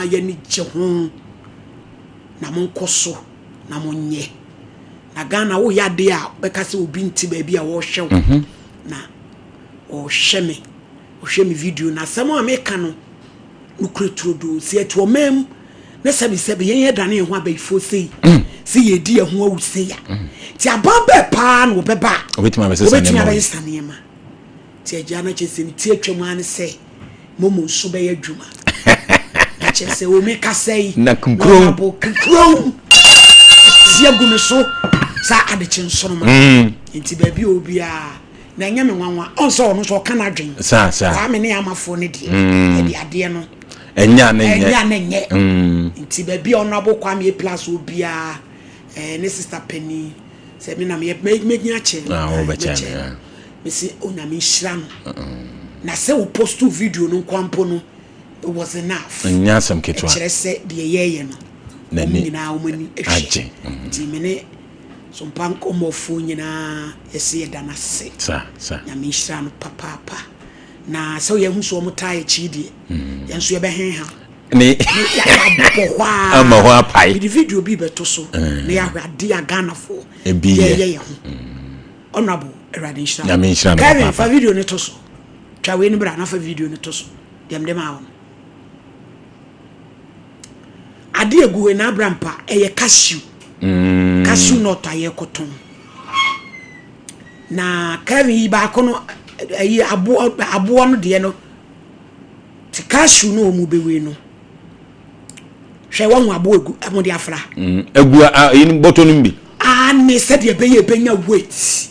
Yɛn ani gye ho na monkɔ so na monyɛ. Na Ghana woyɛ adeɛ a wobɛka sɛ obi nte baabi a wɔrehwɛ wo mhm. na ɔrehwɛ me ɔhwɛ me video na asɛm a meka no nokorɛ turodoo sɛ yɛte ɔman mu na sɛbisɛbi yɛn yɛdane yɛn ho abayifoɔ sei mm. sɛ yɛdi yɛn ho awu sei a mm. nti aban bɛɛ paa na wɔbɛba a wɔbɛtumi abɛsesa nneɛma. Nti agya no kyerɛ sɛ ne ti atwam ara ne sɛ momo nso bɛyɛ adwuma. Na kyerɛ sɛ omi kasa yi na kunkron kunkron ati agu me so saa adekye nsoroma. Mm. Nti baabi a obiara na ɛnyɛ me nwanwa ɔn sɛ ɔno nso ɔka n'adwen. Saa saa. Kwame ne amafoɔ no deɛ mm. ɛde adeɛ no. Ɛnyɛ ne nyɛ. Ɛnyɛ ne nyɛ. Mm. Nti baabi a ɔno Kwame A plus obiara ɛɛ ne sister panin sɛ me na meyɛ mɛgyina kyɛn. Ah, wɔbɛkyɛn me. Mese Onyame nhyira no. Na sɛ wo post video no nkoa mpo no, it was enough. Ɛnyɛ asɛm ketewa. Ɛkyerɛ sɛ deɛ yɛyɛ no, wɔn nyinaa wɔn ani agye. Nti me ne Sompa nkɔmmɔfoɔ nyinaa yɛse yɛda no ase. Sa, sa. Nyame nhyira no papaapa. Na sɛ yɛhu sɛ wɔn taa akyi deɛ, mm. yɛn nso yɛbɛhenha. Ne yɛabɔ hɔ a. Ama hɔ apae. Mede video bi bɛto so mm. na yɛahwɛ adeɛ a Ghanafoɔ yɛyɛ yɛ ho. Mm. Honourable Awurade nhyira wo. Nyame nhyira no Kevin fa video no to so. Twa wei no bra na fa video no to so. Deɛ mede maa wo no. Ade egu hɔ na abra mpa ɛyɛ cashew. Mm. Cashew nut a yɛkɔtɔn. Na Kevin yi baako no ɛyi aboɔ aboɔ no deɛ no te cashew no wɔn bɛwei no. Hwɛ wɔn ho aboɔ egu wɔn de afra. Mm. Egu a ɛyi bɔtɔ no bi. Aane, sɛdeɛ ɛbɛyɛ ɛbɛnya weight.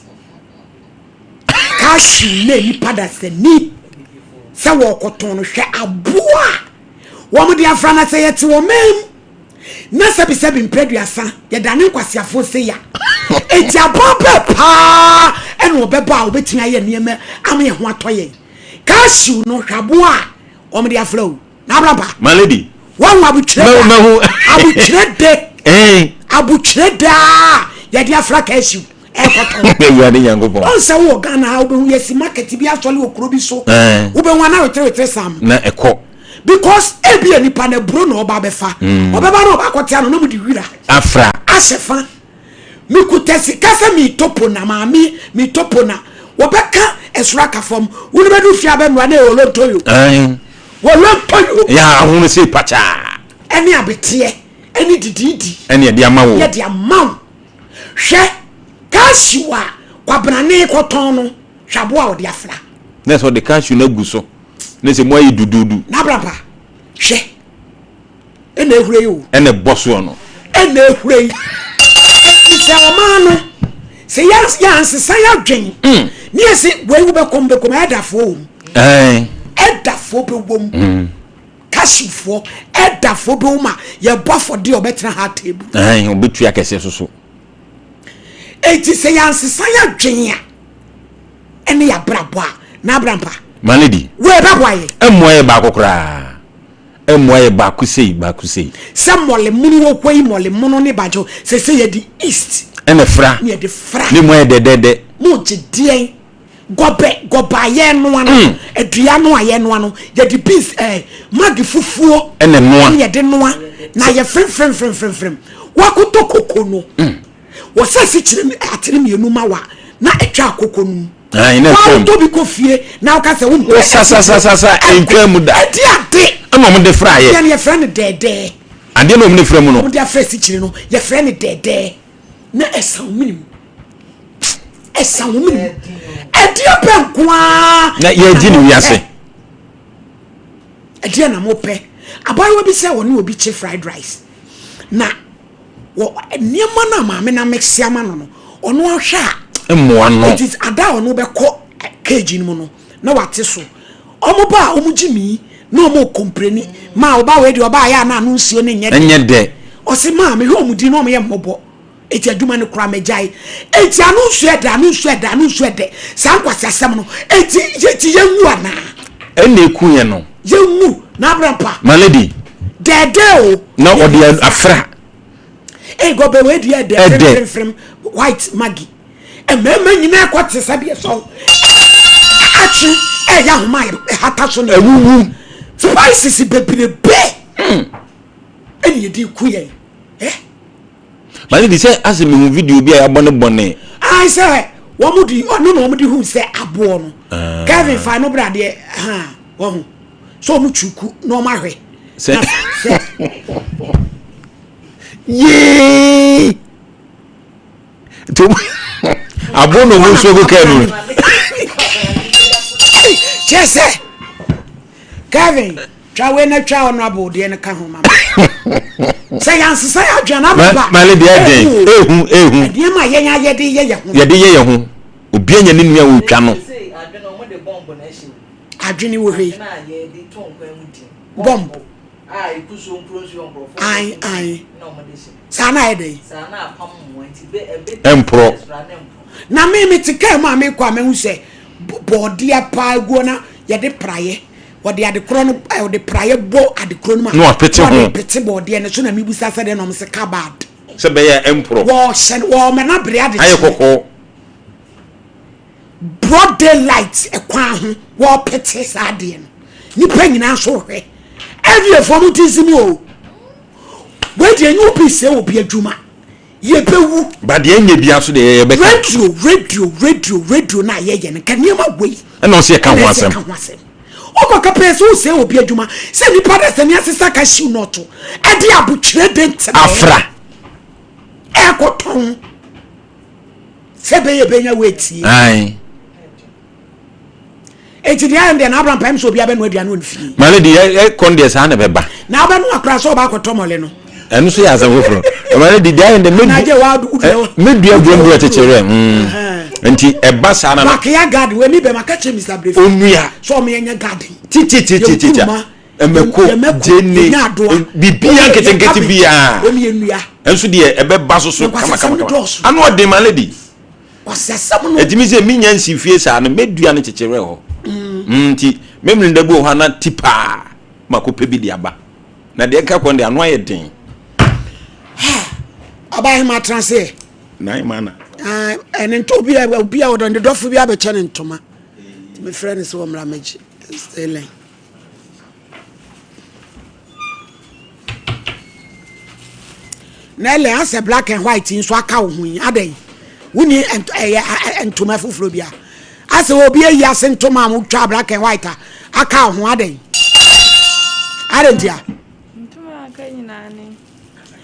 Cashew na nipa dasani sɛ wɔkɔtɔn no hwɛ aboa a wɔn de afra na sɛ yɛte wɔn man mu na sɛbisɛbi mprɛduasa yɛdane nkwaseafoɔ sɛ ya eti aboa bɛɛ paa ɛna ɔbɛba a ɔbɛtumi ayɛ nneɛma ama yɛn ho atɔ yɛn. Cashew no hwɛ aboa a wɔn de afra o. N'abraba. My lady. Wɔn abotire da. Mahu. Abotire de. Eh. Abotire daa yɛde afra kɛhyiw ɛkɔtɔn. Awurade Nyankopɔn. Ɔn sɛ wɔ Ghana ha wobɛhu yɛsi market bi asɔle wɔ kuro bi so. Eh. Wobɛhu ana wetere sam. Na ɛkɔ. Because ebi a nipa na eburo na ɔba abɛfa. Mm. Ɔbɛba na ɔba akɔtea no na mo de wira. Afra. Ahyɛ fa. Mekuta sika sɛ meretɔ po na maame meretɔ po na wɔbɛka ɛsoro aka fam wo no bɛdu fie abɛnoa na ɛwɔ lontoyo wɔ lontoyo yɛ ahono sei pakyaa ɛne abeteɛ ɛne didiidi ɛne ɛde ama wo yɛde ama wo hwɛ cashew a kwabrane kɔtɔn no hwɛ aboa a wɔde afra na sɛ ɔde cashew no agu so na sɛ mu ayɛ dududu n'abraba hwɛ ɛna ehura yi o. Ɛna ɛbɔ soɔ no. Ɛna ehura yi. Eti sɛ ɔman no sɛ yɛ yɛansesa yɛadwen mm. ne yɛ sɛ wei wobɛkɔm bɛkɔm ɛdafoɔ wɔ mu. Ɛdafoɔ bɛwɔ mu. Mm. Kashifoɔ ɛdafoɔ bɛwɔ mu a yɛbɔ afɔdeɛ ɔbɛtena ha table. Ɔbɛtua kɛseɛ soso. Eti sɛ yɛansesa yɛadwen a ɛne yɛabrabɔ a n'abrampa. Malady. Wei ɛbɛboa yɛ. Ɛmmoa yɛ baako koraa. Mmoa yɛ baako sei, baako sei. Sɛ mɔle mono wɔ hɔ yi, mɔle mono ne bankye sɛ sɛ yɛde east. Ɛna fra. Ne yɛde fra. Ne mu ayɛ dɛdɛdɛ. Mo gye deɛn? Gɔbɛ, gɔbɛ a yɛnoa no, mm. adua no a yɛnoa no, yɛde beans ɛɛ eh, magi fufuo. Ɛna noa. Ɛna yɛde noa. Na yɛ fremfremfremfrem. Wakotɔ koko no. Mm. Wɔsɛ sikyire atere mmienu ma wa na atwa akoko no mu. Ayi na ɛtwam. Wɔn bi kɔ fie na ɔka sɛ wɔn pɛ. Sasasasasa ntwa mu da. Ɛdi ade. Ɛna wɔn de fra yɛ. Deɛ no yɛfrɛ no dɛɛdɛɛ. Adeɛ na wɔn de fra mu no. Wɔn de afra esikyire no yɛfrɛ no dɛɛdɛɛ na ɛsa wɔn mu. Ɛsa wɔn mu. Ɛdeɛ bɛ nkoaa. Na yɛgye ne wiase. Ɛdeɛ na mo pɛ. Abaayewa bi sɛ wɔne obi kye fried rice na. Wɔ nneɛma no a maame no amekse ama no no, ɔno ahwɛ a. Mmoa no. It is ada a ɔno bɛkɔ cage no mu no na wate so. Ɔmo ba a ɔmo gye mi na ɔmo kompreni. Maa ɔba wei deɛ ɔba ayɛ a na ano nsuo no nyɛ dɛ. Nyɛ dɛ. Ɔse maa mehwɛ ɔmo din na ɔmo yɛ mmɔbɔ. Eti adwuma no koraa magyae. Eti ano nsuo ɛdɛ, ano nsuo ɛdɛ, ano nsuo ɛdɛ. Saa nkwaseasɛm no, eti eti yɛnwu anaa? Ɛna eku yɛn no. Yɛnwu na abrampa. My lady. Dɛɛdɛɛ o. Na ɔde afra. Ee gɔbɛ wei deɛ ɛdɛ fremfremfrem white maggi. Mmarima nyinaa kɔ te sɛ deɛ sɔn akye ɛyɛ ahoma a ɛhata so ne. Awuwu. Spices bebrebe. Ɛne yɛde ku yɛn. Eh? Mane de sɛ asɛ mehu video bi a yɛabɔ ne bɔne. Ae sɛ wɔn de ɔno na wɔn de hu sɛ aboɔ no. Ah. Kevin fa no bra deɛ ha wɔn ho. So wɔn twuku na wɔn ahwɛ. Sɛ. Sɛ. Yee. Nti aboɔ na wɔn nsuo gu kaa mu. Kyɛ sɛ Kevin. Twa wei na twa honorable deɛ no ka ho ma me. Sɛ yɛansesa yɛ adwene na bɛba. Male deɛ ɛden ehu ehu. Nneɛma a yɛn ayɛ de yɛ yɛ ho. Yɛde yɛ yɛ ho. Obi anya ne nua otwa no. Adwene wɔ hɔ yi. Bɔmb. Ae ae. Saa na ayɛ dɛ. Ɛmporɔ. Na me mete kaa mu a mekɔ a mahu sɛ bɔɔdeɛ paa guo na yɛde praeɛ. Wɔde ade korɔ no ɛ wɔde praeɛ bɔ ade korɔ no mu a. Na wɔapete ho. Wɔde pete bɔɔdeɛ no so na mebisa sɛ deɛ na wɔn sɛ kabad. Sɛ bɛyɛ a ɛmporɔ. Wɔhyɛ no wɔma no abere ade Ayɛ kɔkɔɔ. Broad daylight ɛkwan ho wɔpete saa adeɛ no nipa nyinaa nso hwɛ ɛdeɛfoɔ mo ti nsi mu o wei deɛ nyɛ obi sɛ obi adwuma. Yɛbɛwu. Ba deɛ ɛnyɛ bia nso deɛ yɛbɛka. Radio radio radio radio no a yɛyɛ no nka nneɛma wei. Ɛna ɔsɛ yɛka ho asɛm. Ɛna ɛsɛ yɛka ho asɛm. Wokɔka pɛɛ sɛ wosɛe obi adwuma sɛ nipa dɛ sɛ nea sesa cashew nut ɛde abotwerɛ de ntene. Afra. Ɛkɔtɔn sɛ bɛyɛ bɛnya woatie. Ae. Enti deɛ ayɛ no deɛ na Abraham pae mu sɛ obiara bɛnoa aduane wɔ ne fie. Mane deɛ ɛkɔ no deɛ saa na ɛbɛba. Na wobɛnoa koraa sɛ ɔba akɔtɔ mɔle no. Ɛno nso yɛ asɛm foforɔ. Mane deɛ deɛ ayɛ no deɛ mɛdua buromburo kyekyerɛ. Nti ɛba saa na. Backyard garden wɔ mi bɛn ma ka kyerɛ Mr. Brefi. Onua. Sɛ ɔmo yɛ nyɛ garden. Tititititi. Ɛmɛko gyene bibia nketenkete biara. Ɛnso deɛ ɛbɛba so so kama kama kama. Ano ɔden ma lady. Kwasiasɛm no. Ɛtumi sɛ menya nsi fie saa no mɛdua no kyekyerɛ hɔ mm. Nti memene da bi wɔ hɔ ana ti paa makɔpɛ bi de aba na deɛ ɛka kɔ no deɛ ano ayɛ den. Ɔbaa hema atena ase. Na hema na. Ɛne nto obi a obi a ɔdɔ ne dɔfo bi abɛkyɛ ne ntoma. Nti mefrɛ no sɛ wɔmmra mɛgye. Sterling. Na ɛlɛ asɛ black and white nso aka wo ho yi adɛn wonni ɛyɛ ntoma foforɔ bi a asɛ obi ayi ase ntoma a wotwa black and white a aka wo ho adɛn adɛn ntia ntoma aka nyinaa ne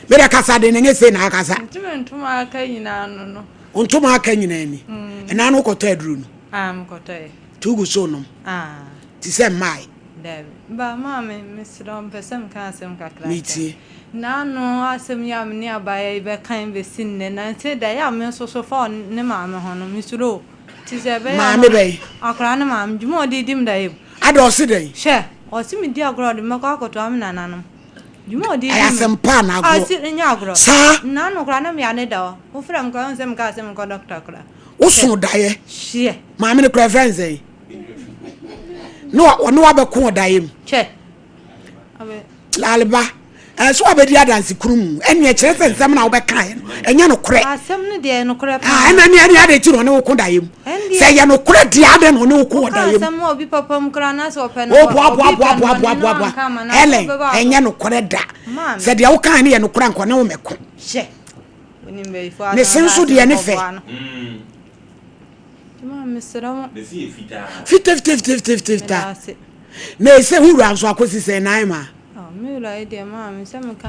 mede kasa de na nyɛ sei na akasa ntoma aka nyinaa no no ntoma aka nyinaa ni mm. ɛna no wokɔtɔ aduro no ah mekɔtɔɛ tugu so nom ah te sɛ mmae Dabi. Ba maame, mesrɛ wo, mepɛ sɛ meka asɛm kakra kyerɛ wo. Metie. N'ano asɛm yi a me ne abaayewa yi bɛka yi bɛsi nnɛ, nansa yi da yi a me nso so fa ne maame ho no, mesuro o. Nti sɛ ɛbɛyɛ a Maame na bɛn? akwadaa no maame, dwuma a ɔde redi me da yi. Ada ɔse dɛn? Hwɛ, ɔse medi agorɔ a ɔde me bɛkɔ akɔtoa me nananom. Dwuma a ɔde redi Ɛyɛ me. asɛm pa anaa agorɔ? Ɔse ɛnyɛ agorɔ. Saa? N'ano koraa na meyare ne da hɔ. Wofrɛ me koraa, wohu sɛ mekaa sɛ menkɔ dɔkta koraa. Wosoo daeɛ? Hwɛ. Maame no koraa yɛfrɛ no sɛn? Ne ɔne wabɛko wɔ daeɛ mu. Kyɛ. Laleba, ɛsɛ wabɛdi adanse kunu mu. Ɛnneɛ kyerɛ sɛ nsɛm na wobɛkaeɛ no, ɛnyɛ nokorɛ. Asɛm no deɛ ɛyɛ nokorɛ paa. Ɛna ne ɛne adɛn nti na ɔne wo ko daeɛ mu? Sɛ ɛyɛ nokorɛ deɛ adɛn na ɔne wo ko wɔ daeɛ mu? Asɛm obi papa mu koraa na sɛ ɔpɛ no obi pɛ no bɔne na wanka ama no. Helen, ɛnyɛ nokorɛ da. Sɛ deɛ wokaeɛ no yɛ nokorɛ anka ɔne wo mɛko. Hyɛ. Ne se nso deɛ ne fɛ. Fitafitafitafitafita. Na ɛsɛ wo wura nso akɔsi sɛ nan ma.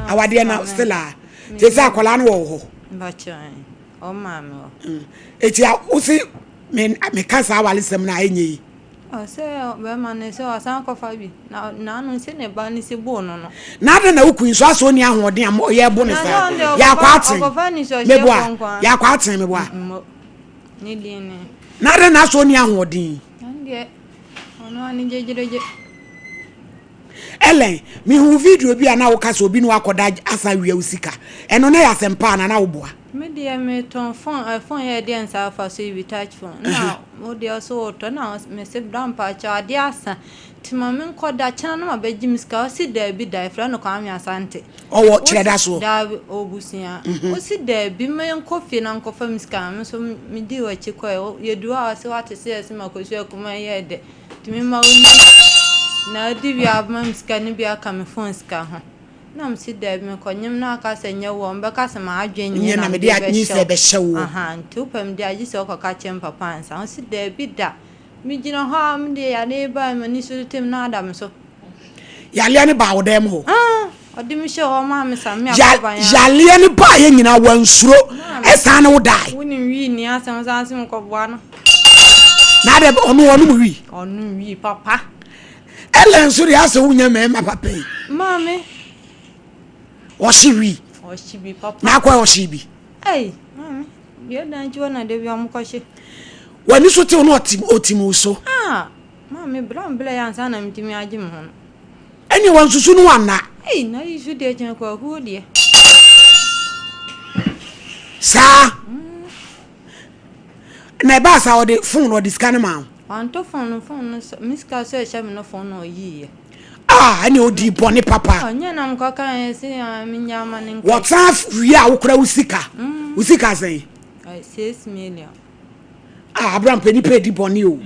Awadeɛ na still a. Te sɛ akwadaa no wɔ wo hɔ. Eti a wosi meka saa awalesɛm no a ɛnyɛ yi. Ɔsɛ bɛrima no sɛ ɔsan kɔfa bi na n'ano sɛ ne ba no si boo no no. Na adɛn na wo kun nso asɛ ɔnni ahoɔden a yɛbo no saa? Yɛakɔ aten meboa yɛakɔ aten meboa. Ne din ne. Na adɛn na asɛ ɔnni ahoɔden? Ɛno deɛ ɔno ara ne gyegyeregye. Ellen, mehuu video bi a na woka sɛ obi ne wo akɔda asan awia wo sika. Ɛno na ɛyɛ asɛmpa anaa na woboa? Me deɛ metɔn phone, eh, phone yɛ deɛ nsa afa so yi bi touch phone. Na wo deɛ ɔso wotɔ na me se bra mpakyɛw adeɛ asa. Nti ma me nkɔ da kyena na ma bɛgye me sika. Ɔse daabi da yɛfrɛ no Kwame Asante. Ɔwɔ kyerɛ da soɔ? Daabi ɔbusua. Ɔse daabi ma yɛnkɔ fie na nkɔfa me sika. Me nso me dii wakyi kɔɛ. Yɛduru hɔ a ɔse wate sɛ yɛse makɔsua akuma yɛ dɛ. Nti me ma wo ni na ɔdi wie a wobɛma me sika no bi aka me phone sika ho. Na mese daabi mekɔnyem na aka sɛ nyɛ wo a ɔmbɛka sɛ m'adwen nye Nyɛ na na mede mede bɛhyɛ nyinsɛn wo. bɛhyɛ woɔ. Ahaa nti wopɛ me deɛ a gye sɛ wokɔka kyerɛ me papa ansa. Ɔse daabi da. Megyina hɔ a me deɛ yareɛ bae m'ani so tete me na ada me so. Yareɛ no baa wo dan mu hɔ? Ah, ɔde me hyɛɛ hɔ maa me sa me akɔban a. Yareɛ no baeɛ nyinaa wansuro ɛsan ne wo dae? Wonim wii nni asɛm san se mekɔboa no. Na adɛ ɔno ɔnom wii? Ɔnom wii papa. Ellen nso deɛ asɛ wonya mmarima papa yi. Maame. Ɔhye wi. Ɔhye bi papa. Na akɔ ɔhye bi. Ei, maame. Deɛ dan akyi hɔ na da bi ɔmo kɔhye. W'ani so tew na ɔte ɔtim wo so. Ah, maame bra mbla yɛ ansa na metumi agye me ho no. Ɛne wansusu no wanna. Ei, na yi so deɛ kyɛn kwahuo deɛ. Saa. Mm. Na ɛbaa saa ɔde phone ɔde sika no maa wo. Wanto phone no phone no sɛ me sika sɛ ɛhyɛ me no phone na ɔyiiɛ. Ah ɛne ɔdii bɔne papa. Ɔnyɛ na mekɔ ka yɛ se ah menya ama ne nka. Wɔsan wie a wokora wo sika. Wo sika sɛn? 6 million. Ah Abraham pɛ nipa edi bɔne o.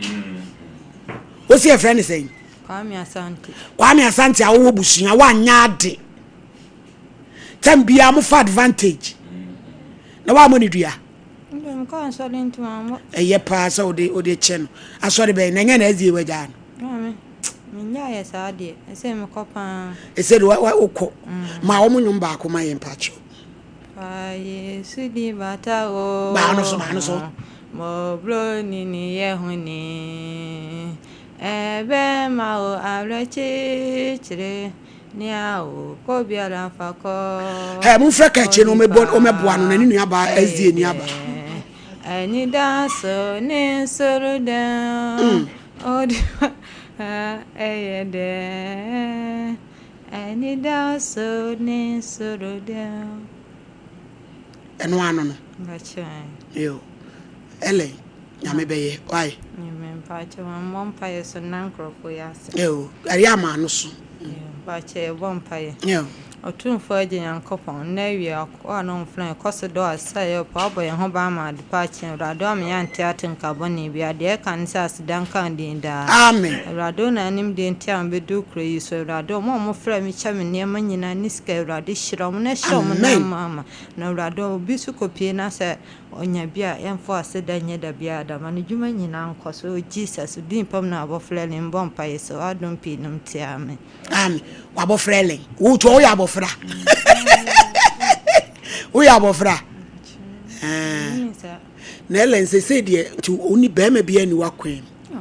Wosi yɛfrɛ ne sɛn? Kwame Asante. Kwame Asante a wowɔ busua woanyɛ ade. Tam biara mofa advantage. Na woammɔ ne dua. Ɛyɛ paa sɛ wode wode kyɛ no. Asɔre bɛn na ɛnyɛ na ɛdie wagyaa no. Maame, mennyaeɛ saa deɛ, ɛsɛ mekɔ paa. Ɛsɛ de wokɔ. Ma wɔn nnwom baako ma yɛn mpakyɛw. Fa Yesu di bata o. Baa no so, baa no so. Mɔbro ni ni yɛ ho ni. Ɛbɛma o awerɛkyekyere. Nea ɔkɔ biara fa kɔ. Ɛ momfrɛ kɛkye no ɔmɛboa no na ne nua baa SDA ni aba. Anidaso ne soro dɛn ɔde ɛyɛ dɛn anidaso ne soro dɛn. Ɛno ano no. Yo Ellen nyame bɛyɛ why. Mpakyɛ mmɔ mpaeɛ so na nkurɔfoɔ yi ase. Yo ɛyɛ ama ano so. Mpakyɛ yɛbɔ mpaeɛ. Yo. Ɔtumfoɔ Agya Nyankopɔn, nnɛ awia ɔkɔ a na ɔmfrɛ yɛn, kɔ so dɔ ase a yɛwɔ pa, wabɔ yɛn ho ban ama ade pa akye yɛn. Awurade wama yɛante atenka bɔne biara. Deɛ ɛka ne sɛ aseda nka wo din daa. Amen. Awurade wo na anim deɛ nti a mebɛduru kuro yi so. Awurade wɔn a wɔfrɛ me kyɛ me nneɛma nyinaa ne sika Awurade hyira wɔn na hyɛ wɔn Amen. nan ma ama. Na Awurade obi nso kɔpie na sɛ ɔnya bi a yɛmfa aseda nyɛ da biara da ma ne dwuma nyinaa nkɔ so. O Jesus, wo din pam na abɔfra ni mbɔ mpaeɛ sɛ w'adom pii nom nti amen. Amen. Wabɔfra Ellen. Wotu woyɛ abɔfra. Woyɛ abɔfra. Na Ellen sese deɛ nti woni bɛrima bi ani wakwan mu.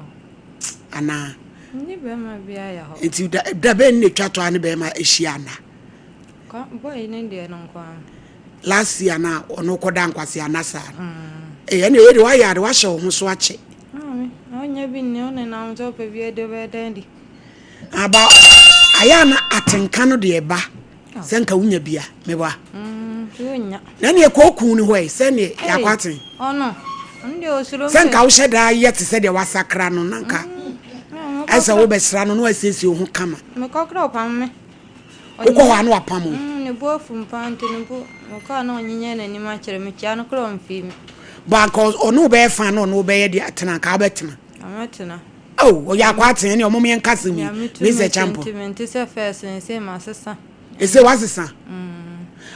Anaa. Ni bɛrima bi ayɛ hɔ. Nti da da bɛn ne twa to a ne bɛrima ahyia ana? Boy ne deɛ no nko ara. Last year na ɔno kɔda nkwasi ana saa. Eh ɛne ɛyɛ de wayɛ ade wahyɛ wo ho so akyɛ. Maame, na ɔnya bi nni wo nenam sɛ ɔpɛ bi adi ɔbɛyɛ dɛn di. Aba ayɛ na atenka no deɛ ba sɛ nka wonya bi a meboa. Wonya. Na neɛ kɔɔku ne hɔ ɛ sɛ neɛ yɛakɔ aten. Ɔno, ɔno deɛ ɔsuro Sɛ nka wohyɛ daa yɛ te sɛ deɛ wasakra no na nka ɛsɛ wobɛsra no na wasiesie wo ho kama. Mekɔkora ɔpam me. Wokɔ hɔ a na wapam wo. Ne bo afu mpa nti ne bo mekɔ a na ɔnyenyɛ n'anim akyerɛ me kyia no koraa ɔmfii me. Ba nka ɔne wo bɛyɛ fan na ɔne wo bɛyɛ deɛ atena nka wobɛtena. Ɔmɛtena. Oh, ɔyɛ akɔ atena ne ɔmom yɛn kasa mu yi. Mr. Champo. Nti mente sɛ first no sɛ masesa. Ɛsɛ wasesa.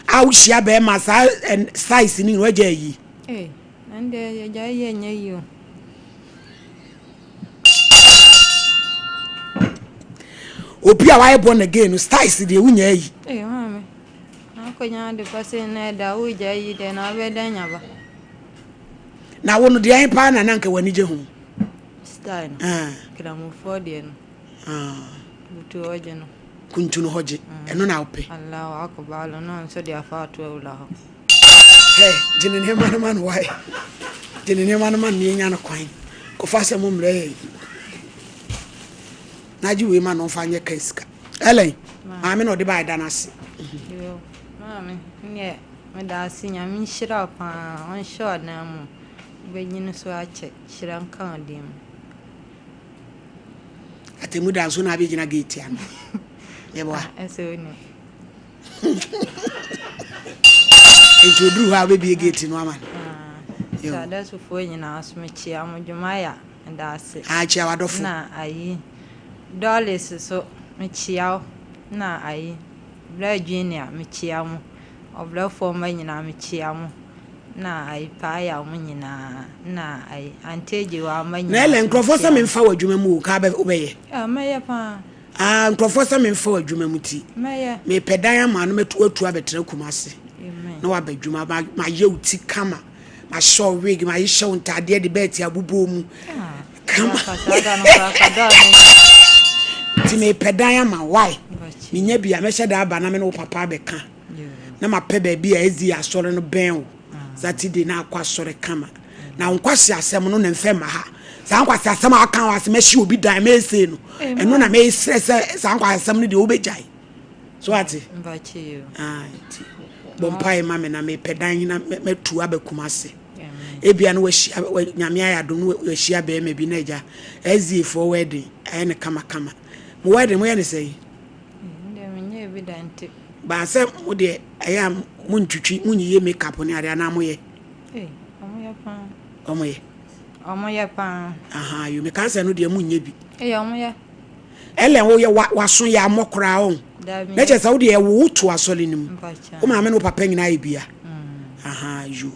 A wohyia bɛrima saa size no nyina wagya ayi. Ee, ɛnde yɛgya yi ɛnyɛ yi o. Obi a wayɛ born again no styles deɛ wonya ayi. Ee, maame. Akɔnya ade pa sɛ na ɛda wogya yi deɛ na wobɛda nyaba. Na wo no deɛ paa na na nka w'ani gye ho. Style no. Ah. Kramofoɔ deɛ no. Ah. Butu hɔ gye no. Kuntu no hɔ gye. Ɛno na wopɛ. Allahu akbar no nso de afa ato awura hɔ. Hey, gye ne nneɛma no ma no wae. Gye ne nneɛma no ma no na yɛnya no kwan. Kɔfa sɛ mo mmerɛ yɛn. Na gye wei ma no ɔmfa nyɛ ka sika. Ellen, maame na ɔde baeɛ da no ase. Yo, maame, neɛ meda ase Nyame nhyira wo paa, ɔnhyɛ wo anan mu, wobɛnyini so akyɛ, hyira nka wo din mu. Atemu da nso na abɛgyina gate ano. Yɛboa. Ɛsɛ wonim. Nti oduru hɔ a wobɛbie gate no ama no. Sɛ adasufoɔ nyinaa so mekyia mo dwuma meda ase. Ah, kyia w'adɔfo. Na ayi Doris so mekyia wo na ayi Bra Junior mekyea mo. Ɔbrɛfoɔ mma nyinaa mekyea mo. Na ayi Paaya mo nyinaa. Na ayi Auntie Agyewa mma Na nyinaa Ellen nso nkurɔfoɔ sɛ mekyea mo. memfa wo adwuma mu o, nka wobɛ wobɛyɛ? Ah, mɛyɛ paa. Ah, nkurɔfoɔ sɛ memfa wo adwuma mu ti. Mɛyɛ. Mepɛ dan ama no mɛtu atu abɛtena Kumasi. Amen. Na waba adwuma ma mayɛ wo ti kama. Mahyɛ wo wig, mahyehyɛ wo ntaadeɛ de bɛɛte abobɔ mu. Ah, Kama. Ka saa da no koraa ka da no. Nti mepɛ dan ama wo, why? Mpakyɛ. Menya bi a mɛhyɛ da aba na me ne wo papa abɛka. Yoo. Na mapɛ baabi a ɛzi asɔre no bɛn wo. Saturday na akɔ asɔre kama. Na wo nkwasi asɛm no na mfɛ ma ha. Saa nkwasi asɛm a aka wɔ ase mɛhye obi dan mɛsei no. Ɛno na mɛsrɛ sɛ saa nkwasi asɛm no deɛ wobɛgyae. So ate? Mpakyɛ yoo. Ah, nti bɔ mpae ma me na mepɛ dan na mɛtu aba Kumasi. Amen. Ebia na wahyia Nyame ayɛ adom na wahyia bɛrima bi na agya SDA foɔ wedding ayɛ no kama kama. Mo wedding moyɛ ne sɛn? Ndeɛ menyɛɛ bi da nti. Baa sɛ mo deɛ ɛyɛ a mo ntwitwi mo nyiyi make up ne adeɛ anaa moyɛ? Ei, ɔmo yɛ paa. Ɔmo yɛ? Ɔmo yɛ paa. Aha, yo meka sɛ no deɛ mo nyɛ bi. Ei, ɔmo yɛ. Ellen wo yɛ wa waso yɛ amɔ koraa ɔn. Dabi. Na kyerɛ sɛ wo deɛ ɛwo wo to asɔre no mu. Mpakyɛ. Wo maame ne wo papa nyinaa yɛ bia. Aha, yo.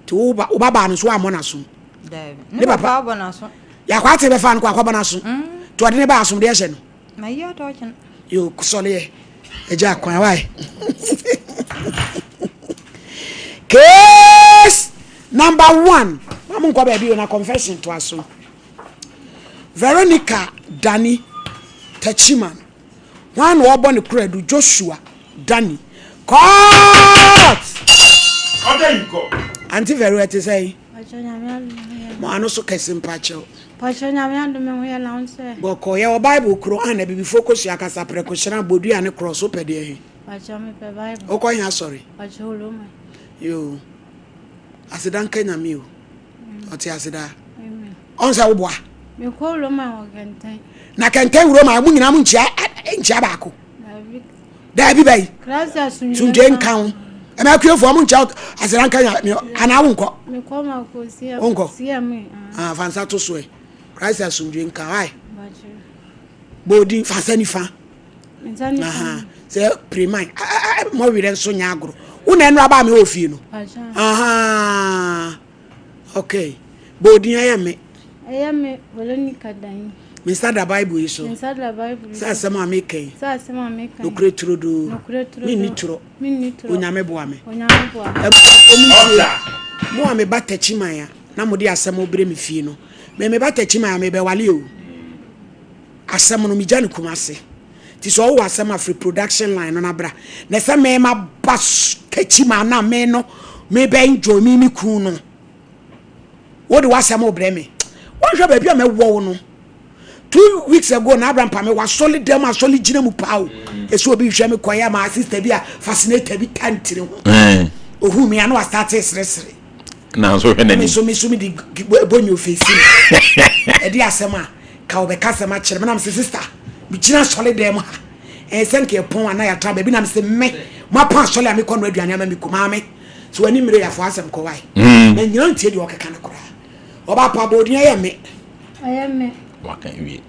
Nti wo ba wo ba baa no so wammɔ n'aso. Dabi. Ne papa abɔ n'aso. Yɛ akɔ ate bɛfa no kɔ akɔbɔ n'aso. Nti ɔde ne ba asom deɛ hyɛ no. Ma yi ɔdɔ ɔkyena. Yo sɔre yɛ. Agya kwan why? Case number 1. Ma mo nkɔ baabi o na confession to aso. Veronica Dani Tachiman. Hwan na ɔbɔ ne koradu Joshua Dani. Court! Order in court. Auntie Vero ɛte sɛ yi. Pacho nyame adom ho yɛ. Mo ano so kɛse mpakyɛw. Pacho nyame adom ho yɛ na wo sɛ. Bɔkɔ yɛwɔ Bible koro a na abibifoɔ kɔsua kasa prɛko hyerɛn bodua ne korɔ so pɛ deɛ he. Pacho mepɛ Bible. Wokɔ he asɔre? Pacho Roma. Yoo. Aseda nka Nyame o. Ɔte aseda. Amen. Ɔn sɛ woboa. Mekɔ Roma wɔ Kɛntɛn. Na Kɛntɛn Roma mo nyinaa mo nkyia nkyia baako. Dabi. Daabi bɛyi. Christ asomdwe Sumdwe nka ho. Ɛma akuafoɔ mo nkyia aseda nka Nyame anaa wonkɔ. Mekɔ ma kɔ CM. Wonkɔ. CM. Ah, fa nsa to so ɛ. Christ asomdwe nka ho. Ai. Pacho. Bɔɔdin fa nsa nifa. Nsa nifa. Aha. Sɛ preman mo werɛ nso nyɛ agorɔ. Wo na ɛnora baa me wɔ fie no. Pacho. Aha. Okay. Bɔɔdin ɛyɛ me. Ɛyɛ me Veronica Dan. Me nsa da Bible yi so. Me nsa da Bible yi so. Sɛ asɛm a meka yi. Sɛ asɛm a meka yi. Nokorɛ turodoo. Nokorɛ turodoo. Menni torɔ. Menni torɔ. Onyame boa me. Onyame boa me. Abusuafoɔ montie. Mo a meba Takyiman a na mode asɛm rebrɛ me fie no, me meba Takyiman a merebɛwale o. Asɛm no megya no Kumase. Nti sɛ ɔwɔ asɛm a firi production line no na bra. Na sɛ me maba Takyiman na me no mebɛ enjoy me me kun no. Wode w'asɛm rebrɛ me. Woanhwɛ baabi a mɛwɔ wo no. 2 weeks ago na Abraham pa me wasɔle dɛm asɔle gyina mu paa o. Ɛsɛ obi hwɛ me kɔyɛ ma sister bi a fascinator bi ta ntiri ho. Ohun me ano asate seresere. Na nso hwɛ n'anim. Me so me so me di bonyo fesi no. Ɛde asɛm a ka wɔbɛka asɛm akyerɛ me na me sɛ sister me gyina asɔle dɛm ha. Ɛyɛ sɛ nka ɛpɔn ana yɛatra baabi na me sɛ me mapa asɔle a mekɔ no aduane ama me ku maame. So w'ani mmere yɛafo asɛm kɔ wae. Na nyina ntie deɛ ɔkeka no koraa. Ɔba pa bɔɔdin ɛyɛ me. Ɛyɛ me. Waka wie.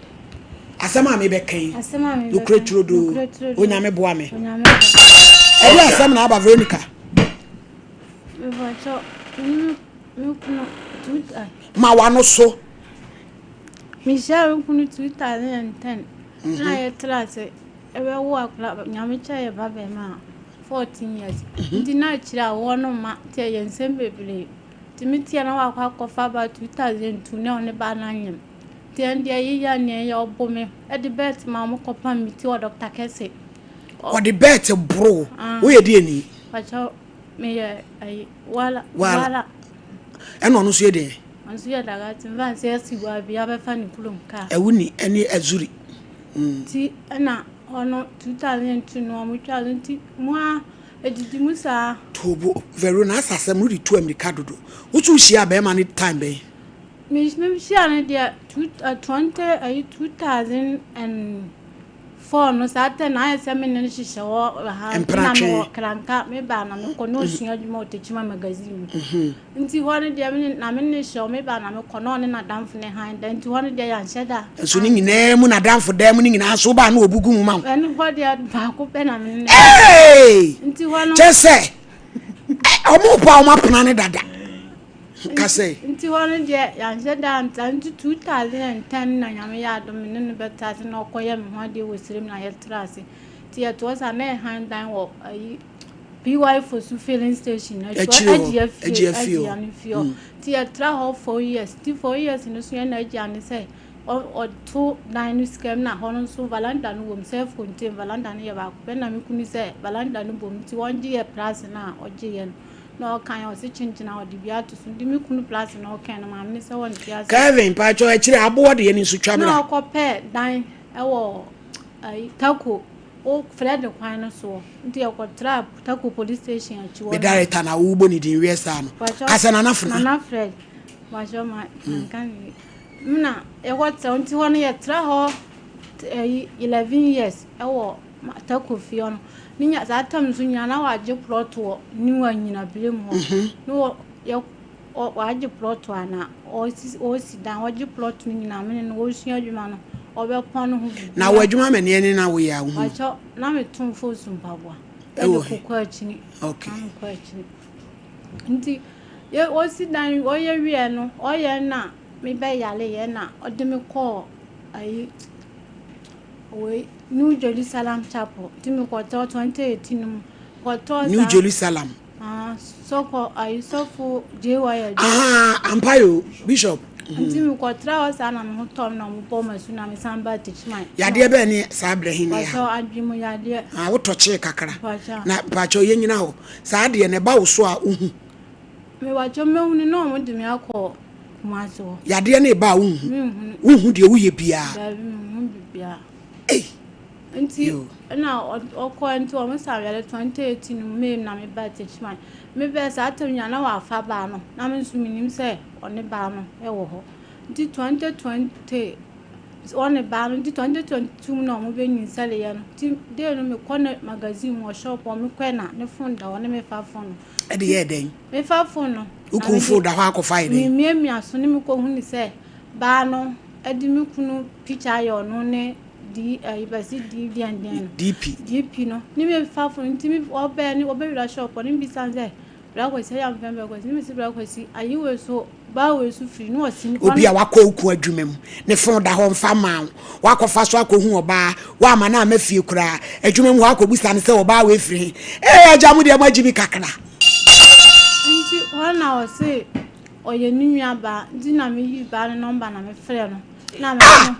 Asɛm a mebɛka yi. Asɛm a mebɛka. Nokorɛ turodoo. Nokorɛ turodoo. Onyame boa me. Onyame boa me. Ɛdeɛ asɛm na aba Veronica. Mepakyɛw, me me kunu two Ma w'ano so. Mehyia me kunu 2010 na yɛtra ase ɛbɛwo akora Nyame kyɛ yɛ ba bɛrima a 14 years. Nti na akyire a wɔn no ma nti ɛyɛ nsɛm bebree. Nti me teɛ na wakɔ akɔfa ba 2002 na ɔne ba no anyem. Nti ɛno deɛ yeyɛ nea ɛyɛ ɔbo me ɛde bɛɛte ma ɔmo kɔpam me ti wɔ Dr. Kɛse. Ɔde bɛɛte boro wo. Woyɛ deɛ ni? Pakyɛw meyɛ ayi wala. Wala. Ɛna ɔno nso yɛ deɛ? Ɔno nso yɛ dagati nfa nsɛ asi hɔ a bia bɛfa ne kurom kaa. Ɛwo ni ɛne Azuri. Nti ɛna ɔno 2002 no ɔmo twaa so nti mo a edidi mu saa. Tobo Verona asa asɛm no de tu amirika dodo. Wo so wohyia bɛrima no time bɛn? Me me hyia no deɛ two 20 ayi 2004. Phone no saa tɛm no ayɛ sɛ me ne no hyehyɛ hɔ ha nti na mewɔ Kranka meba na mekɔ na ɔsua adwuma wɔ Techiman magazine mu nti hɔ no deɛ me na me ne no hyɛ hɔ meba na mekɔ na ɔne n'adamfo ne han da nti hɔ no deɛ yɛanhyɛ da. Nso ne nyinaa mu n'adamfo dan mu ne nyinaa nso wobaa na ɔbu gu mu ma wo. Ɛno hɔ deɛ baako pɛ na me ne no. Nti hɔ no. Kyɛ sɛ ɔmo pa ɔmo apena ne dada. Ka sɛ. Nti hɔ no deɛ yɛanhyɛ da antra nti 2010 na Nyame yɛ adom me ne no bɛtra ase na ɔkɔyɛ me ho adeɛ wɔ serem na yɛtra ase nti yɛtoɔ saa na yɛhan dan wɔ ayi PY Fosu filling station akyire hɔ Agyia fie hɔ no fie hɔ nti yɛtra hɔ 4 years nti 4 years no so yɛn na agya ne sɛ ɔto dan no sika mu na hɔ no nso valanda no wɔ mu self contained valanda no yɛ baako pɛ na me kunu sɛ valanda no bɔ mu nti wɔngye yɛ plus no a ɔgye yɛ no Na ɔkae a ɔse kyenkyen a ɔde bi ato so nti me kunu plus na ɔkae no maame no sɛ ɔnte ase. Kelvin mpakyɛw akyire aboɔ deɛ no nso twa bra. Na ɔkɔ pɛɛ dan ɛwɔ ayi Tako o Fred kwan no soɔ nti yɛkɔ tra Tako police station akyi hɔ. Me director na wo bɔ ne din wiɛ saa no kasɛ Nana Fena. Nana Fred mpakyɛw ma manka ne yie mna yɛkɔ tra nti hɔ no yɛ tra hɔ ayi 11 years ɛwɔ Tako fie hɔ no. Ne nya saa tam nso nyinaa na wagye plot wɔ New Anyinabile mu hɔ. Ne wɔ yɛ ɔ wagye plot a na ɔresi ɔresi dan ɔgye plot no nyinaa me ne no ɔresua adwuma no ɔbɛpɔn ne ho biribiara. Na wɔ adwuma mɛ neɛ ne na woyɛ a wohu? Pakyɛ na me to nfosu mpaboa ɛde Ɛwɔ he? kokɔ akyini. Okay. Na me kɔ akyini. Nti yɛ ɔsi dan ɔyɛ wieɛ no ɔyɛ na me bɛ yare yɛ na ɔde me kɔɔ ayi Wei New Jerusalem Chapel nti mekɔtɔɔ 2018 mu kɔtɔɔ New Jerusalem. Ah, sɔkɔ ayi sɔfo JY Adu. Ah, ampa yo, Bishop. Nti mekɔtra hɔ saa na me ho tɔm na ɔmo bɔ m'asu na mesan baa Techiman. Yadeɛ bɛn ne saa berɛ he ne ya? Mpakyɛw adwene mu yadeɛ. Ah, wotɔ kyee kakra. Mpakyɛw. Na mpakyɛw yɛnyina hɔ. Saa deɛ na ɛba wo so a wohu? Mepakyɛw mɛhunu na ɔmo de me akɔ Kumasi hɔ. Yadeɛ no reba a wonhu? Menhunu. Wonhu deɛ woyɛ biara? Daabi menhu biribiara. Ei! Nti ɛna ɔkɔɛ nti ɔmo sa yare 2018 mu May na me baa Techiman. Me bɛɛ saa tam nyinaa na wafa baa no na me nso menim sɛ ɔne baa no ɛwɔ hɔ. Nti 2020 ɔne baa no nti 2022 mu na ɔmo bɛ nyinsɛleɛ no. Nti day no mekɔ ne magazine mu wɔ shop hɔ mekɔɛ na ne phone da hɔ ne mefa phone no. Ɛde yɛɛ dɛn? Mefa phone no. Wo kunu phone da hɔ akɔfa yɛ dɛn? Memiamia so ne mekɔhu ne sɛ baa no de me kunu picture ayɛ ɔno ne D ɛyi bɛsi D deɛn deɛn no. DP. DP no ne mefa phone nti me ɔbɛɛ ne ɔbɛwura shop hɔ ne mebisa no sɛ bra Kwasi ɛyɛ a mefrɛ no bra Kwasi ne mesi bra Kwasi ayi wei so baa wei so firi ne ɔsi nipa Obi a wakɔ wo kunu adwuma mu ne phone da hɔ mfa mmaa wo wakɔfa so akɔhu ɔbaa woamma no amma fie koraa adwuma mu hɔ akɔbusa no sɛ ɔbaa wei firi he ee agya mo deɛ moagye bi kakra. Nti hɔ na ɔse ɔyɛ ne nua baa nti na me yi baa no nɔmba na me frɛ no na me ne no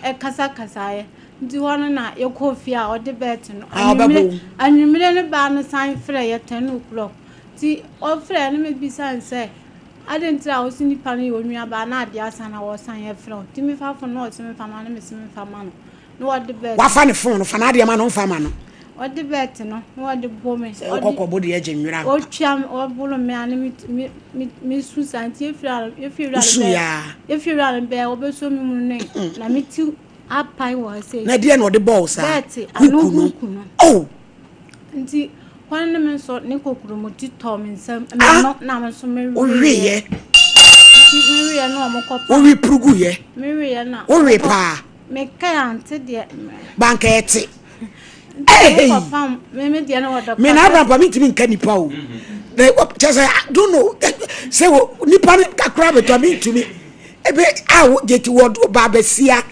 ɛkasa kasaeɛ nti hɔ no na yɛkɔɔ fie a ɔde bɛɛte no anwummere anwummere no baa no san frɛ yɛ ten o'clock nti ɔfrɛ no me bisa no sɛ adɛn nti a ɔse nipa no yɛ onua baa na adeɛ asa na ɔsan ɛfrɛ wo nti mefa fon na ɔse mefa ma no mese mefa ma no na wɔde bɛt. Wafa ne fon no, fa n'adeɛ ma no, mfa ma no. Ɔde bɛt no na wɔde bɔ me. Sɛ wokɔ kɔbo deɛ gye nwera mpa. Ɔtwa me, ɔboro me a ne me me me me su saa nti efiri a efiri wura no Wosu bɛɛ yaa. efiri wura no bɛɛ ɔbɛsɔ me mu ne na me ti apae wɔ ha sei. Na deɛ na ɔde bɔɔ wo saa? Bɛt ano Huku no. huku no. Oh! Nti kwan ne me nso ne kokuromoti tɔɔ me nsam me Ah! no na me nso me Woweeɛ. Nti me weeɛ na wɔn kɔ pa. Wowe puruguiɛ. Me weeɛ na. Wowe paa. Me kae ante deɛ. Banka ɛte. Hey! Me na abrampa me ntumi nka nipa o. Kyɛ sɛ I don't know sɛ wɔ nipa no kakra bɛtɔ me ntumi. Ebe a wo gyeti wɔ ɔbaa bɛsia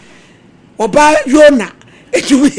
ɔbaa yona etumi.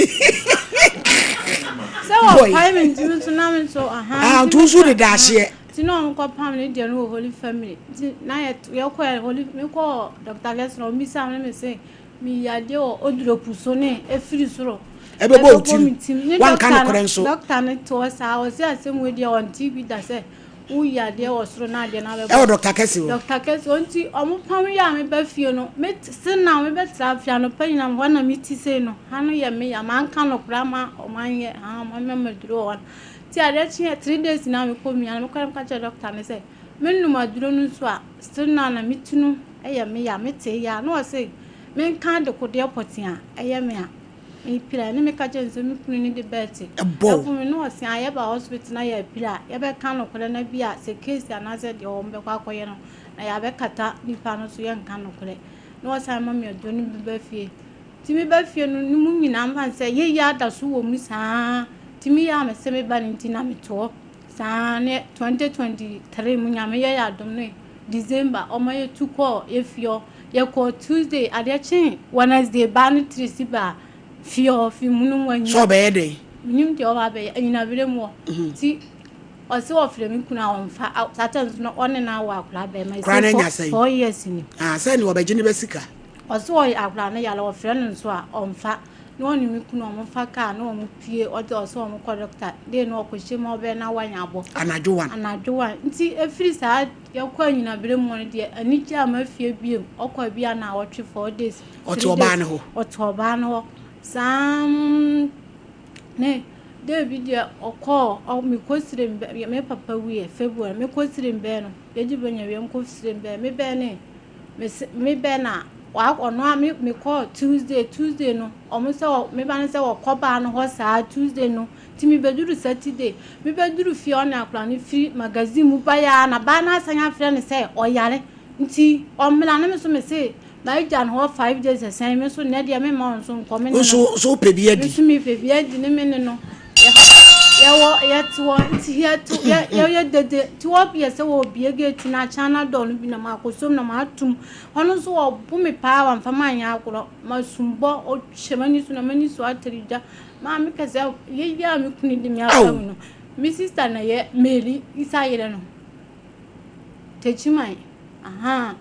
Sɛ wɔ pae me ntumi nso na me nso aha. Ah nti nso de da ahyeɛ. Nti na wɔn kɔ pam ne deɛ no wɔ Holy Family. Nti na yɛ yɛ kɔ Holy me kɔ Dr. Lɛsɔn wɔn bisa me me se. Meyi adeɛ wɔ oduro so ne efiri soro. Ɛbɛbɔ wo tirim. Wanka nokorɛ nso. Dɔkta no te hɔ saa ɔse asɛm wei deɛ ɔnte bi da sɛ woyi adeɛ wɔ soro na adeɛ no abɛbɔ. Ɛwɔ dɔkta kɛse hɔ. Dɔkta kɛse hɔ nti ɔmo pam yɛ a meba fie no me se na mebɛtra fie anɔpa nyinaa hɔ na me ti sei no ha no yɛ me ya manka nokorɛ ama ɔmo anyɛ ha ɔmo ama me aduro wɔ hɔ nti adeɛ kyeɛ 3 days na mekɔ mia no mekɔ na meka kyerɛ dɔkta no sɛ menom aduro no nso a still na na me ti no yɛ me ya, me tee ya a, na ɔse menka adekodeɛ pɔtee a ɛyɛ me a. Mepira ne meka kyerɛ no sɛ me kunu no de bɛɛte Ɛbɔ wo. akum me na ɔse a yɛba hospital na yɛapira a yɛbɛka nokorɛ na bi a sɛ case anaasɛ deɛ wɔn bɛkɔ akɔyɛ no na yɛabɛkata nipa no so yɛnka nokorɛ na ɔsan ma me aduro no bi ba fie. Nti meba fie no ne mu nyinaa mfa no sɛ yɛyɛ ada so wɔ mu saa nti meyɛ a mese me ba no nti na mete hɔ saa ne 2023 mu Nyame yɛ yɛ adom no December ɔma yɛtu kɔɔ yɛ fie hɔ. Yɛkɔɔ Tuesday, adeɛ kyee Wednesday baa no tiri si baa fie hɔ, fi mu no mu anyina. Sɛ ɔbɛyɛ dɛn? Menim deɛ ɔba abɛyɛ, anyinaberɛ mu hɔ. Nti ɔse ɔfrɛ me kunu a ɔmfa, saa time nso no ɔne no awo akwadaa bɛrima, Koraa no ɛsɛ anya sɛn? 4 years ni. Ah, sɛ ne ɔbɛgye ne bɛ sika. Ɔse ɔyɛ akwadaa no yare, ɔfrɛ no nso a ɔmfa. Na ɔne me kunu ɔmo fa kaa na ɔmo pue, ɔde ɔse ɔmo kɔ doctor, dei na ɔkɔhyɛ mu a ɔbɛyɛ na wanya abɔ. Anadwo one. Anadwo one. Nti ɛfiri saa yɛkɔ anyinaberɛ mu hɔ no deɛ, anigye amma fie biom. Ɔkɔ bi a naawɔtwe, 4 days, Ɔte 3 ɔbaa days. no hɔ. Ɔte ɔbaa no hɔ. Saa ne day bi deɛ ɔkɔɔ, mekɔ sire mbɛ, me papa wuiɛ February, mekɔ sire mbɛɛ no, yɛgye bɛnya wie, mekɔ sire mbɛɛ, me bɛɛ ne, mese, me bɛɛ na, wa, ɔno a me, mekɔɔ Tuesday, Tuesday no, ɔmo sɛ, me ba no sɛ wɔkɔ baa no hɔ saa Tuesday no, nti mebɛduru Saturday, mebɛduru fie a ɔne akwadaa no firi magazine mu baeɛ a na baa no asan afrɛ no sɛ ɔyare, nti ɔmmra, ne me nso mese, magya no hɔ 5 days ɛsɛn, me nso nnɛ deɛ memma wo nso nkɔ, me ne no. Nso so wopɛ bi Me adi. nso mepɛ bi adi ne me ne no yɛwɔ yɛte hɔ nti yɛto yɛ yɛyɛ dede nti wɔyɛ sɛ wɔbie gate no akyɛn na dɔɔ no bi na makɔsom na matom ɔno nso wɔbo me paa wamfa manyɛ agorɔ masumbɔ ɔhyɛ m'ani so na m'ani so atere gya maa meka sɛ yɛyɛ a me kunu de me aba mu no, me sister na yɛ Mary Isa yerɛ no Techiman aha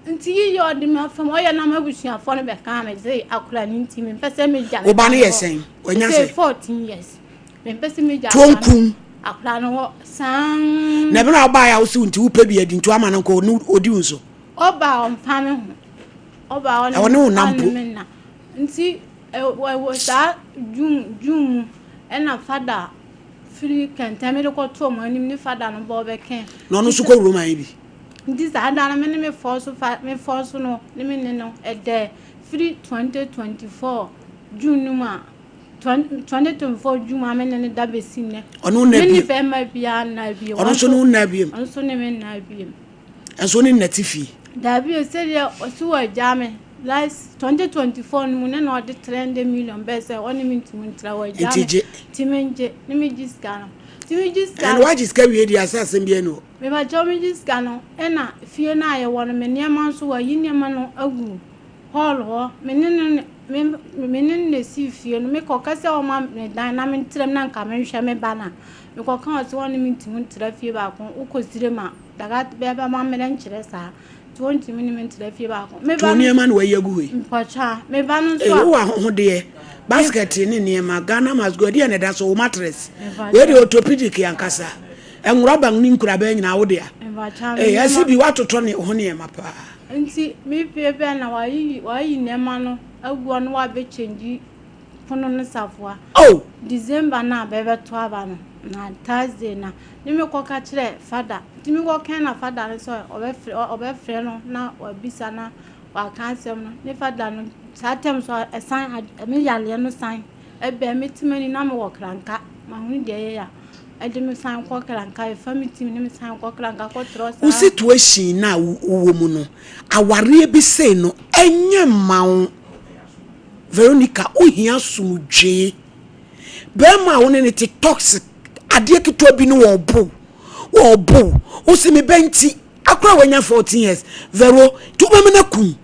nti yiye ɔde me afam ɔyɛ na m'abusuafoɔ no bɛkaa me sɛ akora no nti mempɛ sɛ megya Wo ba no yɛ sɛn? Wanya sɛ sɛn? 14 years mempɛ sɛ megya Tuo nkum. akora no hɔ saa. Na ɛbɛn a ɔbaeɛ a wosi wo nti wopɛ bi adi nti wama no nkɔ ɔne ɔdi wo nso. Ɔba a ɔmfa me ho, ɔba a Ɛwɔ ne wo nam ɔne po. me nna nti ɛwɔ saa June June mu ɛna fada firi kɛntɛn mede kɔto ɔmo anim ne fada no bɔ ɔbɛkɛn. Na ɔno nso kɔ wurom ayɛ bi. Nti saa da no me ne me fɔɔ so fa me fɔɔ so no ne me ne no ɛdɛ firi 2024 June no mu a 2024 June a me ne no da bɛsi nnɛ. Ɔne wo nna Me ne biem. bɛrima biara nna biem. Ɔno nso ne wo nna biem. Ɔno nso ne me nna biem. Ɛnso ne nna te fie. Dabi o, sɛdeɛ ɔsi wɔ agya me last 2024 no mu ne na ɔde 300 million bɛɛ sɛ ɔne me ntumi ntra wɔ agya Nti me. gye. Nti me ngye ne me gye sika no. Nti me gye sika Ɛna no. wagye sika wie deɛ asɛ asɛm biara ni hɔ. Mebakyɛw me gye sika no ɛna fie no a yɛwɔ no me nneɛma nso wayi nneɛma no agu hall hɔ me ne no me me ne no na esii fie no mekɔka sɛ ɔma me dan na mentra mu na nka menhwɛ me ba no a mekɔka ɔsɛ ɔne me ntumi ntra fie baako wokɔ sire ma daga bɛba ma mmerɛ nkyerɛ saa nti wɔntumi ne me ntra fie baako me To ba no nneɛma na wayi agu hɔ yi. mpɔtwa me ba no Ee, nso a wowɔ ahohodeɛ. Basket ne nneɛma. Ghana must go. Ɛdeɛ na ɛda so wo mattress. Mepakyɛw. Wei deɛ orthopedic ankasa. Nwura ne nkurabɛn nyinaa wo dea. Mepakyɛw me Ee, ɛsi nneɛma bi watotɔ ne ho nneɛma paa. Nti me fie bɛn na wayi wayi nneɛma no agu hɔ na wabɛkyɛngyi pono no safoa. Oh! December no a bɛbɛto aba no na Thursday na ne mekɔka kyerɛ fada nti mekɔka na fada no sɛ ɔbɛfrɛ ɔbɛfrɛ no na wabisa na waka asɛm no ne fada no saa term so ɛsan me yareɛ no san ɛbɛn me te m'ani na mewɔ kranka mahunu deɛ ɛyɛ a ɛde me san kɔ kranka ɛfa me tim ne me san kɔ kranka kɔtrɔ Wo saa. situation no a wowɔ mu no, awareɛ bi sei no, ɛnyɛ mma wo. Veronica, wohia asomdwee. Bɛrima a wo ne no te toxic, adeɛ ketewa bi no wɔɔbo wo, wɔɔbo wo. Wo se me bɛ nti, akora wanya 14 years. Vero, nti wobɛma no akum.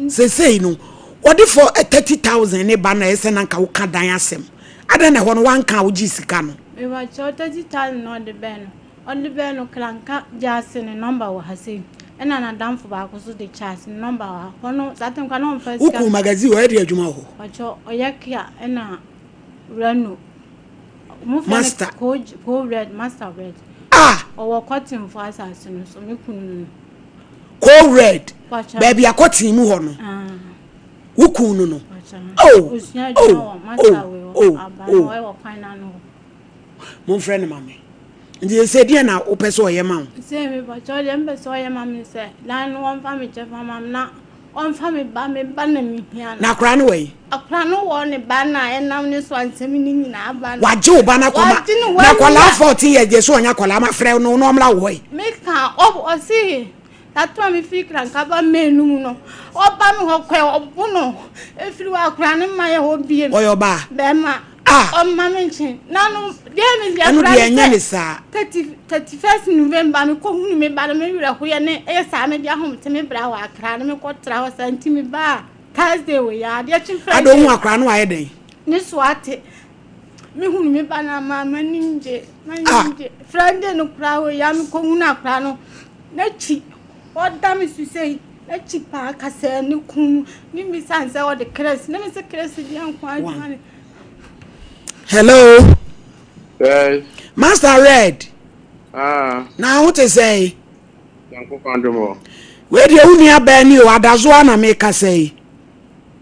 Seesei no, wɔde fɔ 30,000 ne ba na ɛsɛ sɛ na nka woka dan asɛm. Adɛn na ɛhɔ no woanka a wogyee sika no? Mepakyɛw 30,000 na ɔde bɛn no ɔde bɛn no kranka gyaase ne number wɔ ha sei ɛna n'adamfo baako nso de Charles ne number wɔ ha ɔno saa time koraa na ɔmfa Wo sika kun magazine ɔyɛ de adwuma wɔ hɔ? Pakyɛw ɔyɛ kia ɛna Reno ɔmo frɛ no Master. Ko Ko red master red Ah! ɔwɔ kɔtenfo asase no so me kunu no no. Ko red Pakyɛw. baabi a kɔten mu hɔ no Ah. wo kun no no. Pakyɛw. Oh! Osua adwuma Oh! wɔ master Oh! wei hɔ Oh! aban Oh! hɔ ɛwɔ kwan n'ano hɔ. Momfrɛ no ma me. Nti sɛ deɛ na wopɛ sɛ ɔyɛ ma wo? Sɛ mepakyɛw deɛ mepɛ sɛ ɔyɛ ma me sɛ dan no wɔmfa me kyɛfa ma me na Ɔmfa me ba, me ba na mehia no. Na akwadaa no wɔ he? Akwadaa no wɔ ne ba no a ɛnam ne so a nsɛm no nyinaa ba no. Wagye wo ba no akɔma. Wagye no, Na akwadaa wawia. 14 years deɛ so ɔnyɛ akwadaa ma frɛ no na ɔmmra wo hɔ yi. Meka, ɔ, ɔse, Tato a mefiri Kranka ba May no mu no, ɔba me hɔ kɔɛ, ɔbo no, ɛfiri hɔ akwadaa no mma yɛ hɔ biem. Ɔyɛ ɔbaa? Bɛrima. Ah! Ɔmma me nkye. Na no, deɛ me deɛ Ɛno akwadaa deɛ no ɛnyɛ sɛ ne saa. 30, 31st November mekɔhunu me ba no, me werɛ hoeɛ ne ɛyɛ saa mede ahomete me bra wɔ Accra no mekɔtra hɔ saa nti mebaa Thursday wei a adeɛ kye Ada Friday. ohun akwadaa no wayɛ dɛn? Ne so ate. Mehunu me ba no ama m'ani ngye, m'ani Ah! ngye. Friday no koraa wei a mekɔhunu akwadaa no n'akyi ɔda me so sei n'akyi paa kasɛɛ ne kɔn mu ne mmisa ne sɛ ɔde krɛs ne me sɛ krɛs deɛ nko adwuma ne. Hello. Yes. Master Red. Ah. Na ho te sɛn? Nyankopɔn adom o. Wei deɛ wo nua bɛn ni o adazoa na mekasa yi.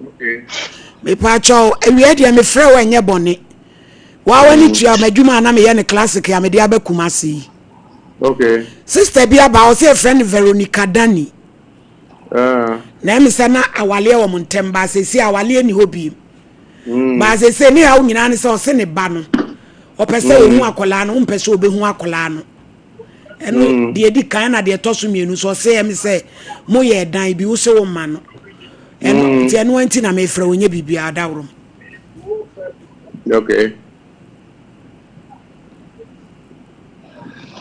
Okay. Mepaakyɛw awia deɛ mefrɛ wo ɛnyɛ bɔne. Waa w'ani tua m'adwuma a na meyɛ no classic a mede aba Kumasi yi. Okay. Sister bi aba ɔsɛ yɛfrɛ no Veronica Dani. Uh. Na ɛmi sɛ na awaleɛ wɔ mo ntɛm ba sɛsi awaleɛ ni hɔ biem. Mm. Ba sɛsɛ ne haw nyinaa ne sɛ ɔse ne ba no ɔpɛ sɛ ɔhu akwadaa no wompɛ sɛ ɔbɛhu akwadaa no. Ɛno deɛ ɛdi kan na deɛ ɛtɔ so mmienu nso ɔse ɛmi sɛ moyɛ ɛdan bi wo se wo mma no. Ɛno nti ɛno nti na mefrɛ wo nyɛ biribiara daworo. Okay.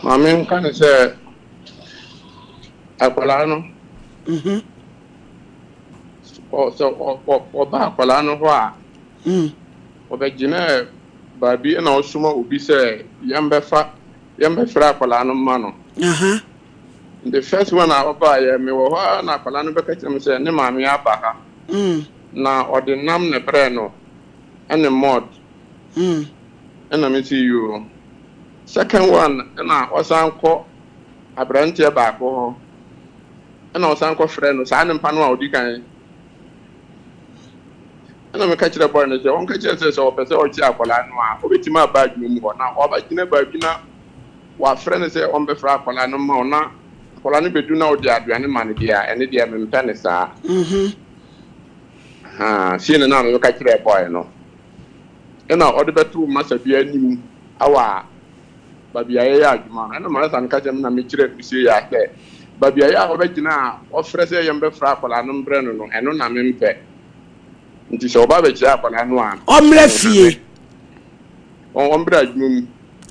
Maame nka ne sɛ akwadaa no sɛ ɔba akwadaa no hɔ a ɔbɛgyina baabi na ɔsoma obi sɛ yɛmbɛfa yɛmbɛfrɛ akwadaa no mma no. The first one a ɔbaeɛ mewɔ hɔ a na akwadaa no bɛka kyerɛ me sɛ ne maame aba ha na ɔde nam na ɛbrɛɛ no ɛne mɔd. Ɛna me se yoo. Second one ɛna ɔsan kɔ abranteɛ baako hɔ ɛna ɔsan kɔ frɛ no saa nipa no a ɔdi kan. Ɛna meka kyerɛ boy no sɛ ɔnka kyerɛ sɛ sɛ ɔpɛ sɛ ɔkye akwadaa no a ɔbɛtumi aba adwuma mu hɔ na ɔbɛgyina baabi na wafrɛ no sɛ ɔmbɛfrɛ akwadaa no ma wo na akwadaa no bɛdu na ɔde aduane ma no deɛ a ɛne deɛ mempɛ ne saa. Ahaa, sei na na meka kyerɛɛ boy no. Ɛna ɔde bɛtoo masa bi anim wɔ baabi a yɛyɛ adwuma no. Ɛna masa no ka kyerɛ me na mekyerɛɛ no sei a sɛ baabi a yɛ a ɔbɛgyina a ɔfrɛ sɛ yɛmbɛfrɛ akwadaa no mbrɛ no no, ɛno na mempɛ. Nti sɛ ɔba bɛkyerɛ akwadaa no a, Ɔmmra fie. Ɔmmra adwuma mu.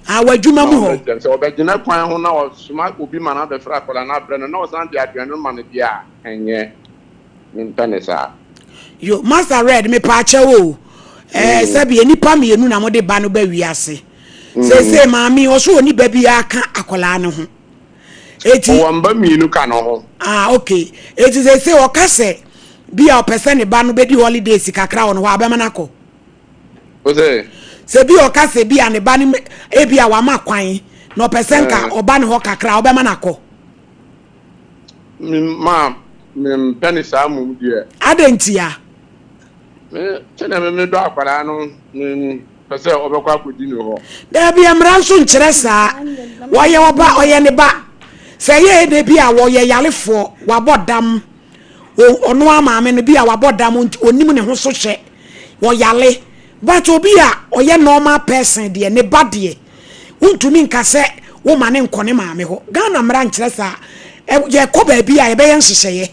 Ah, wɔ adwuma mu hɔ. Sɛ ɔbɛgyina kwan ho na ɔsoma obi ma no abɛfrɛ akwadaa no abrɛ no na ɔsan de aduane no ma no deɛ a, ɛnyɛ. Mempɛ ne saa. Yo, Master Red, mepaakyɛw o. Eh, sɛbi nnipa mmienu na mode ba no ba wiase. Seesei maame ɔso ɔni ba biara ka akwadaa no ho. Eti. Ɔwɔ mba mmienu ka no ho. Ah, okay. Eti seesei ɔka sɛ bi a ɔpɛ sɛ ne ba no bɛdi holidays kakra wɔ no hɔ a, ɔbɛma no akɔ. Ose. Sɛ bi a ɔka sɛ bi a ne ba no ebi a wama kwan na ɔpɛ sɛ nka ɔba ne hɔ kakra a, ɔbɛma no akɔ. Me ma mempɛ ne saa mmom deɛ. Adɛn ntia? Me sɛdeɛ me medɔ akwadaa no mempɛ sɛ ɔbɛkɔ akɔdi ne hɔ. Daabi mmara nso nkyerɛ saa. Wɔyɛ ɔba ɔyɛ ne ba. Sɛ ɛyɛ ɛdɛ bi a wɔyɛ yarefoɔ wabɔ dam ɔno ara maame no bi a wabɔ dam ɔnim ne ho so hwɛ ɔyare but obi a ɔyɛ normal person deɛ ne ba deɛ Wontumi nka sɛ woma no nkɔ ne maame hɔ. Ghana mmara nkyerɛ saa. Yɛkɔ baabi a yɛbɛyɛ nhyehyɛeɛ.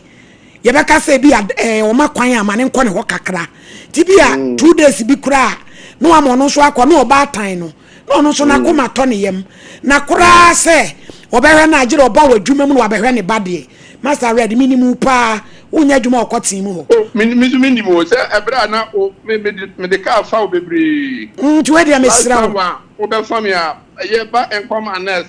Yɛbɛka sɛ bi a wɔma kwan a ma no nkɔ ne hɔ kakra. Nti bi a mm. 2 days bi koraa na wama ɔno nso akɔ na ɔbaatan no na ɔno nso n'akoma tɔ ne yam. Na koraa sɛ ɔbɛhwɛ no agyere ɔba wɔ adwuma mu na wabɛhwɛ ne ba deɛ. Master Red, menim wo paa. Wonyɛ adwuma wɔ kɔtee mu hɔ. O, me me nso menim o, sɛ ɛberɛ a na o, me mede mede kaa fa wo bebree. Nti wei deɛ Last mesrɛ time wo. a wobɛfa me a, yɛba Nkwam Annex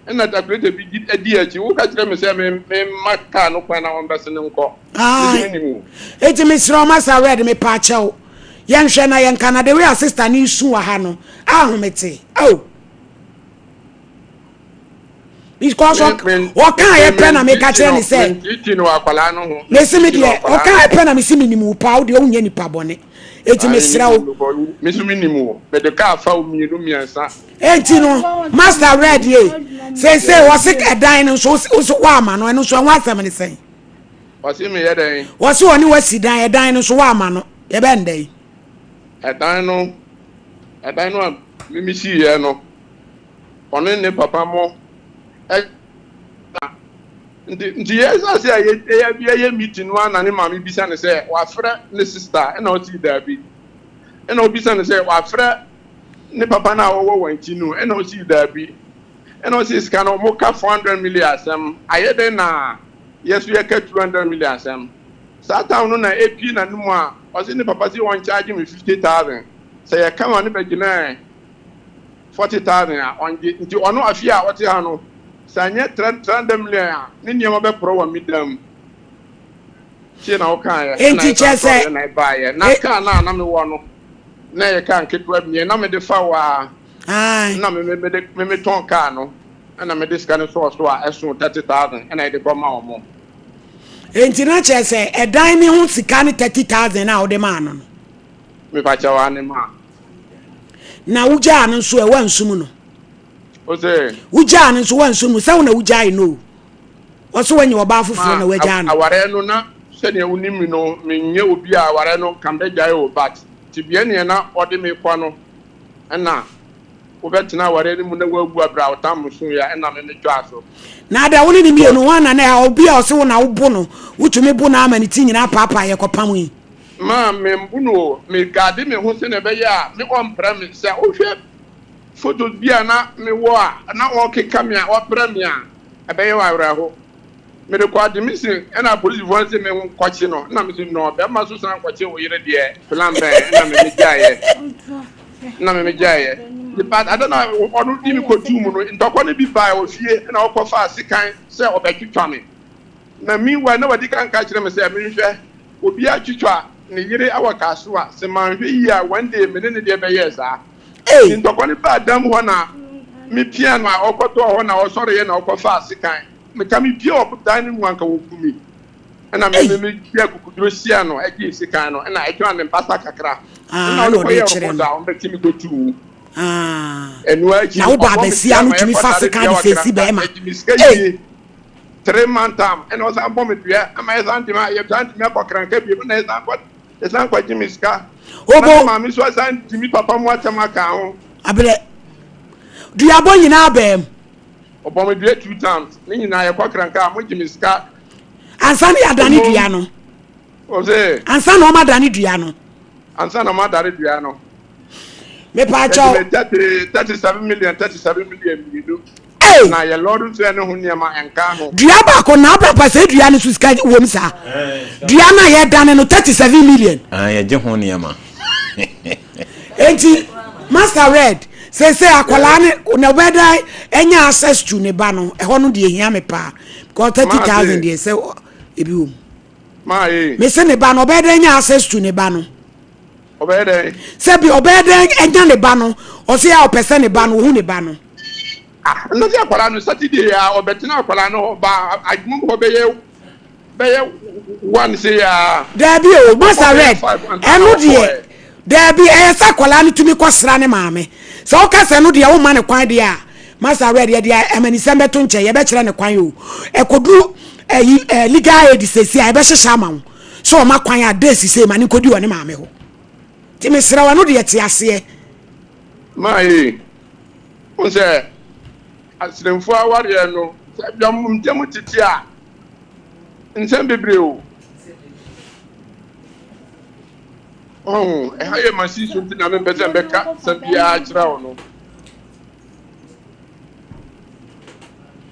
ɛna calculator bi di di akyi, woka kyerɛ me sɛ me memma kaa no kwan na wɔmbɛsene nkɔ. Me nso Ae. menim o. Enti mesrɛ wo Master Red, mepaakyɛw, yɛnhwɛ na yɛnka na the way a sister no resu wɔ ha no, ahomete. Oh. Because ɔka yɛ pɛ na meka kyerɛ ne sɛ mesi me deɛ ɔka yɛ pɛ na mesi me nim wo paa wo deɛ wonyɛ nipa bɔne eti mesrɛ wo. Eti no master red ye sese wɔse ɛdan no nso wosi woama no ɛno nso ɛho asɛm ne sɛn. Ɔse meyɛ dɛn? Wɔse ɔne wo asi dan, ɛdan no nso woamma no, yɛbɛn dɛn? Ɛdan no, ɛdan no a me mesiiɛ no, ɔne ne papa mo na nti nti yɛhyɛ ase a yɛ yɛyɛ meeting no ara na ne maame bisa no sɛ wafrɛ ne sister ɛna ɔse daabi ɛna ɔbisa no sɛ wafrɛ ne papa no a ɔwɔ wɔn akyi no ɛna ɔse daabi ɛna ɔse sika no wɔn ka 400 million asɛm ayɛ dɛn na yɛ so yɛka 200 million asɛm saa time no na epie n'anum a ɔse ne papa se wɔn charge me 50,000 sɛ yɛka ma ne bɛgyina 40,000 a ɔngye nti ɔno afie a ɔte ha no sɛ anyɛ 300 million a ne nneɛma bɛporɔ wɔ me dan mu tie na wokaeɛ ɛna Enti kyerɛ yɛsan sɛ sɔreɛ na ɛbaeɛ na e kaa no a na mewɔ no na ɛyɛ kaa nketewa bi na mede fa wɔ a ae. na me me mede me metɔn kaa no ɛna mede sika no sɔɔ so a ɛso 30,000 ɛna yɛde kɔma wɔn. Enti na kyerɛ sɛ ɛdan ne ho sika ne 30,000 a wode maa no no. Mepa kyɛw ane ma. Na wogyaa no nso ɛ woansum no. Ose. Wogyaa no nso woansum no sɛ wo na wogyae no o. Ɔse wanya ɔbaa foforɔ Ma na wagyaa no. awareɛ no na sɛdeɛ wonim me no menyɛ obi a awareɛ no nka mɛgyae o but tebea neɛ na ɔde me kɔ no ɛna wobɛtena awareɛ no mu na woawu aberɛ a wotam so yɛ ɛna me metwaa so. Na ada wo ne ne mmienu hwan na na ɛha obi a ɔse wo na wobo no wotumi bo no ama ne ti nyinaa paapaa yɛkɔpam yi. Ma membo no o me guarde me ho sɛdeɛ ɛbɛyɛ a me ɔmprɛ me sɛ wohwɛ photos bi a na mewɔ a na ɔkeka me a ɔprɛ me a ɛbɛyɛ wo awerɛho. Mede kɔ admission ɛna apolisifoɔ no se me nkɔkye no ɛna mese no bɛrima so san kɔkye wo yere deɛ plan bɛn ɛna me megyaeɛ ɛna me megyaeɛ but ada na ɔno di me kɔtuu mu no ntɔkwa no bi baa wɔ fie ɛna ɔkɔfaa sekan sɛ ɔbɛtwitwa me na meanwhile na wadi kan ka kyerɛ me sɛ menhwɛ obi atwitwa ne yere awɔ kasoa sɛ manhwɛ yie a one day me ne ne deɛ bɛyɛɛ saa. Ei! Ntɔkwa no baa dan mu hɔ na mepia no a ɔkɔtɔɔ hɔ na ɔsɔreeɛ na ɔkɔfaa sekan. Meka mepie wɔ dan no mu anka wɔku me. Ɛna me Ei! me mede akukuduro hyia no gyee sekan no ɛna ɛtwaa ne basa kakra. Ah, Ɛna ɛna ɔde ɔde kɔyɛɛ kyerɛ report no. a wɔbɛkye me kɔtuu mu. Ah. Ɛno akyi Na no wo baa ɔbɔ me basia dua no ma tumi fa yɛkɔdare sekan dua de wɔ fesi Kransa. bɛrima. Yɛgye me sika Ei! yie three month time ɛna ɔsan bɔ me dua ama yɛsan de me yɛsan de me akɔ Kranka bio ɛna yɛsan kɔ Yɛsan kɔgye me sika. Na me Obo. maame nso asan di me papa mu atɛm aka ho. Abrɛ. Duabɔ nyinaa baa mu. Ɔbɔ me dua two times. Ne nyinaa yɛkɔ Kranka a, mogye me sika. Ansa na yɛadane Mmom, dua no. ɔse. Ansa na wɔadane dua no. Ansa na wɔadane dua no. Mepaakyɛw. Yɛgye me 30, 37 million, 37 million mmienu. Ei! Na yɛ lɔre fɛ ne ho nneɛma nka ho. Dua baako na abrapa sɛ dua no so sika wom saa. Dua no a yɛdane no 37 million. Ah, yɛgye ho nneɛma. Enti Master Red sese akwadaa ne na ɔbɛda anya access to ne ba no ɛhɔ no deɛ ehia me paa because 30,000 deɛ sɛ ebi wom. Maa ye. Mese ne ba no ɔbɛda anya access to ne ba no. Ɔbɛyɛ dɛn? Sɛ bi ɔbɛyɛ dɛn anya ne ba no ɔsɛ a ɔpɛ sɛ ne ba no ohu ne ba no. Ah, na sɛ akwadaa no Saturday a ɔbɛtena akwadaa no hɔ ba adwuma mu hɔ bɛyɛ bɛyɛ one se ya. Daabi o, Master Red, ɛno deɛ daabi ɛyɛ sɛ akwadaa no tumi kɔsra ne maame. Sɛ woka sɛ ɛno deɛ womma ne kwan deɛ a, Master Red yɛde amanisɛm bɛto nkyɛn yɛbɛkyerɛ ne kwan o. Ɛkɔduru ɛyi ɛ legal aid sɛsi a yɛbɛhyehyɛ ama wo sɛ ɔma kwan a days sei ma ne nkɔdi wɔ ne maame hɔ. Nti mesrɛ wo ɛno deɛ te aseɛ. Maa ee. Wohu sɛ asremfoɔ awareɛ no, sɛ dwam ntam tete a, nsɛm bebree o. Ɔho, ɛha yɛ machine so nti na mempɛ sɛ mbɛka sɛm biara kyerɛ wo no.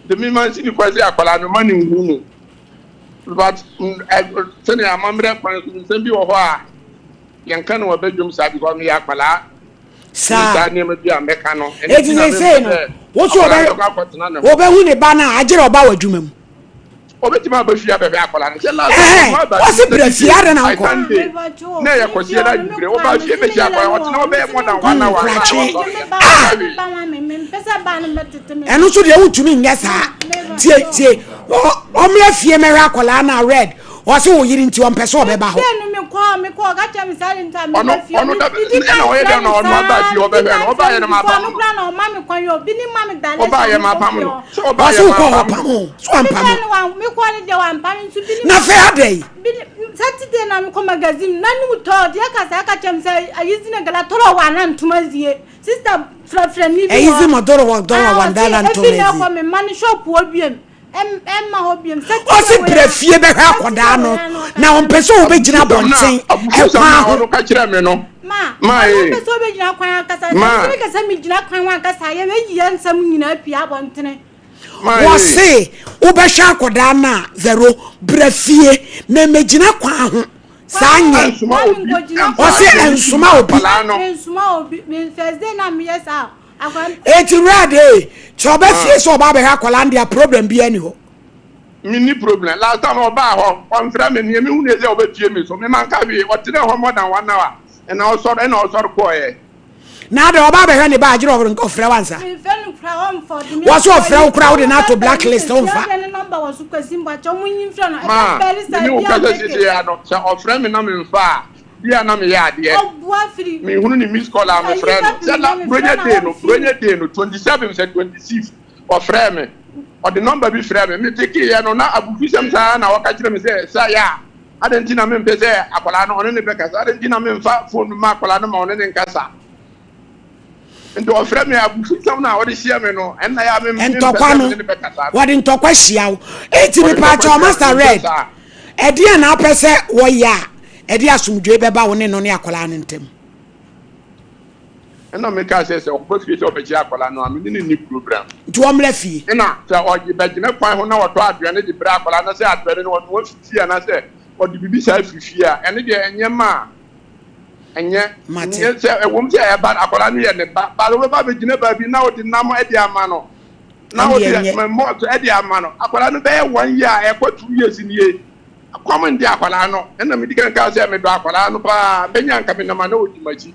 Nti me machine kwan sɛ akwadaa no ma ne nhu no. But sɛnea amammerɛ kwan so nsɛm bi wɔ hɔ a yɛnka no wɔ badwam saa because meyɛ akwadaa. Saa. Nneɛma bi a mɛka no. Eti seesei no, wo so wɔbɛhu ne ba no a, agyerɛ ɔba wɔ adwuma mu. Obetumi aba fie abɛhwɛ akwadaa no. Sɛ last time ɔno aba fie brɛ fie ada na nkɔ. Sunday na ɛyɛ kɔsi ɛda adwumire. Ɔba fie bɛhyia akwadaa ɔtena hɔ bɛyɛ more than one hour. Nkuratwe. Ah! Ɛno nso deɛ wontumi nyɛ saa. Tie tie. Ɔmmrɛ fie mɛhwɛ akwadaa no a red. Ɔse wo yere nti ɔmpɛ sɛ ɔbɛba hɔ. mekɔ mekɔ ɔka kyerɛ me saa de nta Ɔno meba fie ɔno da medi ɛna kan ɔyɛ frɛ dɛn no na ɔno aba saa fie medi ɔbɛhwɛ kan no frɛ ɔbaayɛ no no before mapam ɔno no koraa na ɔma me kwan yɛ obi ne ma me direction ɔbaayɛ mekɔ mapam fie no hɔ sɛ Ɔse ɔbaayɛ wokɔ hɔ mapam pam no o so wampam mefrɛ no no wa mekɔ no deɛ wampa me nso bi ne na ma afei adɛn bi ne Saturday na mekɔ magazine na ne tɔ deɛ ka saa ka kyerɛ me sɛ ayi zi na gala tɔrɔ wa na ntoma zie sister frɛfrɛ ni bi ɛyi hɔ zi ma dɔrɔ wa dɔrɔ ah wa ɔse ndala efi ntoma na zi ɛkɔ me ma ne shop wɔ biem ɛmma hɔ biem Ɔse Saturday wei brɛ a fie bɛhwɛ Saturday akɔdaa wei no a na ɔka na kyerɛ ɔmpɛ me sɛ wobɛgyina abufuosɛm no abɔnten a abufuosɛm ɛkwan no a ho ɔno ka kyerɛ me no ma ma ɔno ee mpɛ sɛ ɔbɛgyina kwan ankasa sɛ ma mesɛ meka sɛ megyina kwan ho ankasa a yɛbɛyi yɛ nsɛm nyinaa pie abɔntene ma ee Wɔse wobɛhwɛ akɔdaa no a Vero brɛ fie na mmɛgyina kwan ho saa kwan nyɛ ɛnsoma na obi menkɔgyina ɛmfa kwan Ɔse ho aduane bi ɛnsoma ma obi akwadaa no mensoma obi me first day na meyɛ saa akwa Enti wura de kyɛ ɔbɛ fie ah sɛ ɔba abɛhwɛ akwadaa no deɛ problem biara ni hɔ. Menni problem. Last time ɔbaa hɔ, ɔmfrɛ me. Nea mehu ne sɛ ɔbɛpie me so. Me manka hwee. Ɔtenaa hɔ more than one hour. Ɛna ɔsɔre, ɛna ɔsɔre kɔeɛ. Na adɛn ɔba abɛhwɛ ne ba a gyerɛ ɔfrɛ wo ansa? Memfrɛ no koraa ɔmfa ɔde me Wɔ so akɔ ɔfrɛ wo yi koraa wode no ɔmo ato bɛfrɛ black me list sɛ womfa. ɔdeɛ ne number wɔ so Kwasi Mboakye ɔmo nyi mfrɛ no ɛbɛ Ma, bɛri me saa ne wo bia kasa ɔbɛke. seesei ara no, sɛ ɔfrɛ me na memfa a, bi a na meyɛ adeɛ. Ɔboa firi Mehunu ne missed call a, ayi mefrɛ no. fapem Sɛ na la, mefrɛ Buronya no a day no, ɔmfii. Buronya day no, 27 sɛ 26, ɔfrɛɛ me. Ɔde nɔmba bi frɛɛ me. Mepekeeɛ no, na abufusɛm saa ara na ɔka kyerɛ me sɛ, Sɛ yɛ a, adɛn nti na mempɛ sɛ akwadaa no ɔne no bɛkasa? Adɛn nti na memfa fon no mma akwadaa no ma ɔne no nkasa? Nti ɔfrɛ me a, abufusɛm no a ɔde hyia me no, ɛnna yɛ a mempɛ Ntɔkwa sɛ no, me ne no bɛkasa no. wɔde ntɔkwa hyia wo. Enti Ɔde ntɔkwa mepaakyɛw hyia me, Master mempɛ Red, saa. ɛdeɛn na wopɛ sɛ wɔyɛ a ɛde asomdwoe bɛba wo ne no ne akwadaa no ntam? Ɛna mekaa sɛ, sɛ ɔba fie sɛ ɔbɛgye akwadaa no a, me ne no nni program. Nti ɔmmra fie. Ɛna sɛ ɔgye bɛgyina kwan ho na ɔtɔ aduane de brɛ akwadaa no sɛ aduane no ɔnoa firi fie anaasɛ ɔde biribi saa firi fie a, ɛno deɛ ɛnyɛ ma a, ɛnyɛ. Mate. Nyɛ sɛ ɛwom sɛ ɛba akwadaa no yɛ ne ba, but wobɛba abɛgyina baabi na wode nam de ama no, na Ɛndeɛ wode ɛnyɛ. malt de ama no. Akwadaa no bɛyɛ one year a ɛkɔ 2 years nie. Kɔm nde akwadaa no. Ɛna medi kan kaa sɛ medɔ akwadaa no paa. Bɛnya nka menam a na ɔdi m'akyi.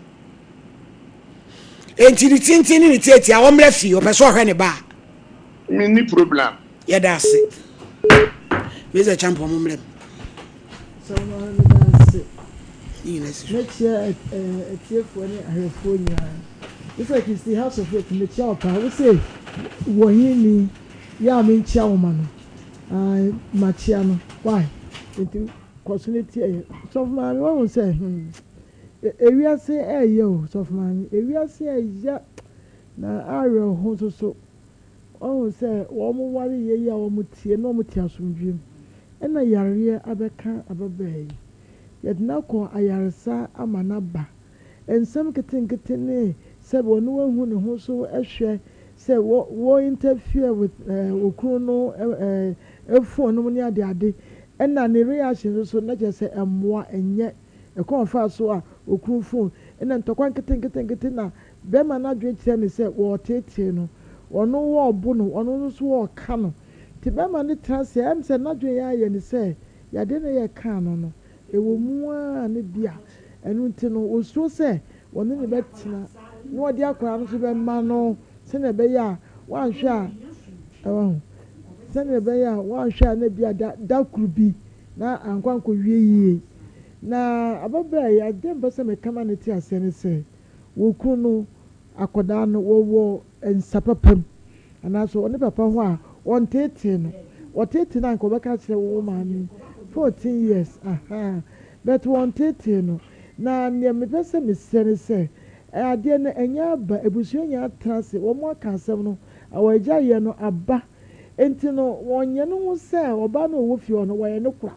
Enti ne tenten ne ne tiatia ɔmmra fie ɔpɛ sɛ ɔhwɛ ne ba a. Menni problem. Yɛda ase. Mr. Champon mo mmrɛ mu. Sɔfo meda ase. Ne nyinaa si so. Mɛkyia atiefoɔ ne ahwɛfoɔ nyinaa. Mr. Christy House of Hope mekyia wo paa. Wo se wɔ he ni yɛ a menkyia wo ma no. Ae makyia no why nti kɔ so na tie yɛ. Sɔfo maame wahu sɛ hmm ewiase ɛyɛ o sɔfo maame ewiase ɛyɛ na awerɛho nso so wahu sɛ wɔn ware yɛ yi a wɔn tie na wɔn te asomdwie mu ɛna yareɛ abɛka ababaa yi yɛde no akɔ ayaresa ama no aba nsɛm nketenkete ne sɛ wɔne wahu ne ho so hwɛ sɛ wɔ wɔ interfere with okunu no phone no mu ne ade ade ɛna ne reaction nso so na kyerɛ sɛ ɛmmoa ɛnyɛ ɛkwan ɔfaa so a okunu phone ɛna ntɔkwa nketenketenkete na bɛrima no adwene kyerɛ ne sɛ wɔɔteetee no ɔno wɔɔbo no ɔno nso so wɔɔka no nti bɛrima no tena ase a ɛm sɛ n'adwene yɛ ayɛ ne sɛ yadeɛ no yɛ kaa no no ɛwɔ mu ara ne bi a ɛno nti no osuro sɛ wɔne ne bɛtena na ɔde akwadaa no nso bɛma no sɛnea ɛbɛyɛ a wanhwɛ a ɛwɔ ho sɛnea ɛbɛyɛ a wanhwɛ a na bi a da da koro bi na ankɔ ankɔwie yie na ababaa yi adeɛ mpɛ sɛ meka ma ne te aseɛ ne sɛ wɔkunu no akwadaa no wɔwɔ nsa papa mu anaasɛ ɔne papa ho a wɔnteetee no wɔteetee no anka wɔbɛka kyerɛ wo maame 14 years aha but wɔnteetee no na nea mepɛ sɛ mesrɛ ne sɛ adeɛ no ɛnyɛ aba abusua nyinaa atena ase wɔn aka asɛm no awɔagya yɛ no aba nti no wɔnyɛ no ho sɛ ɔbaa no a ɔwɔ fie hɔ no wɔyɛ no kora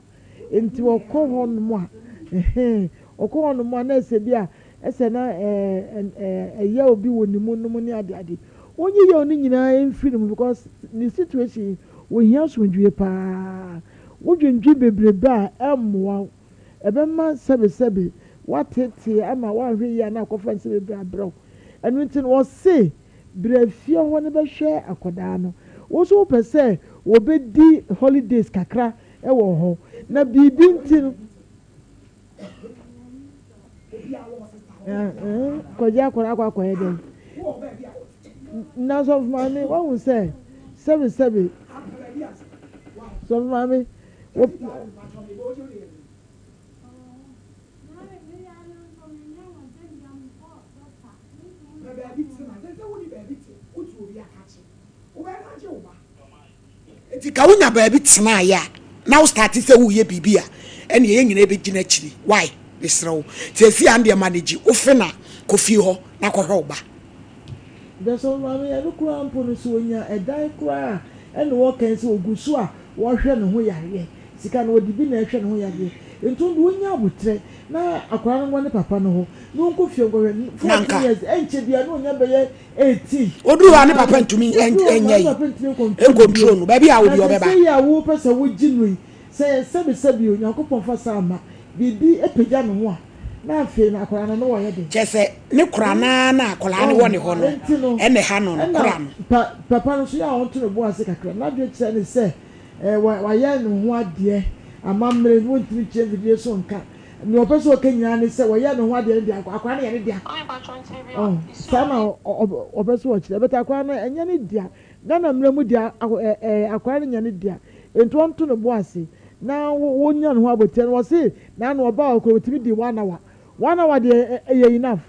nti wɔkɔ hɔ nom a ɛhɛn ɔkɔ hɔ nom a na ɛsɛ bi a ɛsɛ na ɛɛ ɛɛ ɛyɛ obi wɔ ne mu nom ne ade ade onyi yɛ no nyinaa mfiri ne mu because ne situation ohia asomdwie paa wodwendwen bebrebe a ɛmmoa wo ɛbɛma sɛbesɛbe woatete ama woanhwɛ yie a na akɔfa nsɛm bebree abrɛ wo ɛno nti no wɔse brɛ fie hɔ no bɛhwɛ akwadaa no wo nso wopɛ sɛ wɔbɛdi holidays kakra ɛwɔ hɔ na biribi nti no kɔgye akwadaa akɔ akɔyɛ dɛn na sɔfo maame wahu sɛ sɛbesɛbe sɔfo maame wo. Enti ka wonya baabi tenaeɛ a na wo starte sɛ woreyɛ biribi a ɛneɛ yɛn nyinaa bɛgyina akyiri why mesrɛ wo seesei a ndeɛ manage wo fe na kɔ fie hɔ na kɔhwɛ wo ba. Dɛsɛ maame ɛno koraa mpo no sɛ ɔnya ɛdan koraa a ɛna wɔka sɛ ɔgu so a wɔhwɛ ne ho yareɛ sika no ɔde bi na ɛhwɛ ne ho yareɛ nti wo deɛ ɔnya aboterɛ na akwadaa no nkɔ ne papa no hɔ na ɔnkɔ fie nkɔhwɛ no 14 years ɛnkyɛ biara na ɔnya bɛyɛ 18 Ɔduru hɔ a ne papa ntumi nyɛ yi ncontrol no baabi a obi ɔbɛba. Na seesei a wopɛ sɛ wogye no yi sɛ sɛbi sɛbi o Nyankopɔn fa saa ma biribi pagya ne ho a na afei no akwadaa no ne wɔyɛ den. Kyerɛ sɛ ne kora no ara na akwadaa no wɔ ne hɔ no ɛna ɛha no no kora no. Papa no nso yɛ a ɔnto ne bo ase kakra n'adwene kyerɛ ne sɛ Wayɛ ne ho adeɛ, amammerɛ, wontumi nkyerɛ mfidie so nka. Nea ɔpɛ sɛ ɔka nyinaa ne sɛ wɔyɛɛ ne ho adeɛ no deɛ, akwadaa no yɛ ne dea. Ɔho, saa na ɔpɛ sɛ ɔkyerɛ. But akwadaa no, ɛnyɛ ne dea. Ghana mmara mu deɛ, akwadaa no nyɛ ne dea. Enti ɔnto ne bo ase na wɔnya ne ho abotire. Na wɔse, naano ɔbaa hɔ koraa, ɔtumi dii one hour. One hour deɛ, ɛyɛ enough.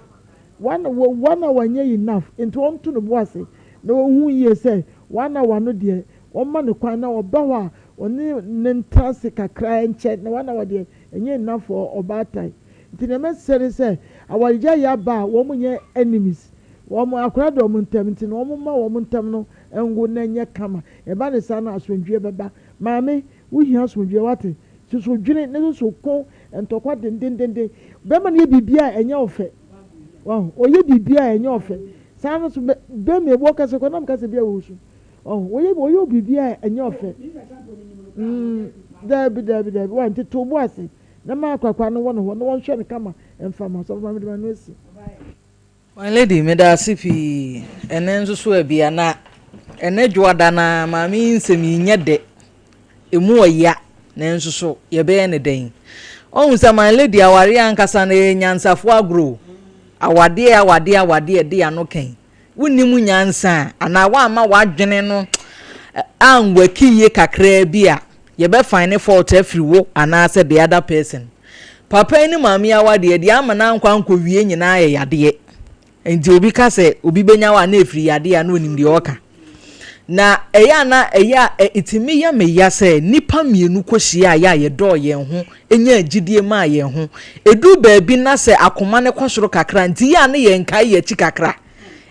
One one hour nyɛ enough. Enti ɔnto ne bo ase na ɔnhu yie sɛ one hour no deɛ, Wɔma no kwan na ɔba hɔ a, ɔne no ntra ase kakra nkyɛ na one hour deɛ ɛnyɛ enough for ɔbaatan. Nti nea mɛsrɛ ne sɛ awaregyaeɛ aba a wɔn nyɛ enemies, wɔn akwadaa da wɔn ntam nti no wɔn mma wɔn ntam no nwo na ɛnyɛ kama. Ɛba no saa no asomdwoeɛ bɛba. Maame, wo hia asomdwoeɛ wate? Susu dwene na susu ko ntɔkwa dendendenden. Bɛrima no yɛ biribiara a ɛnyɛ wo fɛ. Wahu? Ɔyɛ biribiara a ɛnyɛ wo fɛ. Saa no nso bɛ, bɛrima ebi ɔkasa koraa na meka sɛ bi a ɔresu. Ɔho, wɔyɛ wɔyɛ wo biribi a ɛnyɛ ɔfɛ. Mm, daabi, daabi, daabi. Wa, nti to wo bo ase na ma akwakwa no wɔ ne hɔ na wɔnhwɛ no kama mfa ma. Sɔfo maame de m'ano asi. My lady, meda ase pii. Ɛnnɛ nso so abia na ɛnnɛ dwoada no ara maame yi nsɛm yi nyɛ dɛ. Emu ɔya nanso so yɛbɛyɛ no dɛn? Ɔhu sɛ my lady awareɛ ankasa no ɛyɛ nyansafoɔ agorɔ o. Awadeɛ awadeɛ awadeɛ ɛde ano kɛn. Wonni mu nyansa a, anaa woamma w'adwene no anwɔki yie kakraa bi a, yɛbɛ find fault afiri wo anaasɛ the other person. Papa yi ne maame yi awadeɛ, deɛ ama no ankɔ ankɔwie nyinaa yɛ yadeɛ. Nti obi ka sɛ obi bɛnya wo a na ɛfiri yadeɛ a na ɔnim deɛ ɔreka. Na ɛyɛ a na ɛyɛ a ɛtumi yɛ me ya sɛ nnipa mmienu kɔhyia a yɛ a yɛdɔɔ yɛn ho nyaa gyidie maa yɛn ho. Ɛduru baabi na sɛ akoma no kɔ soro kakra nti yɛ a na yɛnkae yɛn akyi kakra.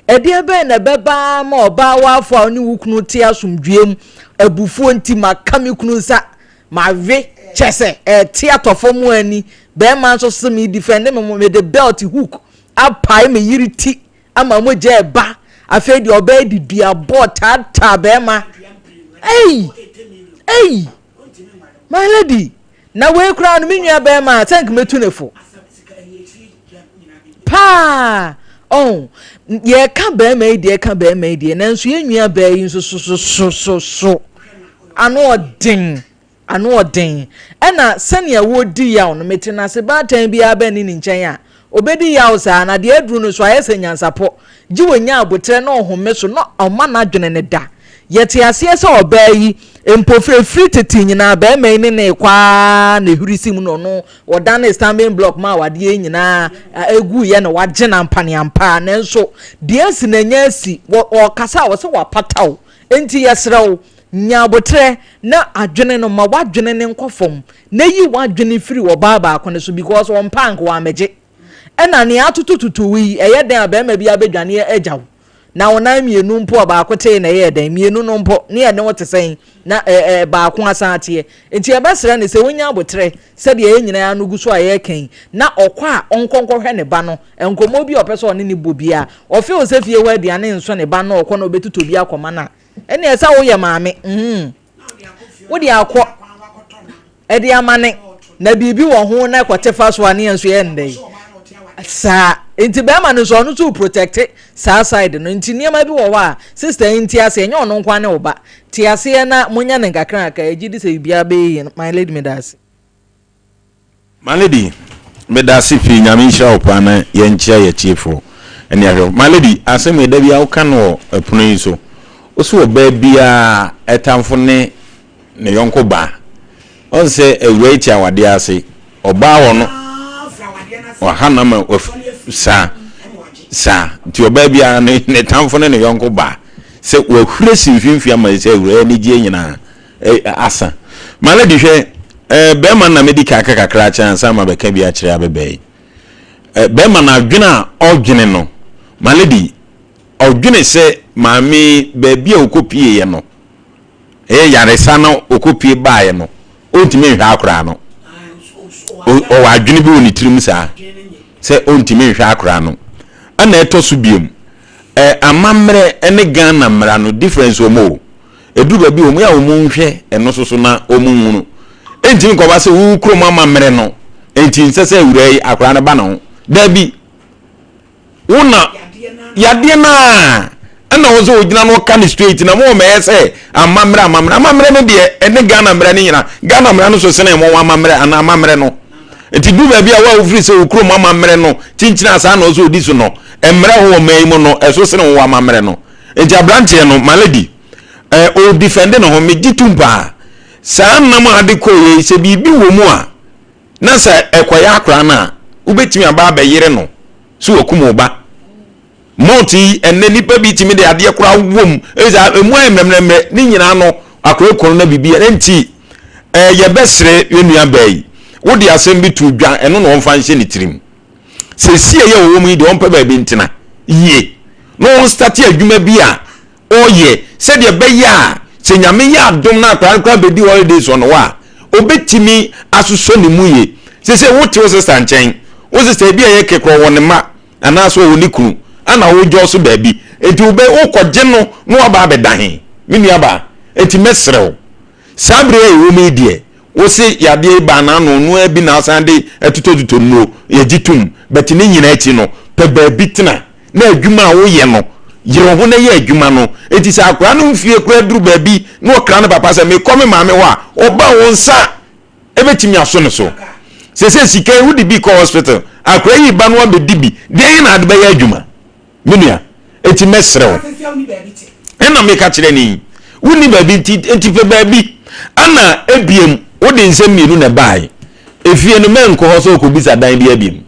Ɛdeɛ bɛn na ɛbɛba ara ma ɔbaa waafo a ɔne wo kunu te asomdwoeɛ mu, abufuo nti maka me kunu nsa, mawe, kyɛ sɛ ɛte atɔ fam ani, bɛrima nso se me defend me ho, mede belt hook apae me yere ti ama mogya ɛba, afei deɛ ɔbɛyɛ de duabɔ taataa bɛrima. Ei! Ei! My lady, na wei koraa no me nua bɛrima a sɛ nka mɛtu ne fo paa ɔn yɛka bɛrima yi deɛ ɛka bɛrima yi deɛ nanso yɛn nua bɛɛ yi nso so so so so so ano ɔden ano ɔden ɛna sɛnea wɔdi yaw no mete n'ase baatan biara bɛn ne ne nkyɛn a Ɔbɛdi yaw saa, na deɛ aduru no so ayɛ sɛ nyansapɔ, gye ɔnya aboterɛ na ɔhome so na ɔma n'adwene no da. Yɛte aseɛ sɛ ɔbaa yi, mpofire firi tete nyinaa barima yi ne no rekɔ ara na ɛhuri si mu na ɔno ɔdanee stumbling block maa awadeɛ yi nyinaa ɛguiɛ na wagye no ampaneampa. Nanso deɛ asi no anya asi, ɔkasa a ɔsɛ wapata wo, enti yɛsrɛ wo nya aboterɛ na adwene no ma w'adwene no nkɔ fam na yi w'adwene firi ɔbaa baako no so because ɔmpɛ anka wammɛgye. Ɛna nea atotototo wo yi, ɛyɛ dɛn a barima bi abɛdwane agya wo? Na wo nan mmienu mpo a baako tee na ɛyɛɛ dɛn? Mmienu no mpo, ne ɛne wo te sɛn na ɛ ɛ baako asan ateɛ? Nti yɛbɛsrɛ no sɛ ɔnya aboterɛ sɛdeɛ yɛn nyinaa ano gu so a yɛreka yi, na ɔkɔ a ɔnkɔ nkɔhwɛ ne ba no, nkɔmmɔ bi a ɔpɛ sɛ ɔne no bɔ biara, ɔfeel sɛ fie hɔ aduane nsɔ ne ba no na ɔkɔ na ɔbɛtotɔ bi akɔma no a, ɛnneɛ sɛ woyɛ maame, mm. Wode akɔ ɛde amane na biribi wɔ ho na ɛkɔte fa so a ne yɛn nso yɛ ndɛ yi saa nti bɛrima no nso ɔno nso protect saa side no nti nneɛma bi wɔ hɔ a sister yi nti aseɛ ɛnyɛ ɔno nko ne wo ba te aseɛ na monyɛ no nkakra nkakra ɛgye di sɛ biribiara bɛyɛ yie my lady meda ase. My lady medase pii nyame nhyira wo paa na yɛnkyea yɛtiefoɔ ɛne ahwɛfoɔ. My lady asɛm yi da biara woka no wɔ ɛpono yi so wose ɔbaa biara ɛtamfo ne ne yɔnko baa ɔn sɛ awura yi te awadeɛ ase ɔbaa wɔ no ɔha na ma saa saa nti ɔbaa biara ne ne tamfo ne ne yɔnko baa sɛ wahuri asi mfimfini ama sɛ awura yi anigyeɛ nyinaa. asa. My lady hwɛ, eh, bɛrima na medi kan aka kakra akyerɛ ansa ma bɛka bi akyerɛ abɛbɛɛ yi. Eh, bɛrima no adwene a ɔdwene no, my lady, ɔdwene sɛ maame baabi a ɔkɔpieeɛ no, ɛyɛ yaresa na ɔkɔpie baeɛ no, ɔntumi nhwɛ akoraa no. Ɔwɔ adwene bi wɔ ne tirim saa sɛ ɔntumi nhwɛ akoraa no. Ɛna ɛtɔ so biom, eh, amammerɛ ne Ghana mmara no difference wɔ mu o. Ɛduru baabi a wɔn a wɔn nhwɛ ɛno so so na wɔn nhunu. Ɛntumi nkɔba sɛ wo kurom amammerɛ no nti nsɛ sɛ awuraa yi akwaraa no ba ne ho. Daabi. Wo na yadeɛ no a ɛna wo sɛ ogyina no ɔka no straight na mo mɛyɛ sɛ amammerɛ amammerɛ amammerɛ no deɛ ɛne Ghana mmerɛ no nyina Ghana mmerɛ no so sene mo amammerɛ anaa amammerɛ no. Nti du baabi a wo a wofiri sɛ wo kurom amammerɛ no kyinkyini a saa na ɔsɛ odi so no mmerɛ ho wɔ man yi mu no ɛso sene wo amammerɛ no. Nti abranteɛ no, my lady, eh, o defend ne ho, megye tom paa. Saa nam a ade kɔɔ yei, sɛ biribi wɔ mu a, na sɛ ɛkɔyɛ akora no a, wobɛtumi aba abɛyere no so wakum wo ba. Malt yi, ɛnnɛ nipa bi tumi de adeɛ koraa wɔ mu, ɛsɛ emu ayɛ mmerɛmmerɛmmerɛ, ne nyinaa no, akora kɔn na biribi, ɛnti eh, yɛbɛsrɛ yɛn nua baa yi, wode asɛm bi to dwa, ɛno na ɔmfa nhyɛ ne tirim. Seesei a ɔwɔ mu yi deɛ ɔmpɛ baabi ntena yie na ɔnstate adwuma bi a ɔyɛ sɛdeɛ ɛbɛyɛ a sɛ Nyame yɛ adom na akwadaa no koraa bɛdi holidays wɔ ne hɔ a ɔbɛtumi asosɔ ne mu yie. Seesei wote wo sista nkyɛn, wo sista ebi a ɛyɛ kekorɔ wɔ ne mma anaasɛ ɔwɔ ne kunu ana wodwɔ so baabi nti wobɛ wokɔgye no na waba abɛda he me nuabaa nti mɛsrɛ wo saa berɛ a ɛwɔ mu yi deɛ Wo se yadeɛ yi baa n'ano no ara bi na asan de totɔtotɔ nnuro, yɛgye tom, but ne nyinaa akyi no, pɛ baabi tena na adwuma a woyɛ no, yere wo ho na yɛ adwuma no. Enti sɛ akwadaa no mfie koraa duru baabi na ɔkra ne papa sɛ mekɔ me maame hɔ a, ɔba wo nsa bɛtumi aso ne so. Seesei sika yi wode bi kɔ hospital, akwadaa yi ba no abɛdi bi, deɛn na ade bɛyɛ adwuma? Me nua, enti mɛsrɛ wo. Ɛna meka kyerɛ ne yi, wonni baabi nti, enti pɛ baabi. Ɛna ebiem, wode nsɛm mmienu na ɛbaeɛ. Efie no, mɛnkɔ hɔ sɛ ɔkɔbisa dan bi abiem.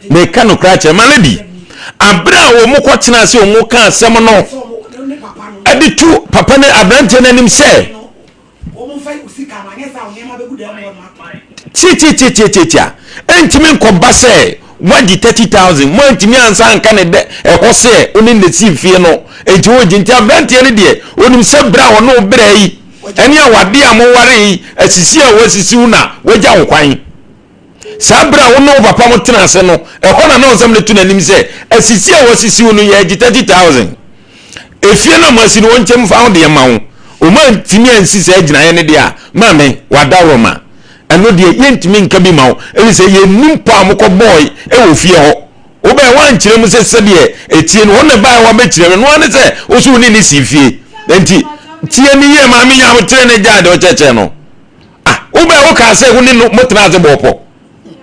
Meka nokorɛ akyerɛ ma lady. Abere a wɔn kɔtena ase wɔn ka asɛm no ɛde to papa ne aberanteɛ no anim sɛ Tiatiatiatiatia, ɛntumi nkɔba sɛ woagye 30,000, moantumi ansa anka ne dɛ ɛhɔ sɛ wo ne no si fie no, enti wogye. Nti aberanteɛ no deɛ, ɔnim sɛ berɛ a ɔne wo brɛ yi, ɛne awadeɛ a moware yi, asisi a wasisi wo na wagya wo kwan. Saa berɛ a wo ne wo papa mo tena ase no, ɛhɔ na na ɔnsɛm no to n'anim sɛ, asisi a wasisi wo no, yɛregye 30,000. Efie no a moasi no, wɔnkyɛ mfa wo deɛ mma wo. Wɔn antumi ansi saa gyinaeɛ no deɛ a, maame, w'adaworoma. Ɛno deɛ, yɛntumi nka bi mma wo, ɛfiri sɛ yɛnnim pɔ a mokɔbɔɔe wɔ fie hɔ. Wobɛɛ, woankyerɛ mu sɛ sɛdeɛ ɛtie no, hɔ na ɛbaeɛ a woabɛkyerɛ mu. Ɛno ara ne sɛ, wo nso wo ne no sii fie. Enti, tie no yie, maame, nya aboterɛ na gyae deɛ ɔkyerɛkyerɛ no. Ah, wobɛɛ wokaa sɛ wo ne no motena ase bɔɔ pɔ.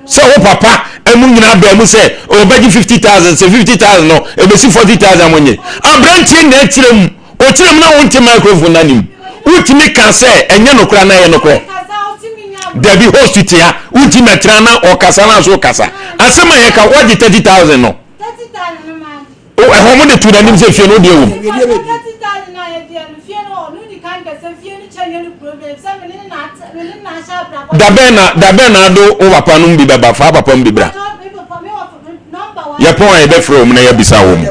Sɛ wo papa mu nyinaa baa mu sɛ ɔbɛgye 50,000 sɛ 50,000 no ɛbɛsi 40,000 mo nye. Aberanteɛ na akyerɛ mu. Ɔkyerɛ mu na wonte microphone no anim. Wotumi ka sɛ ɛnyɛ nokorɛ anaa ɛyɛ nokorɛ. Dabi host te ha wontumi mɛtena na ɔkasa na so kasa. Asɛm a yɛka woagye 30,000 no. O, ɛhɔ mo de to n'anim sɛ fie no wodeɛ wom. Dabɛn na dabɛn na ado wo papa no bi bɛba fa papa mu bi bra. Yɛpɔn a yɛbɛfrɛ wɔn na yɛabisa wɔn.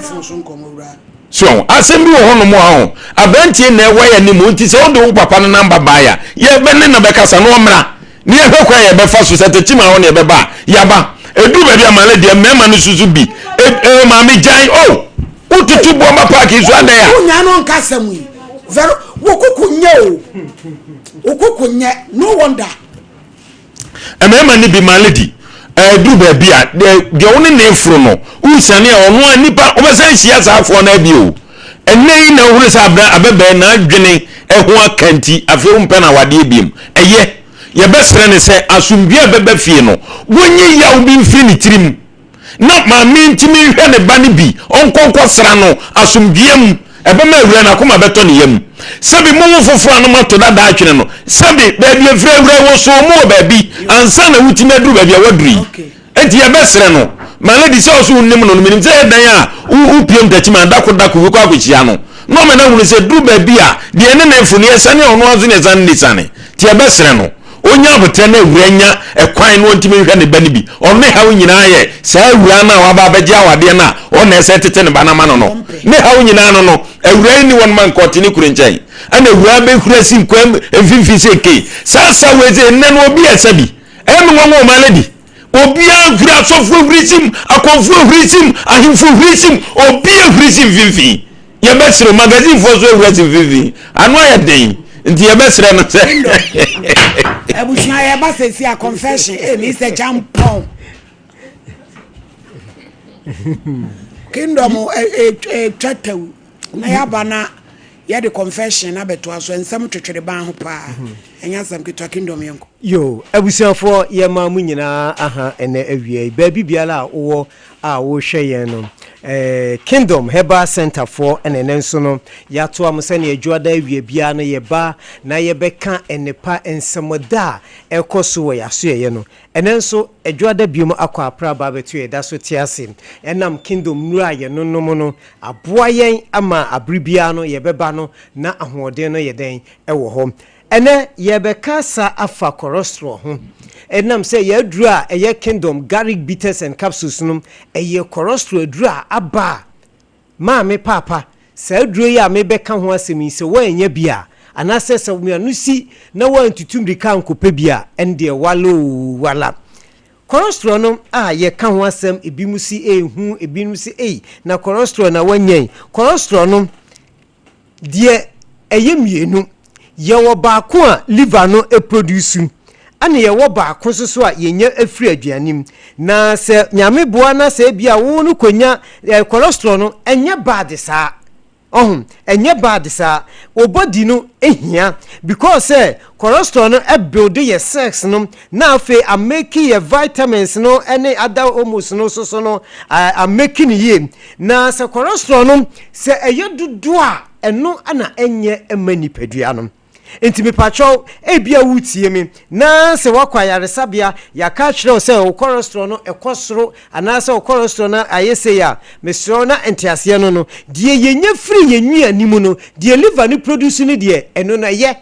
So asɛm bi wɔ hɔnom a ho aberanteɛ na ɛwɔ yɛ anim nti sɛ wode wo papa no namba baeɛ a yɛbɛne na bɛkasa na ɔmmra. Ne yɛhwɛ kwan a yɛbɛfa so sɛ tekyima hɔ na yɛbɛba a, yɛaba. Ɛduru baabi a maame deɛ mmarima no susu bi. E, e, maame gyae o. Oh, wotutu boɔma park yi so adɛn a. Wonya no nka asɛm yi. Vero, wo koko nyɛ o. Wo koko nyɛ. No wonder. Mmarima no bi, my lady, ɛduru baabi a deɛ wo ne ne foro no, wosiane a ɔno a nipa wobɛsan hyia saa afoɔ no abi o. Ɛnnɛ yi na wohunu sɛ abena abɛbɛn n'adwene ho aka nti afei wompɛ no awadeɛ biom. Ɛyɛ, yɛbɛsrɛ no sɛ asomdwoeɛ a ɛbɛba fie no, wɔnyi yaw bi mfiri ne tirim na maame ntumi nhwɛ ne ba no bi, ɔnkɔ nkɔsra no asomdwoeɛ mu. Ɛbɛma awura no akoma bɛtɔ ne yam. Sɛbi mowo foforɔ a na moato dada atwene no, sɛbi baabi a ɛfiri awura wosoo mu wɔ baabi ansa na wotumi aduru baabi a woaduru yi. Enti yɛbɛsrɛ no, my lady, sɛ ɔso wonim no no, menim sɛ ɛyɛ dan a wopiem takyi ma dako dako bi kɔ akɔhyia no, na ɔma no ahunu sɛ duru baabi a deɛ ɛne ne mfo no yɛsane a ɔno ara nso ne ɛsane ne sane. Nti yɛbɛsrɛ no, ɔnya aboterɛ na awura nya ɛkwan na ɔntumi nhwɛ ne ba no bi. Ɔno ne haw nyinaa yɛ saa awura no a waba abɛgye awadeɛ no a ɔno na ɛsɛ tete ne ba no ama no no. Ne haw nyinaa no no, awura yi nni hɔ no ma nka ɔte ne kunu nkyɛn. Ɛna awura bɛhura si nkwan mfimfini sɛ kei. Saa sa wei sɛ nnɛ no obi ɛsa bi. Ɛyɛ me nwanwa o my lady. Obiara nhuri, asɔfo ahuri sim, akɔmfo ahuri sim, ahemfo ahuri sim, obi ahuri si mfimfini. Yɛbɛsrɛ magazinefoɔ so ahuri si mfimfini. Ano ayɛ den nti yɛbɛsrɛ no sɛ. Abusua yɛba sɛsi a confession eh Mr. Champon. Kingdom etwa tawu na yɛaba na Yɛde confession no abɛtoa so, nsɛm twetwere ban ho paa, ɛnyɛ asɛm ketewa, Kingdom yɛnkɔ. Yoo abusuafoɔ yɛma mo nyinaa aha ɛnɛ awia yi baabi biara a wowɔ a worehwɛ yɛn no eh, Kingdom Herbal Center foɔ ɛna ɛnɛ nso no yɛatoa mo sɛnea adwuada awia biara no yɛba na yɛbɛka nnepa nsɛmɔda a ɛkɔ so wɔ yɛasoɛyɛ no. Ɛnɛ nso adwuada biom akɔ apra aba abɛto yɛ da so te ase ɛnam Kingdom nnuro a yɛnonom no Aboa yɛn ama abere biara no yɛbɛba no na ahoɔden no yɛ dɛn wɔ hɔ. Ɛnɛ yɛrebɛkasa afa cholesterol ho. Ɛnam sɛ yɛn aduro a ɛyɛ Kingdom Garlic Bitters and Capsules no ɛyɛ cholesterol aduro a aba a, maame, paapa, saa aduro yi a merebɛka ho asɛm yi sɛ woannya bi a, anaasɛ sɛ w'ano si na woantutu mmirika ankɔpɛ bi a, ɛndeɛ wala oo wala. Cholesterol no a yɛka ho asɛm ebinom se ehu, ebinom se ei na cholesterol na wanya yi. Cholesterol no deɛ ɛyɛ mmienu. Yɛwɔ baako a liver no produce ɛna yɛwɔ baako nso so a yɛnya firi aduane mu. Na sɛ Nyame boa na sɛ ebia wo no kɔnya eh, cholesterol no ɛnyɛ bad saa. Ɔho, ɛnyɛ bad saa. Wo body no hia because sɛ cholesterol no build yɛ cells no na afei a make yɛ vitamins no ne other hormones no nso so no a make no yie. Na sɛ cholesterol no sɛ ɛyɛ dodoɔ a ɛno na ɛnyɛ mma nipadua no. Enti mepakyɛw, ebia wuretie me, na sɛ woakɔ ayaresabea, yɛaka akyerɛ wo sɛ wo cholesterol no kɔ soro anaasɛ wo cholesterol no ayɛ sei a, mesrɛ wo na nteaseɛ no no, deɛ yɛnya firi yɛn nnuane mu no, deɛ liver no produce no deɛ, ɛno no ɛyɛ.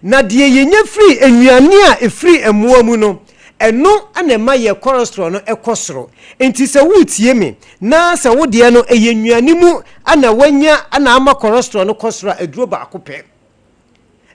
Na deɛ yɛnya firi nnuane a ɛfiri mmoa mu no, ɛno na ɛma yɛn cholesterol no kɔ soro. Enti sɛ woretie me, na sɛ wo deɛ no ɛyɛ nnuane mu na wanya na ama cholesterol no kɔ soro a, aduro baako pɛ.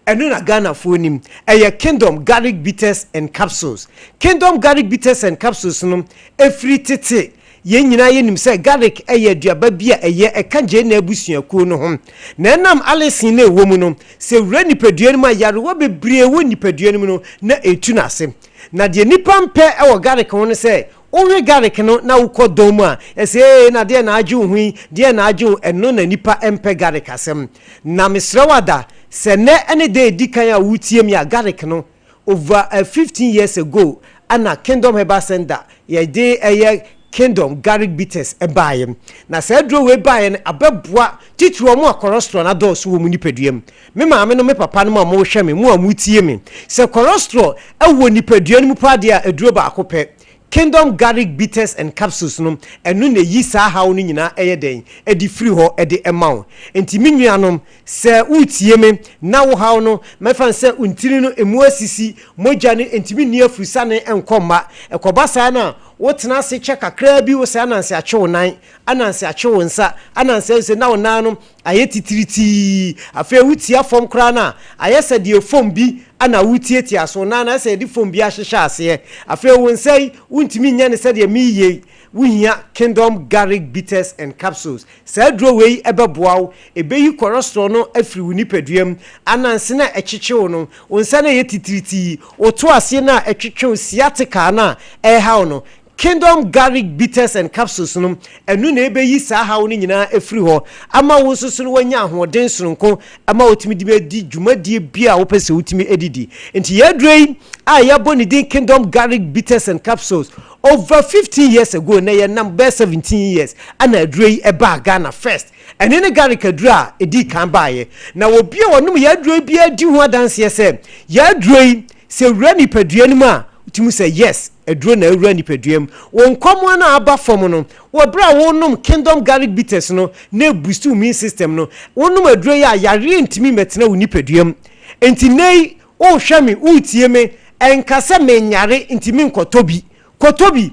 Ɛno na Ghanafoɔ nim. Ɛyɛ Kingdom Garlic Bitters and Capsules. Kingdom Garlic Bitters and Capsules no, ɛfiri tete yɛn nyinaa yɛnim sɛ garlic yɛ aduaba bi a ɛyɛ, ɛka gyeene abusuakuo no ho. Na ɛnam allicin no a ɛwɔ mu no, sɛ ɛwura nipadua no mu a, yarewa bebree a ɛwɔ nipadua no mu no, na ɛtu no ase. Na deɛ nnipa mpɛ wɔ garlic ho ne sɛ, Wowe garlic no na wokɔ dɔn mu a, ɛsɛ ee na deɛn na agye wo ho yi, deɛn na agye wo, ɛno na nnipa mpɛ garlic asɛm. Na mesrɛ wo ada, sɛ nnɛ ne da a ɛdi kan a woretie me a, garlic no, over 15 years ago ɛna Kingdom Herbal Center yɛde ɛyɛ Kingdom Garlic Bitters baeɛ. Na saa aduro wei baeɛ no abɛboa titiri wɔn a cholesterol no adɔɔso wɔ wɔn nipadua mu. Me maame nom, me papa nom a mohwɛ me, mo a motie me, sɛ cholesterol wɔ nipadua no mu paa deɛ a, aduro baako pɛ, Kingdom Garlic Bitters and Capsules no, ɛno na ɛyi saa haw no nyinaa ɛyɛ dɛn? Ɛde firi hɔ de ma wo. Nti me nuanom, sɛ woretie me na wo haw no, mɛfa no sɛ wo ntini no ɛmu asisi, mogya no ntumi nni afurusane nkɔ mma, ɛkɔba saa no a, wotena ase kyɛ kakraa bi, wo sɛ ananse akye wo nan, ananse akye wo nsa, ananse ayi sɛ na wo nan no Ayɛ titiritii. Afei wotia fam koraa no a, ayɛ sɛ deɛ fam bi na woretiatia so, na ayɛ sɛ yɛde fam bi ahyehyɛ aseɛ. Afei wo nsa yi, wontumi nyɛ no sɛdeɛ mereyɛ yi. Wohia Kingdom Garlic Bitters and Capsules. Saa aduro wei bɛboa wo. Ɛbɛyi cholesterol no afiri wo nipadua mu, ananse no a ɛkyekye wo no, wo nsa no a ɛyɛ titiritii, wo to aseɛ no a ɛtwetwe wo, sciatica no a ɛreha wo no. Kingdom Garlic Bitters and Capsules no, ɛno na ɛbɛyi saa haw no nyinaa afiri hɔ ama wo nso so no woanya ahoɔden sononko ma wotumi de adi dwumadie bi a wopɛ sɛ wotumi de di. Nti yɛn aduro yi a yɛabɔ ne din Kingdom Garlic Bitters and Capsules, over 15 years ago, nnɛ yɛnam bɛyɛ 17 years ɛna aduro yi ɛbaa Ghana first. Ɛno ne garlic aduro a ɛdii kan baeɛ. Na obi a ɔnom yɛn aduro yi biara di ho adanseɛ sɛ yɛn aduro yi sɛ ɛwura nipadua no mu a, Wotumi sɛ yes, aduro na awura nipadua mu. Wo nkɔmmoa no a aba fam no, wɔ berɛ a wonom Kingdom Garlic Bitters no na ɛboost wo immune system no, wonom aduro yi a, yareɛ ntumi mmɛtena wo nipadua mu. Enti nnɛ yi, wohwɛ me, woretie me, ɛnka sɛ menyare nti menkɔtɔ bi. Kɔtɔ bi.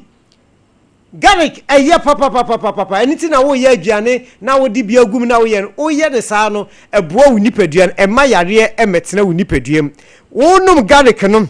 Garlic ɛyɛ papapapapapa, ɛno nti na woyɛ aduane na wode bi agu mu na woyɛ no, woyɛ no saa no, ɛboa wo nipadua no, ɛmma yareɛ mmɛtena wo nipadua mu. Wonom garlic no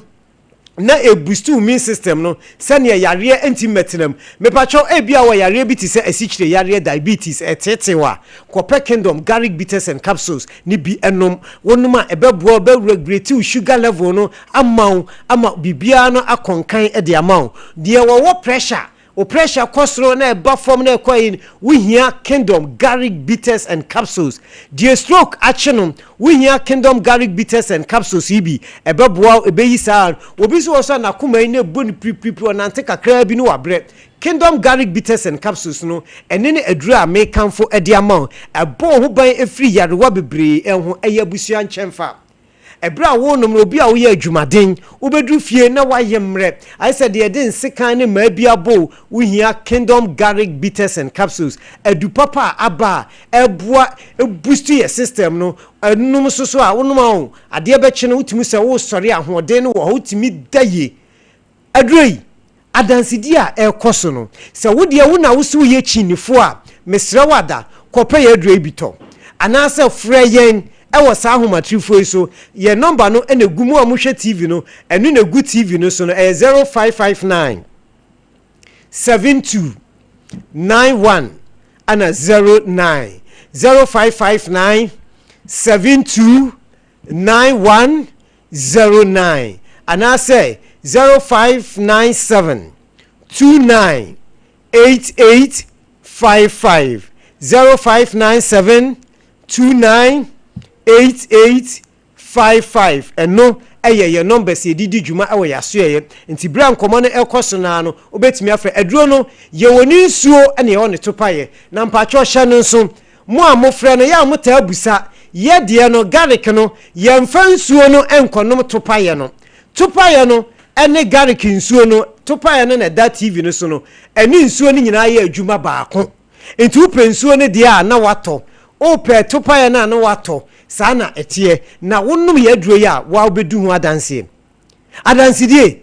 na ɛboost wo immune system no sɛdeɛ yareɛ ntumi mmɛtena mu. Mepakyɛw, ebia wɔ yareɛ bi te sɛ asikyire yareɛ, diabetes, ɛteetee wo a, kɔpɛ Kingdom Garlic Bitters and Capsules no bi nom. Wonom a, ɛbɛboa wo, ɛbɛ regulate wo sugar level no ama wo, ama biribiara no akɔ nkan de ama wo. Deɛ wɔwɔ pressure, wo pressure kɔ soro na ɛba fam na ɛkɔ ayi no, wohia Kingdom Garlic Bitters and Capsules. Deɛ stroke akye no, wohia Kingdom Garlic Bitters and Capsules yi bi, ɛbɛboa wo, ɛbɛyi saa. Obi nso wɔ so a n'akoma yi na ɛbɔ no piripiripiri, ɔnante kakraa bi na wabrɛ. Kingdom Garlic Bitters and Capsules no, ɛne ne aduro a mekamfo de ama wo. Ɛbɔ wo ho ban firi yarewa bebree ho, ɛyɛ abusua nkyɛnfa. Ɛberɛ a worenom no, obi a woyɛ adwumaden, wobɛduru fie na woayɛ mmerɛ, ayɛ sɛ deɛ yɛde nsekan ne mmaa bi abɔ wo, wohia Kingdom Garlic Bitters and Capsules, adu papa a aba a ɛboa boost yɛ system no, ɛnom nso so a wonom a o, adeɛ bɛkye no wotumi sɛ wosɔre a ahoɔden no wɔ hɔ, wotumi da yie. Aduro yi, adansedi a ɛrekɔ so no, sɛ wo deɛ wo na wo se woyɛ kyinnifoɔ a, mesrɛ wo ada, kɔpɛ yɛn aduro yi bi tɔ. Anaasɛ frɛ yɛn wɔ saa ahomatirifoɔ yi so, yɛn nɔmba no na ɛgu, mo a mohwɛ TV no, ɛno na ɛgu TV no so no, ɛyɛ 0559 72 91 ɛna 09, 0559 72 91 09 anaasɛ 0597 29 88 55, 0597 29 88 55. Ɛno yɛ yɛn numbers yɛde di dwuma wɔ yɛn asoɛeɛ. Nti berɛ a nkɔmmɔ no rekɔ so no ara no, wobɛtumi afrɛ. Aduro no, yɛwɔ ne nsuo na yɛwɔ ne topaeɛ. Na mpakyɛw hyɛ no nso, Mo a mofrɛ no, yɛ a motaa busa, Yɛ deɛ no, garlic no, yɛmfa nsuo no nkɔnom topaeɛ no. Topaeɛ no ne garlic nsuo no, topaeɛ no na ɛda TV no so no, ɛne nsuo no nyinaa yɛ adwuma baako. Nti wopɛ nsuo no deɛ a na woatɔ, wopɛ topaeɛ no a na woatɔ, saa na ɛteɛ. Na wonom yɛn aduro yi a, wo ara wobɛdi ho adanseɛ. Adansedie,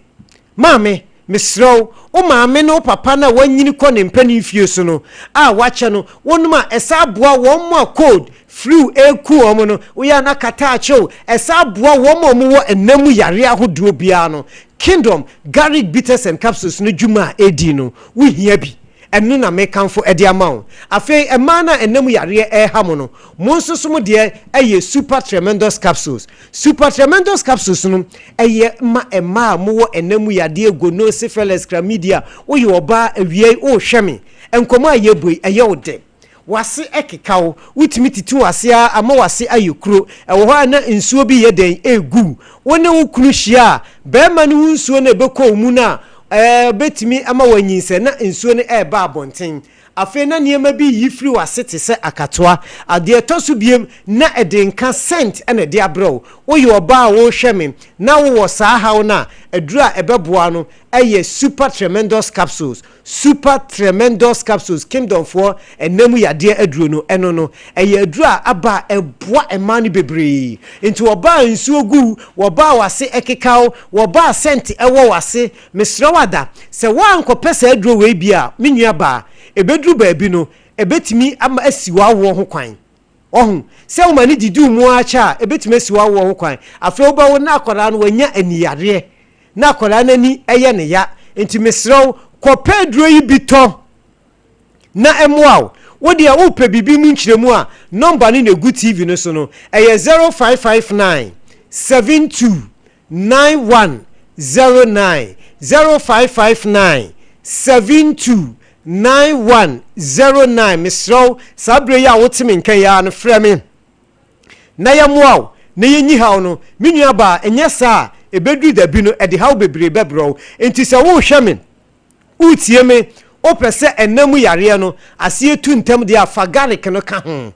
Maame, mesrɛ wo, wo maame ne wo papa no a wɔanyini kɔ ne mpanin mfie so no a wɔakyɛ no, wonom a, ɛsan boa wɔn a cold, flu, reku wɔn no, woyɛ a na kata akye wo, ɛsan boa wɔn a wɔwɔ nna mu yareɛ ahodoɔ biara no. Kingdom Garlic Bitters and Capsules no dwuma a ɛredi no, wohia bi. Ɛno na mekamfo de ama wo. Afei mmaa no a ɛnam yareɛ reha mo no, mo nso so mo deɛ yɛ Super Tremendous Capsules. Super Tremendous Capsules no, ɛyɛ ma mmaa a mowɔ ɛnam mu yadeɛ, gono, syphilis, chlamydia. Woyɛ ɔbaa, awia yi worehwɛ me, nkɔmmɔ a yɛrebɔ yi, ɛyɛ wo dɛ. W'ase keka wo, wotumi tete w'ase ara ama w'ase ayɛ kuro. Ɛwɔ hɔ a na nsuo bi reyɛ dɛn? Ɛregu wo. Wo ne wo kunu hyia a, barima no wo nsuo no a ɛbɛkɔ wo mu no a, ɛbɛtumi ama woanyinsɛn na nsuo no reba abɔnten. Afei na nneɛma bi reyi firi w'ase te sɛ akatoa. Deɛ ɛtɔ so biom, na ɛde nka, scent, na ɛde abrɛ wo. Woyɛ ɔbaa a worehwɛ me na wowɔ saa haw no a, aduro a ɛbɛboa no yɛ Super Tremendous Capsules. Super Tremendous Capsules, Kingdom foɔ ɛna mu yadeɛ aduro no, ɛno no, ɛyɛ aduro a aba a ɛboa mmaa no bebree. Nti wɔba a nsuo gu wo, wɔba a w'ase ɛkeka wo, wɔba a scent ɛwɔ w'ase, mesrɛ wo ada, sɛ woankɔpɛ saa aduro wei bi a, me nua baa, ɛbɛduru baabi no, ɛbɛtumi ama asi w'awoɔ ho kwan. Wahu? Sɛ woma no didi wo mu ara kyɛ a, ɛbɛtumi asi w'awoɔ ho kwan. Afei wobɛwo na akwadaa no wanya aniyareɛ, na akwadaa no ani yɛ no ya. Nti mesrɛ wo, kɔpɛ aduro yi bi tɔ na ɛmmoa wo. Wo deɛ wopɛ biribi mu nkyerɛmu a, nɔmba no na ɛgu TV no so no, ɛyɛ 0559 72 9109, 0559 72 9109. Mesrɛ wo, saa berɛ yi a wote me nka yi ara no, frɛ me na yɛmmoa wo na yɛnyi haw no. Me nuabaa, ɛnyɛ saa a, ɛbɛduru da bi no, ɛde haw bebree bɛbrɛ wo. Enti sɛ worehwɛ me, woretie me, wopɛ sɛ ɛnna mu yareɛ no aseɛ tu ntɛm deɛ a, fa garlic no ka ho.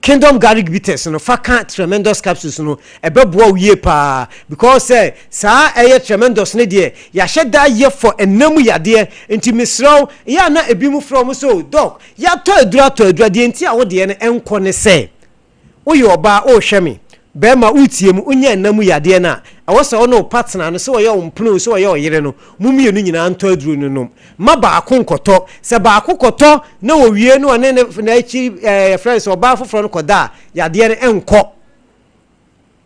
Kingdom Garlic Bitters no fa ka Tremendous Capsules no, ɛbɛboa wo yie paa because sɛ saa ɛyɛ Tremendous no deɛ yɛahyɛ da yɛ for ɛna mu yadeɛ nti mesrɛ wo yɛ a na ebi mu frɛ wɔn sɛ o doc yɛatɔ aduro atɔ aduro a deɛ nti a wo deɛ no ɛnkɔ ne sɛ Woyɛ ɔbaa, worehwɛ me, barima, woretie mu, wonya nna mu yadeɛ no a, ɛwɔ sɛ wo ne wo partner no, sɛ ɔyɛ wo mpena o, sɛ ɔyɛ ɔyere no, mo mmienu nyinaa ntɔ aduro no nom. Mma baako nkɔtɔ. Sɛ baako kɔtɔ na ɔwie na ɔne ne n'akyi ɛɛ yɛfrɛ no sɛ ɔbaa foforɔ no kɔda a, yadeɛ no nkɔ.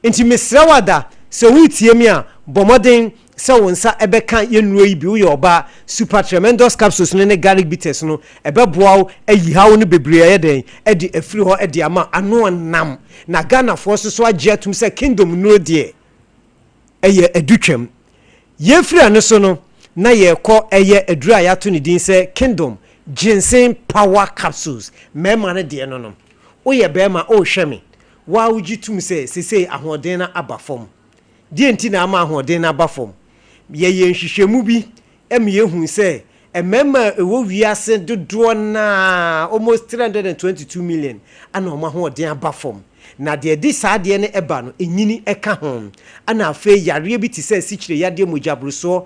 Nti mesrɛ wo ada, sɛ woretie me a, bɔ mmɔden sɛ wo nsa bɛka yɛn nnuro yi bi, woyɛ ɔbaa, Super Tremendous Capsules no ne Garlic Bitters no, ɛbɛboa wo ayi haw no bebree ayɛ dɛn de afiri hɔ de ama ano ɔnam. Na Ghanafoɔ nso so agye atum sɛ Kingdom nnuro deɛ, ɛyɛ adutwam. Yɛfiri ɛno so no, na yɛrekɔ ɛyɛ aduro a yɛato ne din sɛ Kingdom Ginseng Power Capsules, mmarima no deɛ no no. Woyɛ barima, worehwɛ me, Wo ara wogye tom sɛ seesei ahoɔden no aba fam. Deɛn nti na ama ahoɔden no aba fam? Yɛyɛɛ nhwehwɛmu bi ma yɛhuu sɛ mmarima a ɛwɔ wiase dodoɔ no ara, almost 322 million, na wɔn ahoɔden aba fam. Na deɛ ɛde saa adeɛ no ba no, nyini ka ho. Ɛna afei yareɛ bi te sɛ asikyire yadeɛ, mogyaborosoɔ,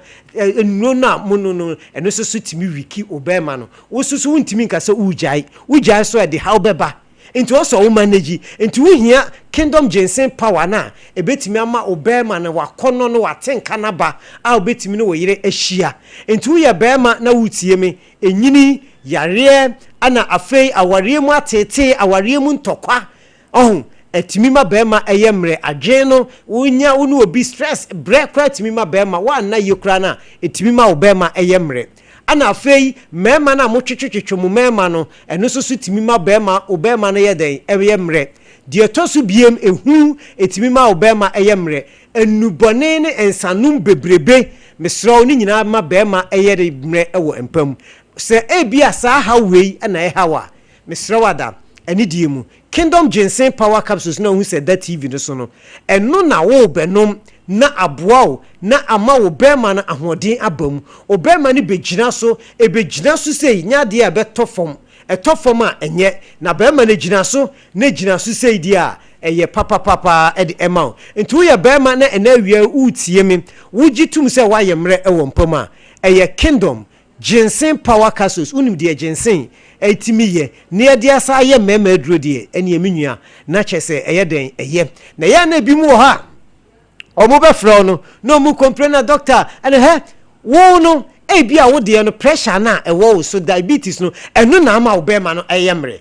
nnuro no a monom no, ɛno nso so tumi wiki wo barima no. Wo nso so wontumi nka sɛ woregyae. Wogyae nso a, ɛde haw bɛba. Nti ɔsɔ wo manage. Nti wo hia kingdom ginseng power no a ɛbɛtumi ama wo bɛɛma no wakɔnɔ no watenka no aba a wobɛtumi ne wo yere ahyia. Nti wo yɛ bɛɛma na wo tie me, ɛnyini, yareɛ, ɛna afei awareɛ mu ateetee, awareɛ mu ntɔkwa, ɔho, ɛtumi ma bɛɛma ɛyɛ mmerɛ, adwene no, wo nya wo ne obi stress, brɛ koraa tumi ma bɛɛma, woanna yie koraa no a, ɛtumi ma wo bɛɛma ɛyɛ mmerɛ. Ɛna afei mmarima no a motwetwetwetwe mo mmarima no, ɛno nso so tumi ma barima, wo barima no yɛ dɛn? Ɛyɛ mmerɛ. Deɛ ɛtɔ so biem, ehu, ɛtumi ma wo barima yɛ mmerɛ. Nnubɔne ne nsanom bebrebe, mesrɛ wo, ne nyinaa ma barima yɛ mmerɛ wɔ mpa mu. Sɛ ebia saa haw wei na ɛha wo a, Mesrɛ wo ada, anidie mu, Kingdom Ginseng Power Capsules no a wohu sɛ ɛda TV no so no, ɛno na worebɛnom na aboa wo na ama wo bɛrima no ahoɔden aba mu. Wo bɛrima no bɛgyina so, ɛbɛgyina so sei, nyɛ adeɛ a ɛbɛtɔ fam. Ɛtɔ fam a, ɛnyɛ. Na bɛrima no gyina so, na ɛgyina so sei deɛ a, ɛyɛ papapapa de ɛma wo. Nti woyɛ bɛrima na ɛnnɛ awia yi woretie me, wogye tom sɛ woayɛ mmerɛ wɔ mpa mu a, ɛyɛ Kingdom Ginseng power capsules, wonim deɛ ginseng tumi yɛ na yɛde asa ayɛ mmarima aduro deɛ, ɛneɛ me nua, na kyerɛ sɛ ɛyɛ dɛn? Ɛyɛ. Na ɛyɛ a na ebinom wɔ hɔ a, wɔbɛfrɛ wo no, na wɔn complain na doctor, ɛna hɛ, wo no, ebi a wo deɛ no pressure no a ɛwɔ wo so, diabetes no, ɛno na ama wo bɛrima no ɛyɛ mmerɛ.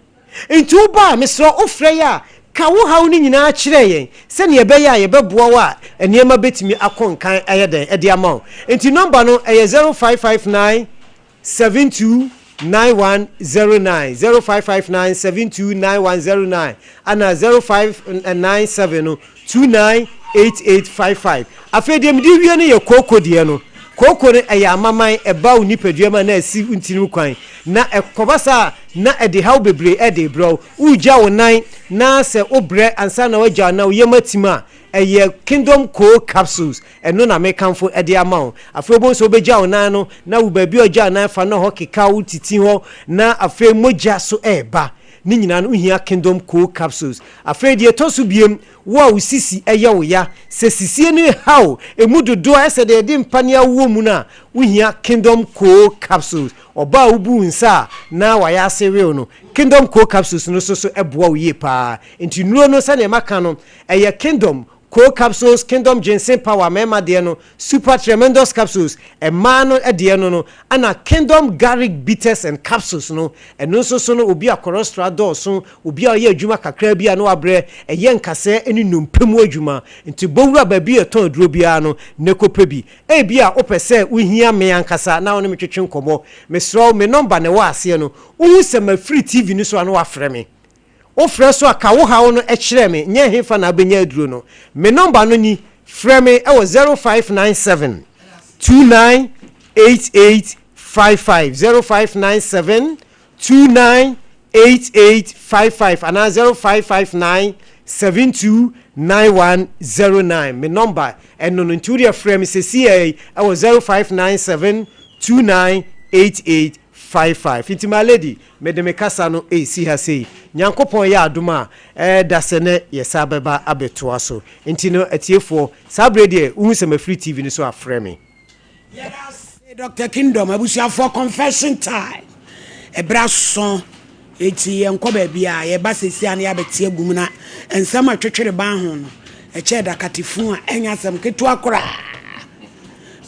Nti wo ba a, mesrɛ wo, wofrɛ yɛ a, ka wo haw no nyinaa kyerɛ yɛn, sɛnea ɛbɛyɛ a yɛbɛboa wo a nneɛma bɛtumi akɔ nkan ayɛ dɛn de ama wo. Nti nɔmba no, ɛyɛ 0559 72 9109, 0559 72 9109, ana 0597 no, 298855. Afei deɛ mede rewie no yɛ kooko deɛ no. Kooko no ɛyɛ amaman, ɛba wo nipadua mu a na asi wo ntini mu kwan. Na ɛkɔba saa a na ɛde haw bebree ɛde rebrɛ wo. Woregya wo nan na sɛ wobrɛ ansa na woagya wo nan, wo yam atim a, ɛyɛ Kingdom Coal Capsules, ɛno na mekamfo de ama wo. Afei wobɛhu sɛ wobɛgya wo nan no na wo baabi a wogya wo nan fa no hɔ keka wo titi hɔ na afei mogya so ɛreba. Ne nyinaa no wohia Kingdom Coal Capsules. Afei deɛ ɛtɔ so biem, wo a wo sisi yɛ wo ya, sɛ sisie no reha wo, ɛmu dodoɔ ayɛ sɛ deɛ yɛde mpaneɛ awowɔ mu no a, wohia Kingdom Coal Capsules. Ɔbaa a wobu wo nsa a na wayɛ ase wew no, Kingdom Coal Capsules no nso so boa wo yie pa ara. Nti nnuro no sɛdeɛ maka no, ɛyɛ Kingdom Coal Capsules, Kingdom Ginseng Power, mmarima deɛ no, Super Tremendous Capsules, mmaa no deɛ no no, ɛna Kingdom Garlic Bitters and Capsules no, ɛno nso so no, obi a cholesterol adɔɔso, obi a ɔyɛ adwuma kakra bi a na wabrɛ, ɛyɛ nkasɛɛ ne nnompe mu adwuma. Nti bɔ wura baabi a yɛtɔn aduro biara no na kɔpɛ bi. Ebia wopɛ sɛ wuhia me ankasa na wo ne me twetwe nkɔmmɔ. Mesrɛ wo, me nɔmba na ɛwɔ aseɛ no. Wohu sɛ mafiri TV no so a na woafrɛ me. Wofrɛ so a, ka wo haw no kyerɛ me, nyɛ hefa na wobɛnya aduro no. Me nɔmba no ni, frɛ me wɔ 0597 29 8855, 0597 29 8855 anaa 0559 72 9109. Me nɔmba ɛno no, nti wodeɛ frɛ me sesiaa yi wɔ 0597 29 8855. 55. Nti my lady, mede me kasa no resi ha sei. Nyankopɔn yɛ adom a, ɛɛ dasɛ nɛ yɛsan bɛba abɛtoa so. Nti no atiefoɔ, saa berɛ deɛ wohu sɛ mafiri TV no so a, frɛ me. Yɛda ase Doctor Kingdom abusuafoɔ confession time ɛberɛ aso enti yɛnkɔ baabiara yɛba seesei a na yɛabɛte agu mu na nsɛm a ɛtwetwere ban ho no ɛkyɛɛ dakatefunu a ɛnyɛ asɛm ketewa koraa.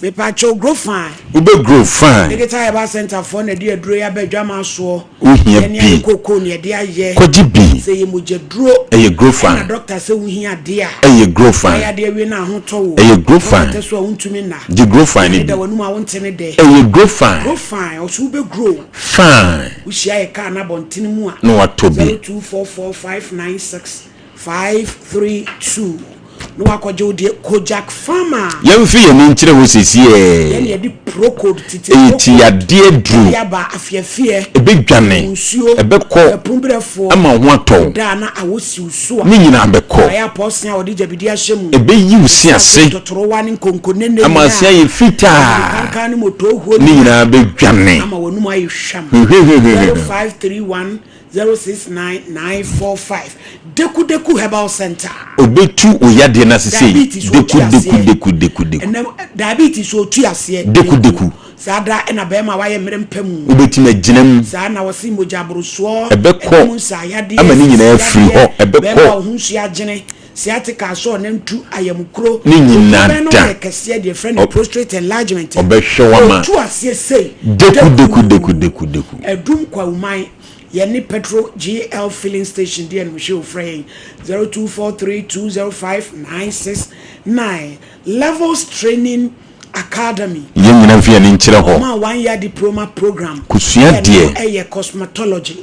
Mepakyɛw grow fine. Wobɛ grow fine. Digital Herbal Center foɔ na ɛde aduro yi aba adwaman soɔ. Wohia Yɛne bi. ayɛ kookoo na yɛde ayɛ. Kɔgye bi. Sɛ ɛyɛ mogya duro. Ɛyɛ grow fine. Ɛna doctor sɛ wohia adeɛ a. Ɛyɛ grow fine. Wayɛ adeɛ awie na ahotɔ wo. Ɛyɛ grow fine. Wokɔtɛ so a wontumi nna. Gye grow fine no Ɛda bi. w'anum a wonte ne dɛ. Ɛyɛ grow fine. Grow fine ɔso wobɛ grow. Fine. Wohyia yɛ car no abɔntene mu a. Na watɔ bi. 0244 596 532 na wakɔgye wo deɛ Kojak Pharma. Yɛmfe yɛn ani nkyerɛ hɔ sesiɛ. Yɛn yɛde Procode tete Ɛyɛ Procode ti yadeɛ duro. Ɛde aba afiafiɛ. Ɛbɛdwane. Nsuo. Ɛbɛkɔ. Ɛpumbrɛfoɔ. Ama wo ho atɔ wo. Ɛda a na awɔ siw so a. Ne nyinaa bɛkɔ. Ayɛ apɔɔsen a wɔde gyabidie ahyɛ mu. Ɛbɛyi wo se ase. Tɔtɔrɔwa ne nkonkonene Ama ase ayɛ fitaa. Kankan ne motohuo. Ne nyinaa bɛdwane. Ama w'anum ayɛ hwam. Hwehwehwehwehwɛ. 0531 069 945 Deku Deku Herbal Center. Obetu wo yadeɛ no ase sei. Diabetes Deku otu deku aseɛ. deku deku deku. Ɛnɛ diabetes otu aseɛ. Deku deku. Saa da ɛna bɛrima wayɛ mmerɛ mpa mu. Wobɛtumi agyina mu. Saa na wɔsi mogya aborosoɔ. Ɛbɛkɔ. Ɛnum nsa yadeɛ. Ama ne nyinaa afiri hɔ. Ɛbɛkɔ. Bɛrima wo ho nsuo agyene. Sciatica so ɔnantu ayamukuro. Ne nyinaa Bɛn no da. yɛ kɛseɛ deɛ frɛ no prostate enlargement. Ɔbɛhwɛ wo ama. Otu aseɛ sei. Deku deku deku deku deku. Ɛdum Kwawuman yɛne Petro GL filling station deɛ no hyɛ ofrɛ yɛn 0243205969 Levels Training Academy. Yɛn nyinaa mfe yɛn ani nkyerɛ hɔ. Ɔma one year diploma program. Kosua Ɛno deɛ. ɛyɛ cosmetology.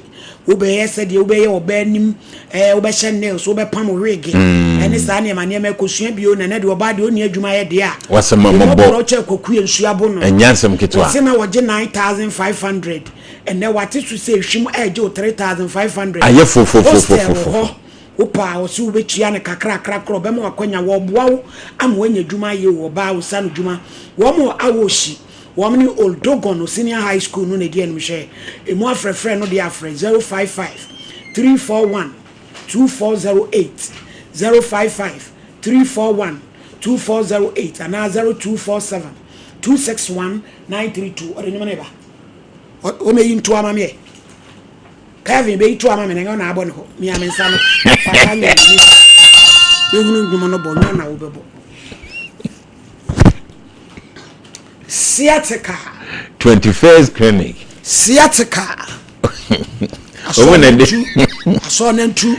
Wobɛyɛ sɛdeɛ wobɛyɛ ɔbaa anim, wobɛhyɛ nails, wobɛpam wig. Ɛne saa nneɛma nneɛma ɛkosua bio na ɛnɛ deɛ ɔbaa deɛ ɔnni adwuma yɛ deɛ a. Wasɛm a mɔbɔ. Ɔbɔ kyɛ kwaku yɛ nsuo abo no. Ɛnyɛ asɛm ketewa. Wɔse na wɔgye 9500. Ɛnɛ wate so sɛ ehwim ɛgye wo 3500. Ayɛ fofofofofofo. Hostel wɔ hɔ. Wopɛ a ɔse wobɛtua no kakrakra korɔ ɔbɛma wakwanya wɔboa wo ama woanya adwuma ayɛ o ɔbaa wo sa no dwuma. Wɔn wɔ Awohyi. Wɔn ne Old Dogon Senior High School no na ɛdi anim hwɛ. Emu afrɛfrɛ no de afrɛ 055 341 2408, 055 341 2408 anaa 0247 261 932. Ɔde nnwom no ba. Ɔmɛyi nto ama meɛ. Kevin bɛyi to ama me na ɛnyɛ ɔna abɔ ne hɔ. Mia me nsa no. Papa nyɛ ne. Mehunu nnwom no bɔ, nyɛ ɔna wobɛbɔ. Sciatica. 21st clinic. Sciatica. Ɔmo na de. Asɔ nantu.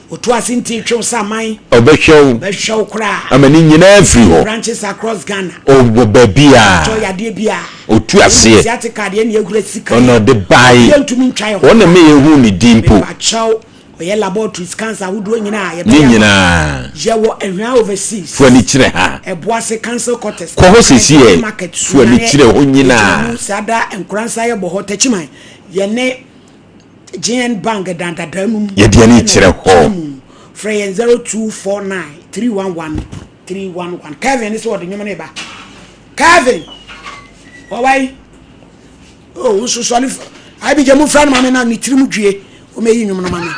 Otu ase nti twew saman. Ɔbɛhwɛ wo. Bɛhwɛ wo koraa. Ama ne nyinaa firi hɔ. Branches across Ghana. Ɔwɔ baabi a. Atɔ yadeɛ bi a. Otu aseɛ. Sciatica deɛ ne ehura sika. Ɔna ɔde baayi. Yɛntumi ntwa yɛ ho. Wɔn na meyɛ hu ne din po. Mepakyɛw ɔyɛ laboratory scans ahodoɔ nyinaa. Ne nyinaa. Yɛwɔ Ahwea overseas. Fo ani kyerɛ ha. Ɛboase council quarters. Kɔ hɔ sisi yɛ. Market Fo ani kyerɛ hɔ nyinaa. Saa da nkoransa yɛ bɔ hɔ Tɛkyiman. Yɛne GN Bank dandadaa no mu. Yɛde ani kyerɛ hɔ. Frɛ yɛn 0249 311 311. Kevin ne sɛ ɔde nnwom no ba. Kevin! Wɔwai. Oh, nso sɔre. Abigya mu fra no ma me na ne tirim due. Wɔmɛyi nnwom no ma me.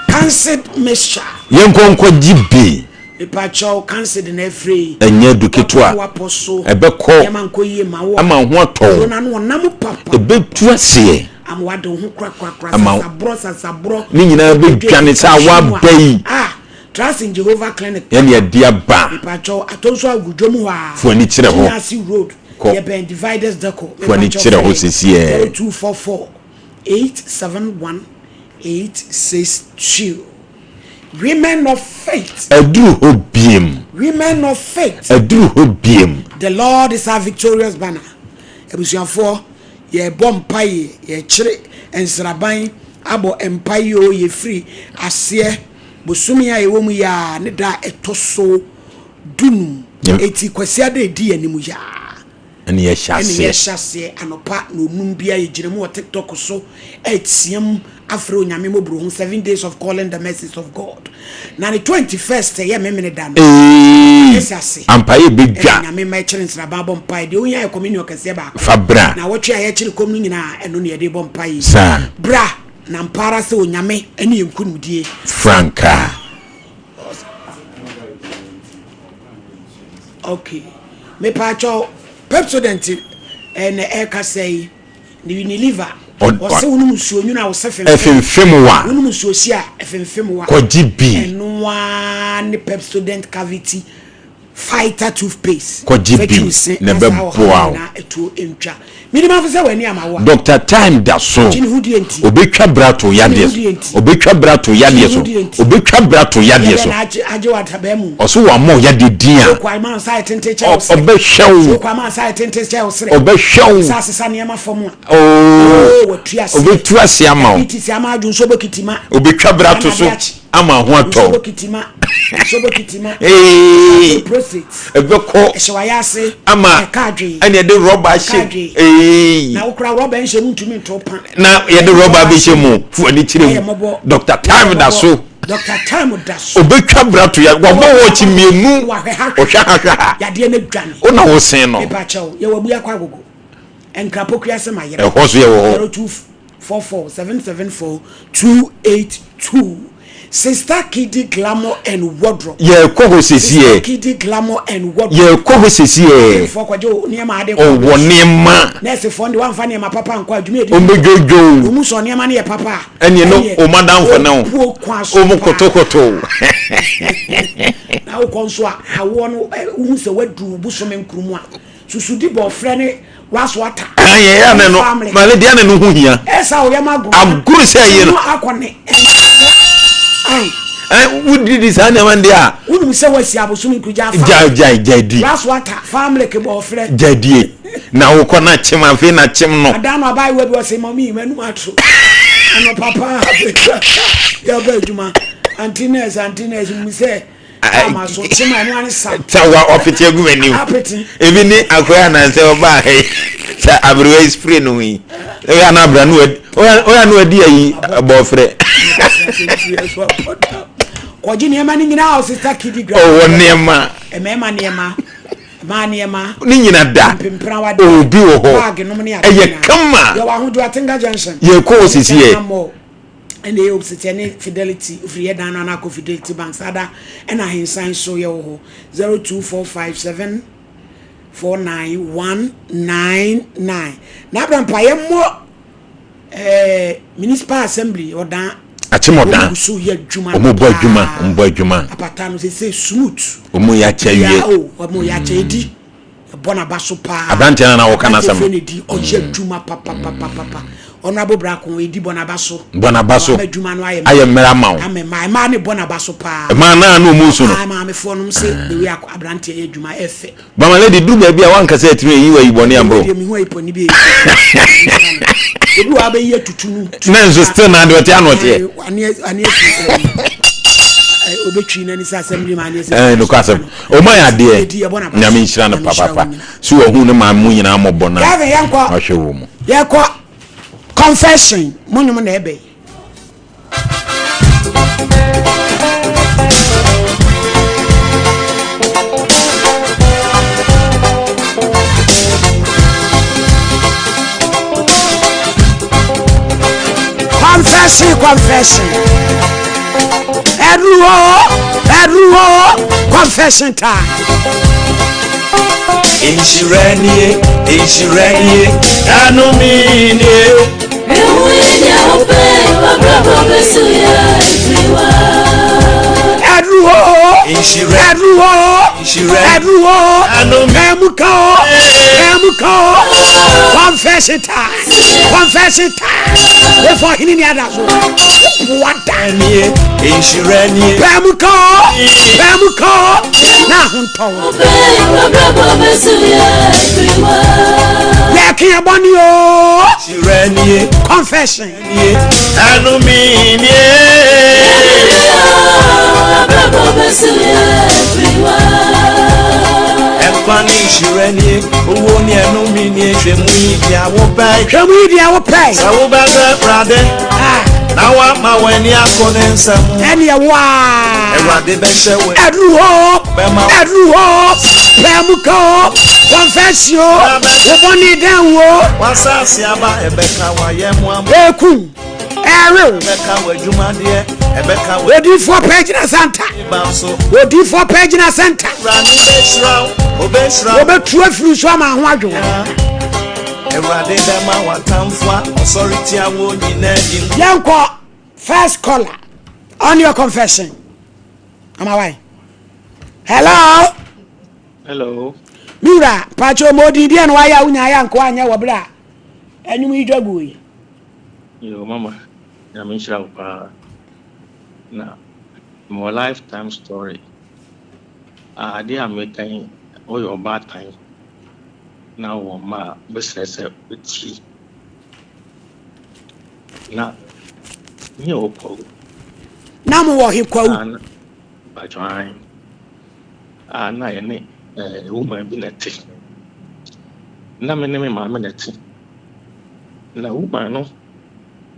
Cancelled mixture. Yɛnkɔ nkɔgye bi. Mepakyɛw cancelled na afiri yi. Ɛnyɛ du ketewa. Wapɔ so. Ɛbɛkɔ. Nneɛma nkɔ yie ma wo. Ama ho atɔ wo. Duro n'ano ɔnam papa. Ɛbɛtu aseɛ. Ama wade wo ho korakorakora. Ama Sasaborɔ sasaborɔ. Ne nyinaa bɛdwane sɛ awa aba yi. Ah, Trust in Jehovah Clinic. Yɛne yɛde aba. Mepakyɛw atɔ nso agu dwom hɔ a. Fo ani kyerɛ hɔ. Kinyase Road. Kɔ. Yɛbɛn Dividers Deco. Fo ani kyerɛ hɔ sesiɛ. 0244 871 862. Women of faith. Aduru hɔ biem. Women of faith. Aduru hɔ biem. The Lord is our victorious banner. Abusuafoɔ, yɛbɔ mpaeɛ, yɛkyerɛ nsraban abɔ mpaeɛ o yɛfiri aseɛ bosome a yɛwɔ mu yi a ne da a ɛtɔ so 15. Eti Kwasiada edi anim yaa. Ɛne yɛhyɛ Ɛne aseɛ. yɛhyɛ aseɛ anɔpa na onum bia yɛgyina mu wɔ TikTok so ɛteam. afrɛ Onyame mmɔborɔhu, 7 days of calling the mercies of God. Na ne 21st ɛyɛ Memene da no. Eeii Ɛsi ase. Ampa yɛ bɛ Ɛna dwa. Nyame mma ɛkyere nsraban bɔ mpae. Deɛ ohia yɛ communion kɛseɛ baako. Fa bra. Na awɔtwe a yɛkyere kɔm no nyinaa ɛno na yɛde bɔ mpae yi. Saa. Bra na ampa ara sɛ Onyame ɛne yɛn nkunimdie. Frankaa. Okay. Mepaakyɛw Pepsodent ɛna ɛkasa yi. Ne Unilever. Ɔse wonom nsuo nwunu a wo se femfem. Ɛfemfem wa. Wonom nsuo hye a ɛfemfem wa. Kɔgye bi. Ɛno ara ne Pepsodent Cavity Fighter Toothpaste. Kɔgye Fa bi twi wo se na na saa ɛbɛboa ɔhaw wo. nyinaa ɛtuo ntwa. Menim afo sɛ w'ani ama wo a. Doctor Time da so. Gye ne ho die nti. Obetwa bra to Gye ne yadeɛ ho die so. nti. Obetwa bra to Gye ne yadeɛ ho so. die nti. Obetwa bra to Deɛ yadeɛ bɛn so. na agye agye wo atabaa mu. Ɔse wama wo yadeɛ din a. Sɛ okɔ ama nsa ayɛ tenten kyɛ wo srɛ. Ɔbɛhwɛ Sɛ wo. okɔ ama nsa ayɛ tenten kyɛ wo srɛ. Ɔbɛhwɛ wo. Sɛ asesa nneɛma fam a. Oh, Oh, watu aseɛ. Ɔbɛtu aseɛ ama wo. Diabetes ama adwo nso bɔkitima. Ɔbɛtwa bra to so Ama ade akye. ama ho atɔ Nso wo. bɔkitima. Nso bɔkitima. Ee, Prostate. ɛbɛkɔ Ɛhyɛ wayɛ ase. ama Ɛka adwene. ɛne ɛde rɔba Ɛka ahyɛ mu. adwene. Ee. Na wokura rɔba nhyɛ mu ntumi nto pa. Na yɛde rɔba abɛhyɛ mu fo ani kyerɛ mu. Doctor Time da so. Doctor Time da so. Ɔbɛtwa bra to ya wabɔ wɔɔkye mmienu. Wahwɛ ha Ɔhwɛ ha hwɛ ha. Yadeɛ no adwane. Wo na wosen no. Mepa kyɛw, yɛwɔ Abuakɔ Agogo. Nkrapoku ase ma yere. Ɛhɔ so yɛwɔ hɔ. 0244 774 282. Sister Kidi Glamour and Wardrobe. Yɛkɔ hɔ Sister sesiɛ. Kidi Glamour and Wardrobe. Yɛkɔ hɔ sesiɛ. Foɔ kɔgye wo nneɛma ade kɔ Ɔwɔ nneɛma. Nɛɛsefoɔ no de wamfa nneɛma papa ankɔ adwuma edi. Ɔmbɛdwodwo wo. Ɔmu sɔ nneɛma no yɛ papa a. Ɛneɛ no ɔmo adamfo ne wo. Ɔbuo kwan so Ɔmo paa. kotokoto. Na wokɔ nso a awoɔ no wohu sɛ waduru bosome nkron mu a susudi bɔɔfrɛ ne waso ata. Ɛyɛ ya ne no maame deɛ ne no ho hia. Ɛsa oyɛ ma agorɔ. Agorɔ sɛ ɛyɛ no. Akɔ ne Ɛ wodidi saa nneɛma no deɛ a. Wonim sɛ wasi abosom nkurugya afa. Gya gya gya di. Waso ata family ke bɔɔfrɛ. Gya die na wokɔ na kyem afei na kyem no. Adan no abaayewa bi ɔsɛ mɔmi m'anum ato. Anɔpa paa yɛba adwuma anti nurse anti nurse mu sɛ ama so kyem a ɛno ane sa. Sɛ wa ɔpete agu m'anim. Apete. Ebi ne akɔyɛ anansɛ ɔbaa ha yi sɛ aberewa yi spray no ho yi. Ɔyɛ ana abira no wadi ɔyɛ ana wadi ayi bɔɔfrɛ. Kɔgye nneɛma no nyinaa o sister kidi gra. Ɔwɔ nneɛma. Mmarima nneɛma. Mmaa nneɛma. Ne nyina da. Obi wɔ hɔ. Bag nom ne ade Ɛyɛ nyinaa. kama. Yɛwɔ Ahodwo Atenga Junction. Yɛkɔ hɔ sisi yɛ. Ɛna ɛyɛ opposite ɛne Fidelity ofiri yɛ dan no ana akɔ Fidelity Bank saa da ɛna ahensan so yɛwɔ hɔ 0245 749199 na abrampa yɛmmɔ ɛɛ municipal assembly ɔdan Akyem ɔdan. Wɔn gu so yɛ adwuma Wɔn bɔ adwuma, paa. wɔn bɔ adwuma. Apata no sese smooth. Wɔn yɛ akyɛ wie. Bia o, wɔn yɛ akyɛ edi. Ɛbɔ n'aba so paa. Aberanteɛ no na wɔka n'asɛm. Aberanteɛ fɛ n'edi ɔyɛ adwuma papapapapa. Honourable Brako edi bɔ n'aba so. Bɔ n'aba so. Ama adwuma no ayɛ Ayɛ mmerɛ ama wo. Ama mmaa mmaa ne bɔ n'aba so paa. Mmaa naa na wɔn nsu no. Aa maamefoɔ nom se the way aberanteɛ yɛ adwuma ɛfɛ. Mama lady duru baabi a wanka sɛ atumi ayi wa yi bɔne ambro. Deɛ mehu ayi pɔni bi ebi wɔ abɛyi atutu no. Na nso still na adeɛ ɔte ano ɔteɛ. Ane ane obetwi n'ani sɛ asɛm bi ma ane sɛ. Ɛɛ nokɔ asɛm. Ɔmo ayɛ adeɛ. Nyame nhyira no papapa. So wahu ne maame mu nyinaa mmɔbɔ na wahwɛ wɔ mu. Yɛkɔ confession mo nwom na ɛbɛ yi. Confession, confession. Ẹ̀rù o, ẹ̀rù o, confession time. Nhyira nie, nhyira nie, nanu mi nie. Ẹ̀rù o, ẹ̀rù o, ẹ̀rù o, ẹ̀mú kan o, ẹ̀mú kan o, confession time, confession time. Efo hini ni ada so, buada. Nhyira nie, Ẹ̀mú kan o, ẹ̀mú kan o, n'ahontɔ o. Yẹ kí ẹ bọ́ ni o. nhyira nie, Confession. nie, nanu mi nie. Ẹnkwa ni nhyira nie, owó ni ẹnu mi nie, hwɛ mu yi di awo pɛ. Hwɛ mu yi di awo pɛ. Sɛ wo bɛ sɛ Awurade, Ah. Na wama w'ani akɔ ne nsɛm ho. Ɛneɛ waa. Awurade bɛhyɛ wo. Ɛduru hɔ. Bɛma. Ɛduru hɔ. Pɛɛ mu ka o. Confess o. Wo bɔne dɛn o. W'asase aba ɛbɛka w'ayɛmmoa mu. Ɛku. Ɛrew. Ɛbɛka w'adwumadeɛ. Ɛbɛka wɔ. Odiifoɔ pɛɛ gyina santa. Ba so. Odiifoɔ pɛɛ gyina santa. Awurade bɛhyira wo. Ɔbɛhyira wo. Wɔbɛtu afiri so ama ho adwo. Awurade bɛma w'atamfo a ɔsɔre tia wo nyinaa di nkonim. Yɛnkɔ first caller on your confession. Ama why? Hello. Hello. Me wura, pakyɛ ɔmɔ odin deɛ na wayɛ a wonya ayɛ anko anyɛ wɔ berɛ a ɛnwom yi dwa guo yi. Yo, mama, nyame nhyira wo paa. Na mewɔ lifetime story. Ah, adeɛ a meka yi, woyɛ ɔbaatan na wowɔ mma a, wobɛsrɛ sɛ wobɛtie. Na nyɛ wɔ kwawu. Na mowɔ he kwawu? Ah, na, mpatwa a na yɛne eh, woman bi na ɛte. Na me ne me maame na ɛte. Na woman no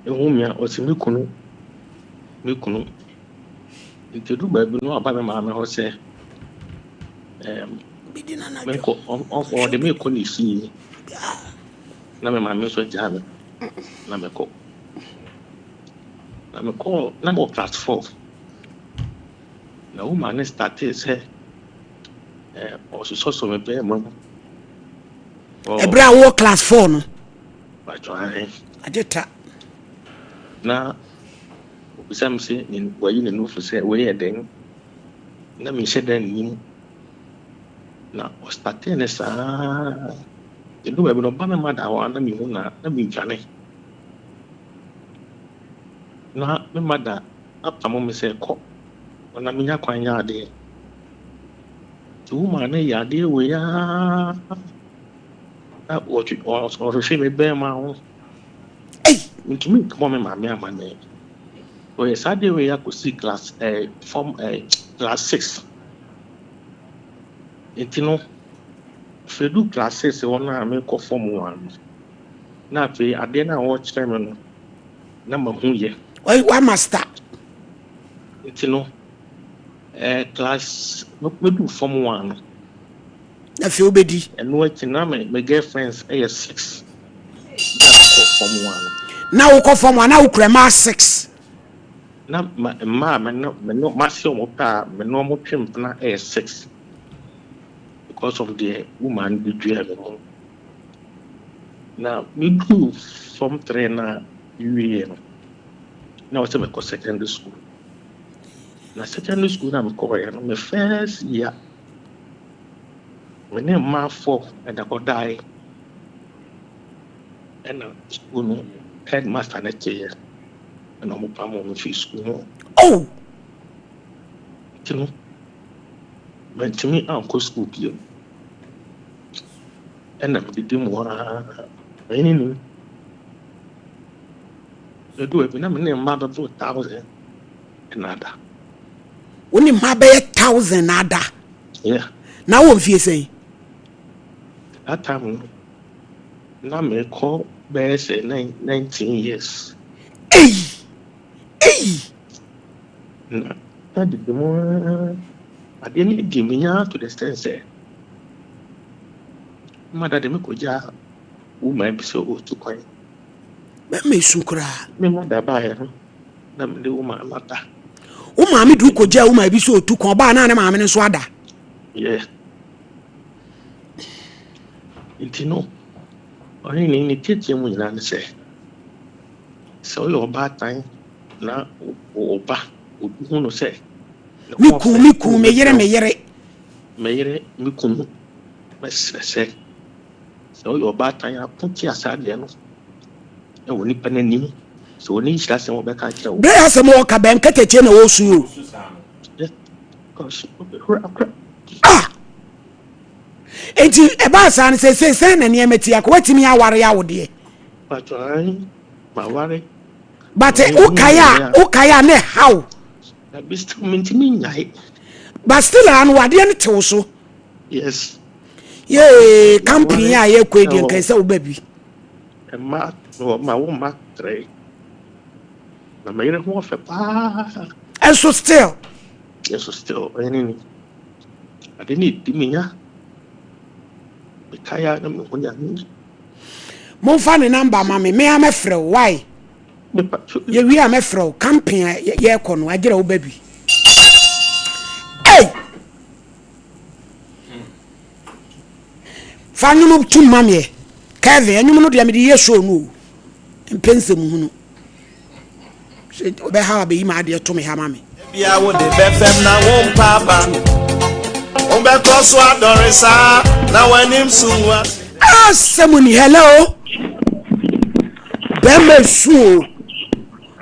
ehu me a ɔse me kunu, me kunu. Nti edu baabi no aba me maame hɔ sɛ menkɔ ɔde me kɔ ne fie. Na me maame nso agyaa me na mekɔ. Na mekɔɔ na mewɔ class 4. Na woman no startee sɛ ɔsosɔsɔ me bɛrima mu. Ɛberɛ a wowɔ class 4 no. Patwa Agye ta. Na obisa me sɛ wayi ne nufu sɛ wei yɛ dɛn. Na menhyɛ da nnim. Na ɔstartee ne saa. Edu baabi no ɔba me ma da hɔ a na mehu na na medwane. Na me ma da apamo me sɛ kɔ na menya kwan nyɛ adeɛ. Nti woman no yɛ adeɛ wei aa na ɔhwehwɛ me bɛrima ho. Ntumi nkɔmɔ me maame amanneɛ. Ɔyɛ saa adeɛ wei akɔsi class form class 6. Nti no afei du class 6 hɔ no a mekɔ form 1 no na afei adeɛ no a wɔrekyerɛ me no na mahu yɛ. Wa master. Nti no class medu form 1 no. Afei wobɛdi. Ɛno akyi na me girlfriends ɛyɛ 6. Na mekɔ form 1 no. Na wokɔ form 1 na wokura mmaa 6. Na mmaa a me ne mase wɔn pɛ a me ne wɔn twe mpena ɛyɛ 6. Because of the woman bi dua me mu. Na meduru form 3 na mewie no. Na wɔsɛ mekɔ secondary school. Na secondary school na mekɔɔɛ no, me first year, me ne mmaa 4 ɛna kɔdae. Ɛna school no headmaster ne teeɛ. Ɛna ɔmo pam wɔn fii school no. Oh! Nti no, mantumi ankɔ school bio. Ɛna medidi mu ara. Ɛne nim. Edu baabi na me ne mmaa bɛboro 1,000 ɛna ada. Wo ne mmaa bɛyɛ 1,000 na ada? Yeah. Na wɔ mfie sɛn? That time no, na mekɔ bɛyɛ sɛ 19 years. Ei! Ei! Na na didi mu ara, adeɛ no di me nyaa to the extent sɛ mother de me kɔgyaa woman bi sɛ ɔretu kwan. Bɛma esu koraa. Me mother baeɛ no, na mede wo maame ada. Wo maame de wo kɔgyaa woman bi sɛ ɔtu kwan, ɔbaa na ne maame no nso ada. Yeah. Nti no, ɔne ne tietie mu nyinaa ne sɛ, sɛ woyɛ ɔbaatan na wo ba obi hu no sɛ me kun, me kun, me yere, me yere. Me yere, me kunu, mɛsrɛ sɛ sɛ woyɛ ɔbaatan a ko tia saa adeɛ no ɛwɔ nipa n'anim sɛ wɔne nhyira asɛm wɔbɛka akyerɛ wo. Bere asɛm a wɔka bɛn katakyie na wɔresu o. Ah! Enti ɛbaa saa no sɛ sɛ na nneɛma ti akɔ watumi aware awo deɛ. Patro maware. But wokae a wokae a na ɛhaw. But still mentumi nyae. But still a no wadeɛ no te wo so. Yes. Yee company a yɛkɔ yi deɛ nka sɛ woba bi. Mma ma wo mma 3. Na me yere ho ɔfɛ paa. Ɛnso still. Ɛnso still ɔyɛ ne ni. Ade ne di me nya. Mekae a na me ho nya me. Momfa ne number ma me, me a mɛfrɛ wo, why? Yɛwie a mɛfrɛ wo, camping a yɛkɔ no, agyerɛ wo ba bi. Hey! Fa nnwom tum ma meɛ. Kevin, nnwom no deɛ mede yɛ show no o. Mpɛ nsɛm hunu. Sɛ ɔbɛhaw abɛyi m'adeɛ to me ha ma me. Ebia wode bɛfɛm na wompa aba. Wobɛkɔ so adɔre saa na w'anim so ngu ase. Asɛm ni hello. Bɛrima su o.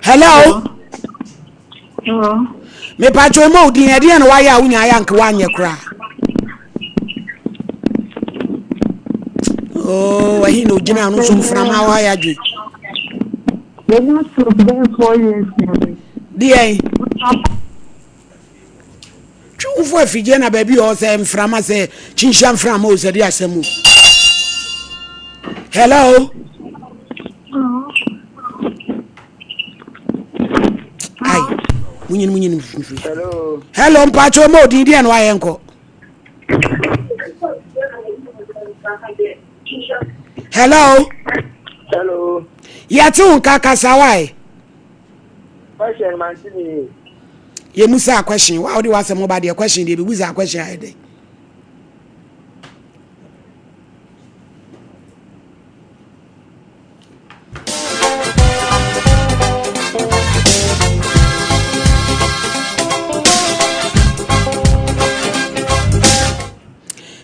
Hello. Hello. Mepatwa ɔma odin ɛdeɛ na wayɛ a wonya ayɛ anka woanyɛ koraa. Oh, ɛhe na ogyina ano nso mframa hɔ ayɛ adwen. Yɛnya stroke bɛyɛ 4 years ni. Deɛ twe wo fo afidie na baabi ɔ sɛ mframa sɛ kyinhyia mframa o sɛ de asɛm o. Hello. Ai, munyin munyin mfiri. Hello. Hello, mpacho mo odin deɛ na wayɛ nkɔ. Hello. Hello. Yɛte wo nka kasa wae. Question mante ne. Yɛmu saa question wa wode w'asɛm ba deɛ question deɛ bɛbu saa question ayɛ dɛn.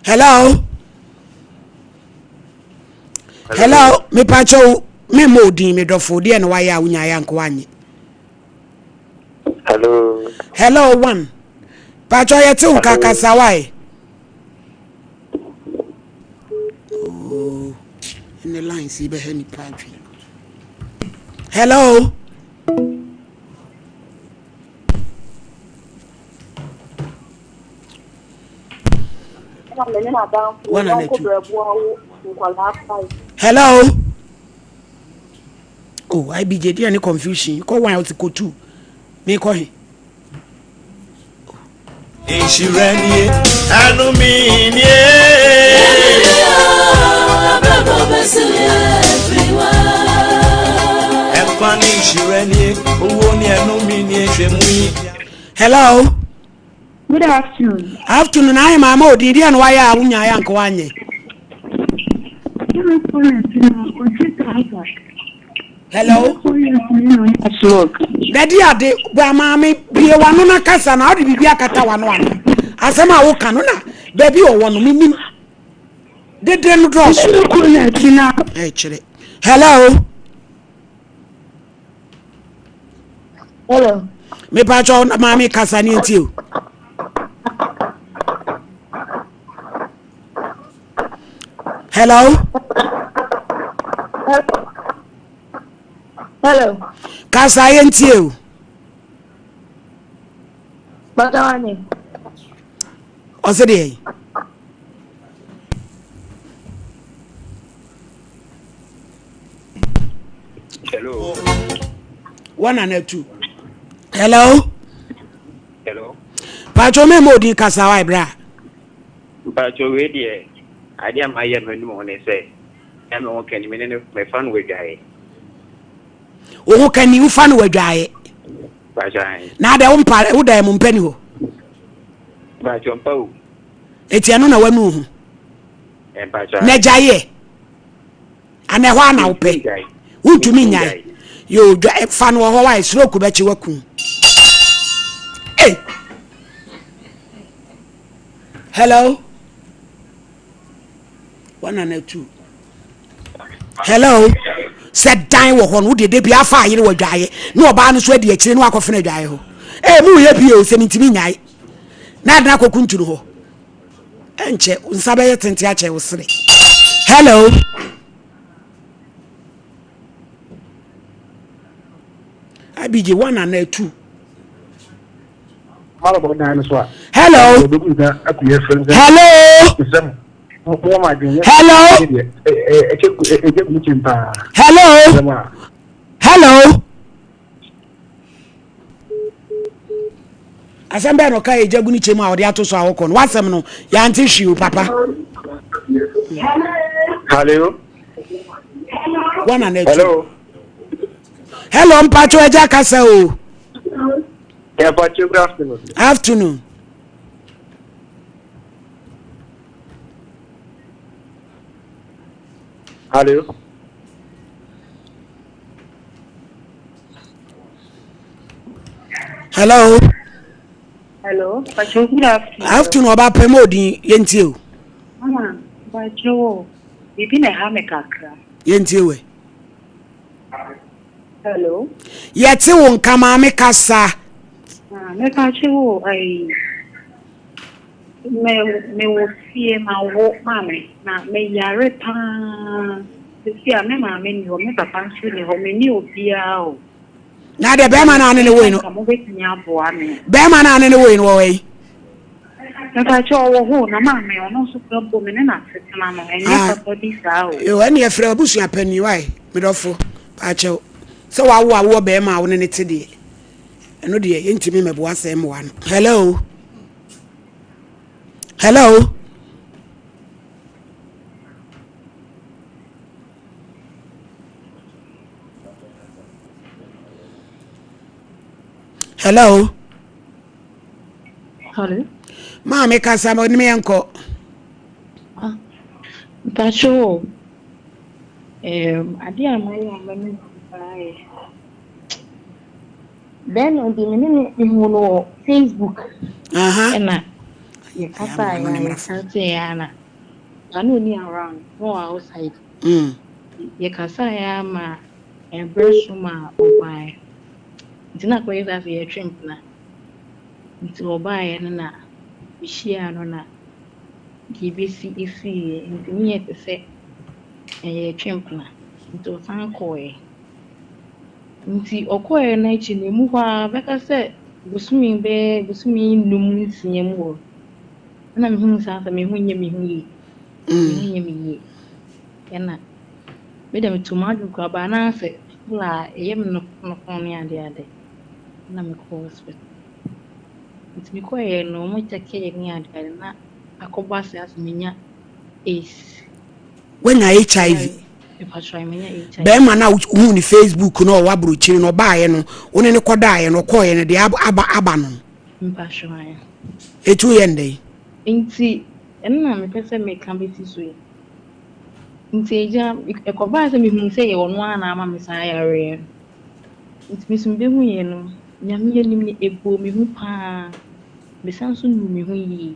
Hello. Hello, mepakyɛw me mmɔ odin me dɔfo deɛ na wayɛ a wonya ayɛ anka wanyɛ. Hello. Hello one. Pakyɛw yɛte wo nka kasa wae. Oh, ɛnɛ lines yi bɛhɛ nipa adwene. Hello. One and two. Hello. Oh, IBJ, deɛ ne confusion. Kɔ one, ɔte kɔ two. Me kɔ he. Nhyira nie, anome nie. Ɛnkwa ne nhyira nie, owuo ne ɛnome nie, hwɛ mu yi. Hello. Good afternoon. Afternoon, ayi maama odin deɛ na wayɛ a wonya ayɛ anka wanyɛ. Hello. Dadi ade bra maame bie wano na kasa na ɔde biribi akata wano ana asɛm a woka no na baabi ɔwɔ no menim dede no dɔɔso. Ɛkyerɛ. Hello. Hello. Mepakyɛ maame kasa ne nti o. Hello. Hello. Kasa yɛ ntie o. Bàtàwani. Ɔsɛ deɛ yi. Hello. One and a two. Hello. Hello. Pàtó mi mo di kasa wa ibra. Mpatsɔ wei deɛ adeɛ a mayɛ m'anum ho ne sɛ na me ho kani me ne no mefa no wadwaeɛ. Wo ho kani wofa no wadwaeɛ. Mpatsɔ ahe. Na adɛ wo mpa wo dan mu mpa ni hɔ. Mpatsɔ mpa o. Eti ɛno na wanu ho. Mpatsɔ ahe. Na gyaeɛ. Ana ɛhɔ ana wopɛ. Wontumi nyae. Yo dwa fa no wɔ hɔ wae stroke bɛkye wakum. Hey. Hello. One and a two. Hello. Sɛ dan wɔ hɔ no wode de bi afa ayere wɔ dwaeɛ na ɔbaa no so adi akyire na wakɔfena adwaeɛ hɔ. Ee mu yɛ bio sɛ mentumi nyae. Na adena akɔku ntunu hɔ. Ɛnkyɛ nsa bɛyɛ tente akyɛ wo sere. Hello. Abigye one and a two. Hello. Hello. Hello. Hello. Hello. Asɛm bɛn na ɔka egya gu ne kyɛ mu a ɔde ato so a ɔkɔ no? W'asɛm no, yɛante hwee o, papa. Hello. One and two. Hello. Hello, mpacho agya kasa o. Yeah, mpacho, good afternoon. Afternoon. Hello. Hello. Hello. Pacho, good afternoon. Afternoon, ọba pẹ mọ odin yẹn ti o. Mama, pacho o, biribi na ɛha me kakra. Yɛn tie wɛ. Hello. Yɛte wo nka maame kasa. Ah, me pacho o, ayi. Me me wɔ fie ma wo maame na me yare paa. Sisi a me maame ni hɔ, me papa nso ni hɔ, me ni obiara o. Na deɛ bɛrima no ane ne woi no. Mobɛtumi aboa me. Bɛrima no ane ne woi no wɔ hɔ yi. Mpakyɛ ɔwɔ hɔ o, na maame ɔno nso kura mpo me ne no asetena no ɛnyɛ Ah. papa bi saa o. Yo, ɛne ɛfrɛ abusua panin wae, medɔfo, paakyɛw. Sɛ wawo awoɔ bɛrima a wo ne ne te deɛ, ɛno deɛ yɛntumi mmɛboa sɛ mmoa no. Hello? Hello? Hello? Hello. Maame kasa ma onim yɛn kɔ. Ah, mpacho o. Um, ade a mayɛ a mɛne paa yɛ. Bɛrima bi me ne no mehu no wɔ Facebook. Ɛna yɛkasa a yɛkasa yɛ na na na ɔni around na ɔwɔ outside. Mm. Yɛkasa yɛ ma ɛberɛ so ma ɔbaeɛ. Nti na akɔyɛ sɛ afei yɛtwe mpena. Nti ɔbaeɛ no na mehyiaa no na deɛ ɛbɛsi ɛsiiɛ. Nti ne yɛ te sɛ yɛretwe mpena. Nti ɔsan kɔeɛ. Nti ɔkɔeɛ no akyi no ɛmu hɔ ara bɛka sɛ bosome bɛyɛ bosome nnum nsia mu hɔ ɛna mehuu saa sɛ me ho nyɛ me ho yie. Me ho nyɛ me yie. Ɛna me deɛ metuu m'adwene koraa baa na sɛ full a ɛyɛ me nofonofono ne adeade. na mekɔɔ hospital. Nti mekɔeɛ no wɔn kyɛkee ne adeade na akɔbɔ ase ase menya AIDS. Woanya HIV? Mepatwa menya HIV. Bɛrima no a wohuu ne Facebook no ɔwɔ aburokyiri no ɔbaeɛ no wo ne no kɔdaeɛ no ɔkɔeɛ no deɛ aba aba no. Mpatwa ayɛ. Etu yɛ ndɛn? Nti ɛno na mepɛ sɛ meka bɛsi so yi. Nti agya ɛkɔbaa sɛ mehuu sɛ yɛ ɔno ara na ama me saa yareɛ no. Nti me so mebehuiɛ no, Nyame anim no, ɛbɔɔ me hu paa. Mesan nso nuu me ho yie.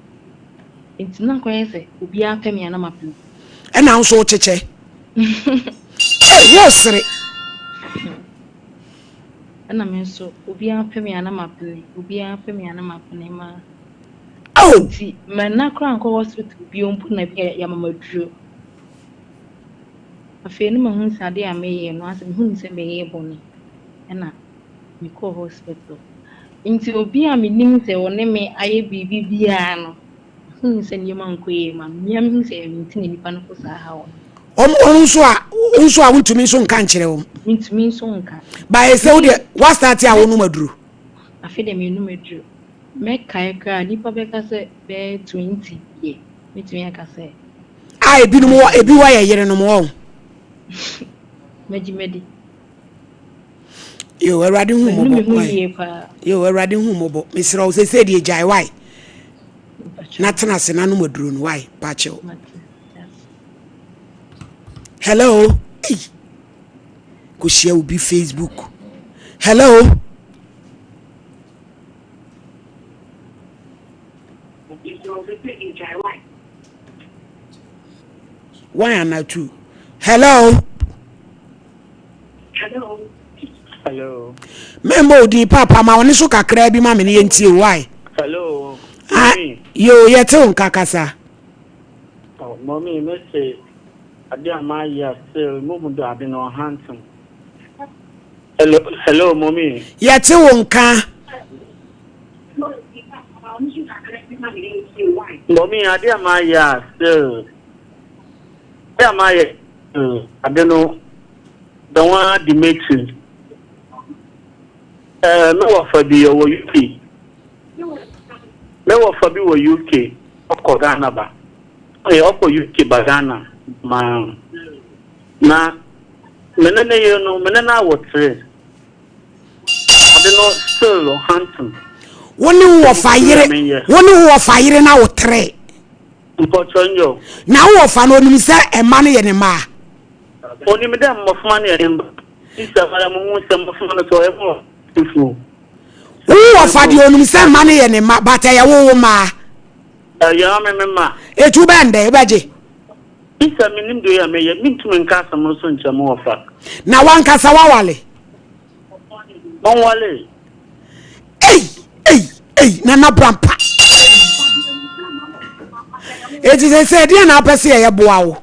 Nti na akɔyɛ sɛ obiara pɛ me a na mapɛ no. Ɛna wo nso wokyekyɛ? Ei, wosere. Ɛna me nso, obiara pɛ me a na mapene, obiara pɛ me a na mapene ma. Oh! Nti manna koraa ankɔ hospital bio mpo na bi a yɛama me aduro. Afei no mahunu sɛ adeɛ a meyɛ no asɛ mehunu sɛ meyɛ bɔne ɛna mekɔɔ hospital. Nti obi a menim sɛ ɔne me ayɛ biribi biara no, mehunu sɛ nneɛma nkɔ yie ma me. Me ara mehunu sɛ ɛyɛ me nti na nipa no kɔ saa haw no. Wɔn wɔn nso a wo nso a wontumi nso nka nkyerɛ wɔn. Mentumi nso nka. Ba ɛsɛ wo deɛ woastarte a wonom aduro. Afei deɛ menom aduro. Mɛkae koraa nipa bɛka sɛ bɛyɛ 20 deɛ mɛtumi aka sɛ. A ebinom wɔ ebi wɔ yɛ yerenom wɔ. Mɛgye madi. Yo awurade hu Manu me mmɔbɔ ho wai. yie paa. Yo awurade hu mmɔbɔ mesrɛ wo sɛsɛ deɛ gyae wai. Na tena ase na nom aduro no wai pakyɛw. Hello. Hey. Kɔhyia obi Facebook. Hello. One and two. Hello. Hello. Mɛmbɔ odin papa ma ɔne so kakra bi ma me ne yɛntie why. Hello. Ah, yo yɛte wo nka kasa. Oh, mommy, me se ade a mayɛ a still mo mu do ade no ɔhantem. Hello, hello, mommy. Yɛte wo nka. Mommy, ade a mayɛ a still ade a mayɛ still ade no dɔn ara di m'akyi. Ɛɛ, me wɔfa bi ɔwɔ UK. wɔfa bi wɔ UK, ɔkɔ Ghana ba. Ɔyɛ ɔkɔ UK ba Ghana ma na me ne ne yere no, me ne no awo tere. Ade no still hunting. Wo ne wo wɔfa yere, wo ne wo wɔfa yere na wo tere. Mpɔkyɛ nyɛ o. Na wo wɔfa no onim sɛ ɛma no yɛ ne mma a? Onim dɛ mmɔfra no yɛ ne mma. Sisi amara mo hu sɛ mmɔfra no sɛ ɔyɛ mo fufuo. Wo wɔfa deɛ onim sɛ mma no yɛ ne mma but ɛyɛ wo wo mma. Ɛyɛ me me mma. Etu bɛn dɛ ebɛgye? Sisi menim deɛ ɔyɛ meyɛ mentumi nka asɛm no so nkyerɛ mo wɔfa. Na wankasa wawale? Ɔnwale. Ei ei ei nana brampa. Eti sɛ sɛ ɛdeɛ na apɛ sɛ yɛyɛ boa wo.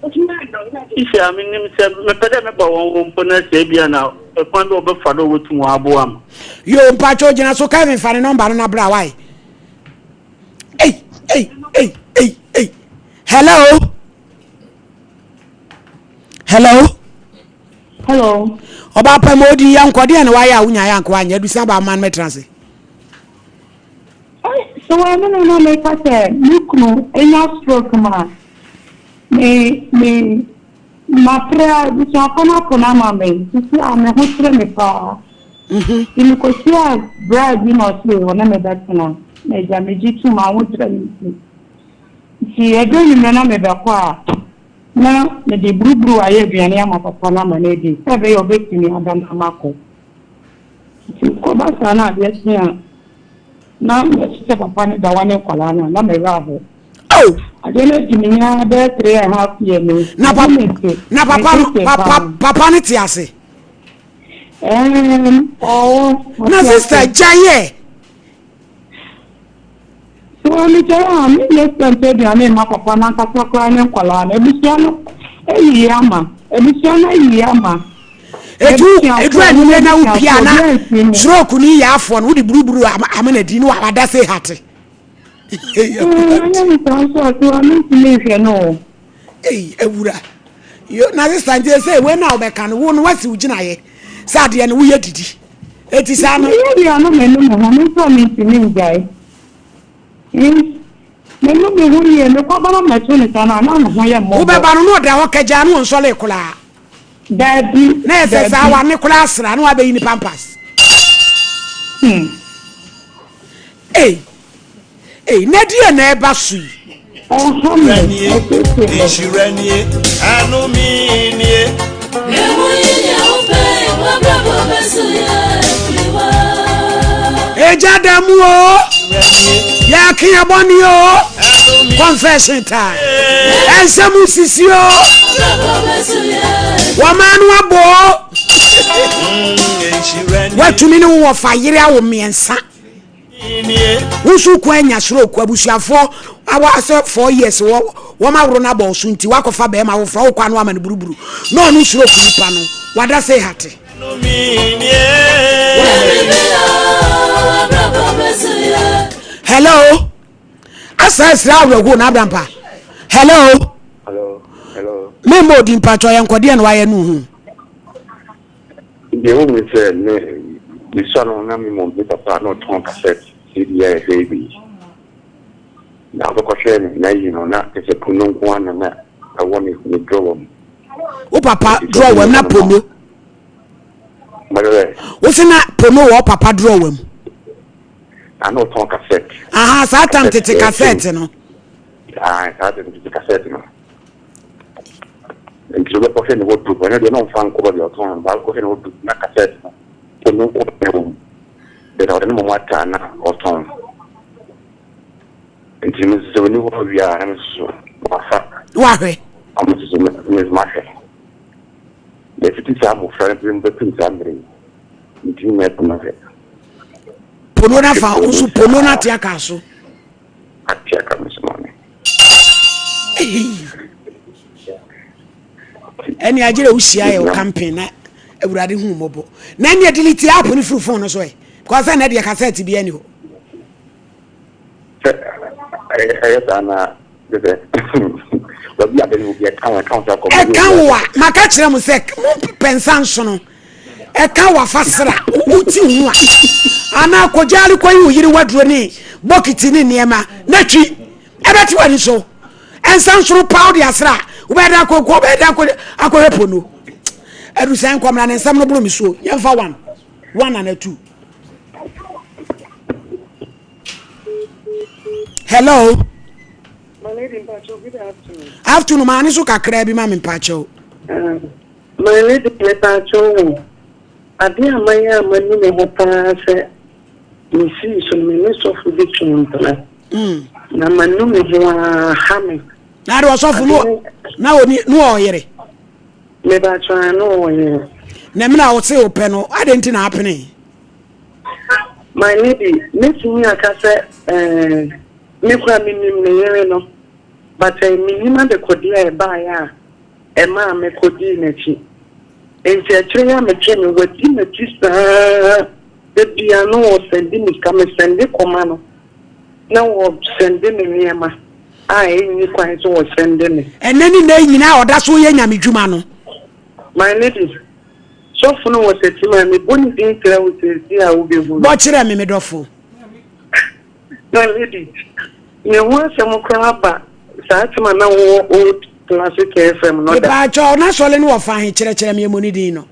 Sisi a menim sɛ mepɛ dɛ meba wɔn hɔ mpo na sɛ ebia na kwan bi a wɔbɛfa do wɔbɛtum wɔn aboa me. Yo mpakyɛ ogyina so Kevin fa ne nɔmba no na bra wae. Ei ei ei ei ei hello hello. Hello. Ɔbaa pɛ ma odi yɛ nkɔ deɛ na wayɛ a wonya yɛ anka wanyɛ adusa ba ama no mɛtena ase. So wɔn no na meka sɛ me kunu anya stroke ma me me mapere a abusuafo no apo no ama me sisi a me ho kyerɛ me paa. Mhm. Nti mekɔhyia braa bi na ɔse ɔne me bɛtena na agya megye tom ahokyerɛ me nti. Nti ɛduru anwummerɛ na mebɛkɔ a na mede buruburu ayɛ aduane ama papa no ama no adi sɛ ɛbɛyɛ a ɔbɛtumi ada na makɔ. Nti kɔba saa na adeɛ kye a na mɛte sɛ papa no da hɔ ne nkwadaa no a na me werɛ ahow. Oh! Adeɛ no adi me nya bɛyɛ 3½ year ni. Na papa na papa no papa papa no te ase. Ɛɛm ɔwɔ. Na sister gya yɛ. So megyae a menyɛ sika ntɔ aduane mma papa no ankasa koraa ne nkwadaa no. Abusua no ayiyi ama. Abusua no ayiyi ama. Edu edu anwummerɛ na wopia na stroke no yɛ afoɔ no wode buruburu amena di no wada se hate. Ɛnyɛ me saa nso a so a mentumi nhwɛ no o. Ei awura. Yo na sista nti sɛ wei na wobɛka no wo no wasi wo gyinaeɛ sɛ adeɛ no woyɛ didi. Eti saa no. Meyɛ wie a na manu me ho me nso a mentumi ngyae. Manu me ho yie mekɔba na mɛto ne saa no a na ne ho yɛ mmɔbɔ. Wobɛba no na ɔda hɔ kagyaa na ɔnsɔlee koraa. Daabi, Na yɛ sɛ saa daabi. wane koraa asra na wabɛyi ne pampas. Hmm. Ei, ei, na deɛ na ɛba so yi. Ɛha me, ɛtete me. Nhyira nie, anome nie. Eja da mu o, yɛake yɛbɔne o, confession time, ɛnsɛm sisi o, wɔma no abɔ o, watumi ne wo wɔfa yere awo mmiɛnsa. Wo nso kɔ anya stroke abusuafoɔ awa sɛ 4 years wɔ wɔn aworo no abɔ so nti wakɔfa bɛrima foforɔ wokɔ ano ama no buruburu na ɔno stroke nipa no wada sɛ hate. Hello, asa asira awerɛhoɔ na abrampa. Hello. Hello. Hello. Memmɔ odi mpatwɔ yɛ nkɔdeɛ na wayɛ no hu. Deɛ ɛwɔ mu ne sɛ, me mesua no na me mmom me papa na ɔtɔn kasɛt CD a yɛhwɛ bi. Na wobɛkɔhwɛ no n'ayi no na kyerɛ sɛ pono nko ara na na ɛwɔ ne ne drawer mu. Wo papa drawer mu na pono? Mɛrɛ. Wo se na pono wɔ papa drawer mu? Na na ɔtɔn kasɛt. Aha, saa tam tete kasɛt no. Ah, saa tete kasɛt no. Nti wobɛkɔhwɛ ne wardrobe, ɛno deɛ na ɔmfa nkɔ baabi a ɔtɔn no, but wobɛkɔhwɛ ne wardrobe na cassette no, pono nko na ɛwɔ mu. Then ɔde ne mmom ataa na ɔtɔn. Nti me nso sɛ ɔni hɔ wie a, na me nso so mafa. Wahwɛ. Ɔmo nso so me nso mahwɛ. Na ɛfiti saa mmɔfra no bere mu bɛpem saa mmerɛ yi, mentumi nyɛ pono hwɛ. Pono no afa, nso pono no ate aka so. Ate aka me so maame. Ɛne agyerɛ wohyia yɛ wo campaign na awurade hu mmɔbɔ na ɛneɛ delete app no firi phone no so ɛ because sɛ na deɛ cassette bi ani hɔ. Sɛ ɛyɛ saa na sɛ baabi a bɛne obi ɛka wo ɛka wo sɛ akɔ ɛka wo a maka kyerɛ mo sɛ mo pɛ nsa nsono ɛka wo afa sra woti ho a Anaa kɔgyaare kɔyi wo yere waduro ne bokiti ne nneɛma na twi. Ɛbɛte w'ani so. Ɛnsa nsoro paa wode asra a, wobɛyɛ dɛn akɔ wobɛyɛ dɛn akɔ akɔhwɛ pono. Adusan nkɔmra ne nsɛm no boro me so. Yɛmfa one. One and a two. Hello. My lady, mpakyɛw, good afternoon. Afternoon, maa ne so kakraa bi ma me mpakyɛw. Uh, my lady, mepakyɛw wo. Ade a mayɛ a manu me ho paa sɛ mesii so no, me ne sɔfo bi twee mpena. Mm. Na manu me ho ara ha me. Na de ɔsɔfo no na oni no ɔyere. Mepakyɛw no ɔyere. Na mena wo se wo pɛ no, ade nti na apene. My lady, mɛtumi aka sɛ eh, me koraa menim ne yere no, but eh, mennim adekodeɛ a ɛbaeɛ a ɛmaa mekɔdii n'akyi. Enti akyire yi a metwee me, wadi m'akyi saa, da biara na ɔsɛnde me sika, mesɛnde kɔma no na ɔsɛnde me nneɛma a ɛnni kwan sɛ ɔsɛnde me. Ɛnnɛ ne nnɛ yi nyinaa ɔda so yɛ Nyame dwuma no. My lady, sɔfo no wɔ Sɛkyima, mebɔ ne din kyerɛ wo seesei a wobɛhu no. Bɔ kyerɛ me, me dɔfo. My lady, ne ho asɛm koraa ba saa tem a na wowɔ Old Classic FM no da. Mepaakyɛw, n'asɔre no wɔ fa he? Kyerɛkyerɛ me emu ne din no.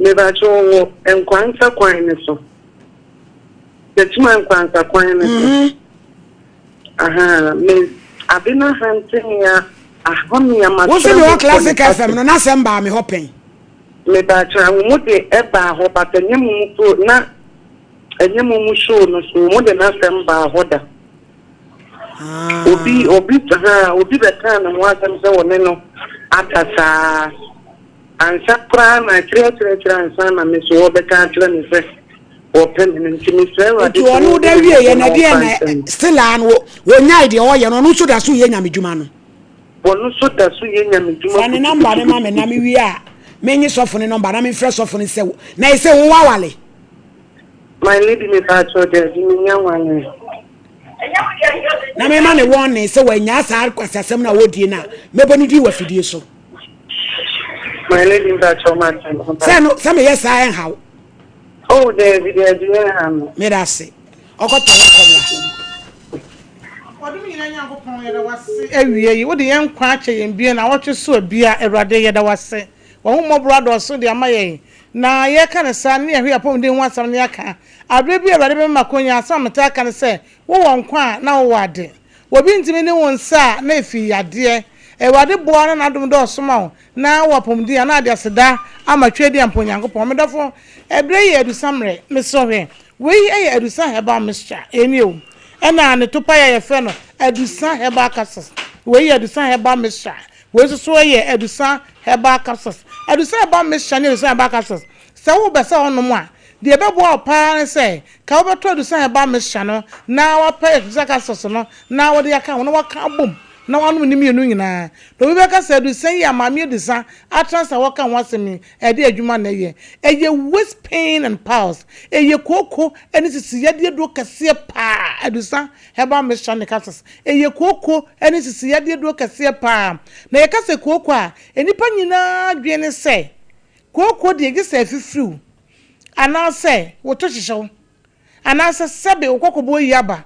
Mepaakyɛw, ɔwɔ Nkwansa kwan no so. Techiman Nkwansa kwan no so. Ahaa, me ade no ahante me a, aha me a Wo se masrɛ mewɔ mo Classic bɔne FM fakyɛ. no, n'asɛm baa me hɔ pɛn. Mepaakyɛw, wo mo de ɛbaa hɔ but ɛnyɛ mo mu pro na ɛnyɛ mo mu show no so, wo mo de n'asɛm baa hɔ da. Obi obi haa obi bɛkaa ne ho asɛm sɛ wɔne no ada saa. Ansa koraa na akyire akyire akyire ansa na me so wɔbɛka akyerɛ me sɛ wɔpɛ me no nti mesrɛ Awurade Nti sɛ ɔno wɔnhu da me wie mmɔbɔ yɛ na na deɛ wɔmfa na nkyɛ me. still a no wɔnyae deɛ ɔyɛ no ɔno nso da so yɛ nyame dwuma no. Wɔno nso da so yɛ nyame dwuma Fa ne nɔmba no ma me na me wie a menye sɔfo no nɔmba na memfrɛ sɔfo no sɛ na ɛsɛ wo wawale. My lady mepaakyɛw daabi mennya nwalee. Na mema ne wɔne sɛ wɔanyaa saa kwasiasɛm no a wɔdie no a mɛbɔ ne din wɔ afidie so. My lady mpakyɛw mate Sɛ no sɛ meyɛ saa ɛnhaw. Oh daabi daabi ɛnha me. Meda ase. Ɔkɔtɔ hɔ kɔmla. Ɔdom nyinaa Nyankopɔn yɛda wase awie yi wode yɛn nkwa akyɛ yɛn bio nawɔtwe so abia Awurade yɛda wase wahummɔborɔ adɔɔso de ama yɛn na yɛka no saa ne yɛhwɛ yɛapɔmuden ho asɛm ne yɛaka aberɛ bi Awurade bɛma makonya asɛm a metaa ka ne sɛ wowɔ nkwa a na wowɔ ade obi ntumi ne wo nsa a na ɛfii yadeɛ Awurade boa na n'adom dɔɔso ma wo na wowɔ apɔmuden a na ade aseda ama Tweaduampɔ Onyankopɔn me dɔfo ɛberɛ yi yɛ adusa mmerɛ mesrɛ hwɛ Wei yɛ Adusa herbal mixture, ɛnie o. Ɛna ne topaeɛ a yɛfrɛ no Adusa herbal capsules. Wei yɛ Adusa herbal mixture. Wei nso so yɛ Adusa herbal capsules. Adusa herbal mixture ne Adusa herbal capsules, sɛ wobɛ sɛ wonom a, deɛ ɛbɛboa wo pa ara ne sɛ, ka wobɛtɔ Adusa herbal mixture no na wapɛ Adusa capsules no na wode aka ho na waka abom na wanom ne mmienu nyinaa. Na obi bɛka sɛ Adusa yi a Maame Adusa atena ase a wɔka ho asɛm yi, Ɛde adwuma na ɛyɛ. Ɛyɛ waist pain and piles. Ɛyɛ kooko ne sisi yadeɛ aduro kɛseɛ paa. Adusa herbal mixture ne capsules. Ɛyɛ kooko ne sisi yadeɛ aduro kɛseɛ paa. Na yɛka sɛ kooko a, nnipa nyinaa adwene ne sɛ kooko deɛ gye sɛ afifiriw anaasɛ woto hyehye wo. Anaasɛ sɛbe wo kɔkɔbɔ yi aba,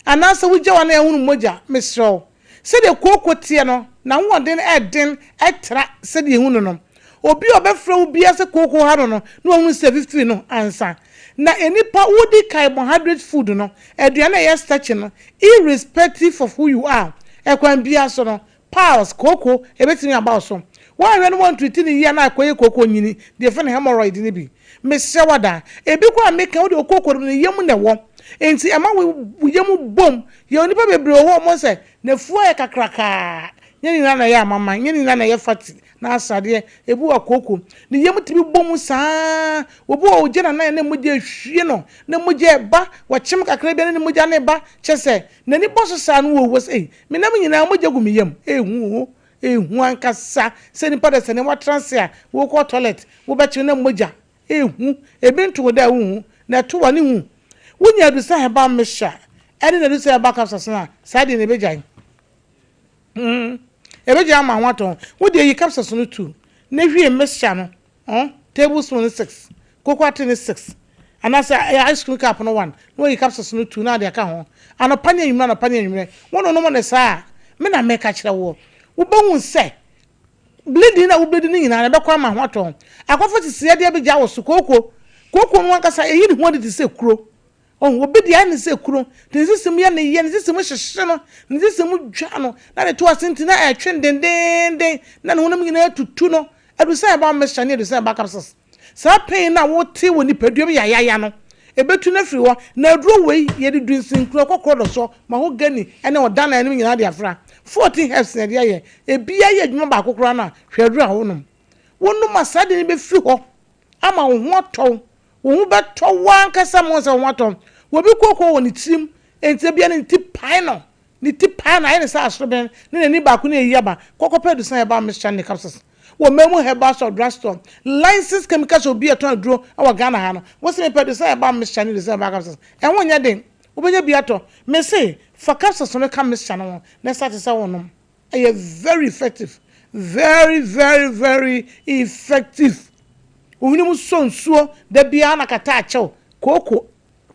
anaasɛ wogya w'ano a ɛhunu mogya, mesrɛ wo. Sɛdeɛ kooko teɛ no, n'ahoɔden yɛ den tra sɛdeɛ yɛhu no no. Obi a ɔbɛfrɛ wo biara sɛ kooko ha no no, na wahunu sɛ afifiri no ansa. Na nnipa, wodi carbohydrate food no, aduane a ɛyɛ starchy no, irrespective of who you are, ɛkwan biara so no, Piles, kooko, ebetumi aba wo so. Woanhwɛ na woantriti no yie a na akɔyɛ kooko nyini, deɛ yɛfrɛ no hemorrhoid no bi. Mesrɛ wo ada, ebi koraa a meka wode wo kooko no ne yam na ɛwɔ. Enti ɛma wo yam bom. Yɛwɔ nnipa bebree wɔ hɔ a wɔn sɛ n'afuo ayɛ kakrakaa. Nyɛ ne nyinaa na ɛyɛ amaman, nyɛ ne nyinaa na ɛyɛ fatty na asradeɛ. Ebi wɔ kooko, ne yam tumi bɔ mu saa. Obi wɔ hɔ a ɔgya n'anan na mogya rehwie no, na mogya reba, wɔkyem kakra bi a na ne mogya no reba. Kyerɛ sɛ, n'ani bɔ so saa no ɔwu. Ɔsɛ ei, Me nam nyinaa mogya gu me yam. Ehu o, ehu ankasa sɛ nipa da sɛ ne watra ase a wokɔ toilet wobɛkye na mogya. Ehu, ebi nto wo da a wonhu, na ɛto wo a ne hu. Wonya adusa herbal mixture ɛne n'adusa herbal capsules no a, saa deɛ no ebegyae. Hmm, ebegyae ama ho atɔ wo. Wo deɛ yi capsules no tu na hwie mixture no Ɔn, tablespoon ne six, koko ate ne six. Anaasɛ ɛyɛ ice cream cup no one na wayi capsules no two na ade aka ho. Anɔpa ne anwummerɛ, anɔpa ne anwummerɛ. Wononom no saa a, me na meka kyerɛ woɔ, wobɛhu sɛ bleeding no a wobleedi no nyinaa no, ɛbɛkɔ ama ho atɔ wo. Akɔfa sisiiɛ de abɛgya wo so, kooko. Kooko no ankasa, ɛyi ne ho adi te sɛ kuro. Ɔhu, obi deɛ ayɛ no sɛ kuro, nti ne sisi mu yɛ no yɛ, ne sisi mu hyehye no, ne sisi mu dwa no, na ne to ase nti na ɛtwe no dendeenden, na ne honam nyinaa tutu no. Adusan ɛba mixture ne adusan ɛba capsules. Saa pain no a wote wɔ nipadua mu yayaya no, ɛbɛtu no afiri hɔ. Na aduro wei, yɛde dunsinkuro, kɔkorɔdɔsɔ, mahogany ne ɔdanan nom nyinaa de afra. 14 herbs na yɛde ayɛ. Ebiara yɛ adwuma baako koraa no a, hwɛ aduro a wonom. Wonom a, saa ade no bɛfiri hɔ ama wo ho atɔ wo. Wo ho bɛtɔ wo ankasa ma woahu sɛ wo ho atɔ wo. Obi kooko wɔ ne tirim, enti da biara ne ti pae no. Ne ti pae no, ayɛ no sɛ asorobɛn, ne n'ani baako no ayi aba. Kɔkɔpɛ adusan herbal mixture ne capsules wɔ Mmamu Herbal Shop Drugstore, Licensed Chemical Shop bi a ɛtɔn aduro wɔ Ghana ha no. Wose mepɛ adusan herbal mixture ne adusan herbal capsules. Ɛho nyɛ den, wobɛnya bi atɔ. Mese, fa capsules no ka mixture no ho na start sɛ wonom. Ɛyɛ very effective very very very effective Wo hwene mu sɔ nsuo da biara na kata akyɛw kooko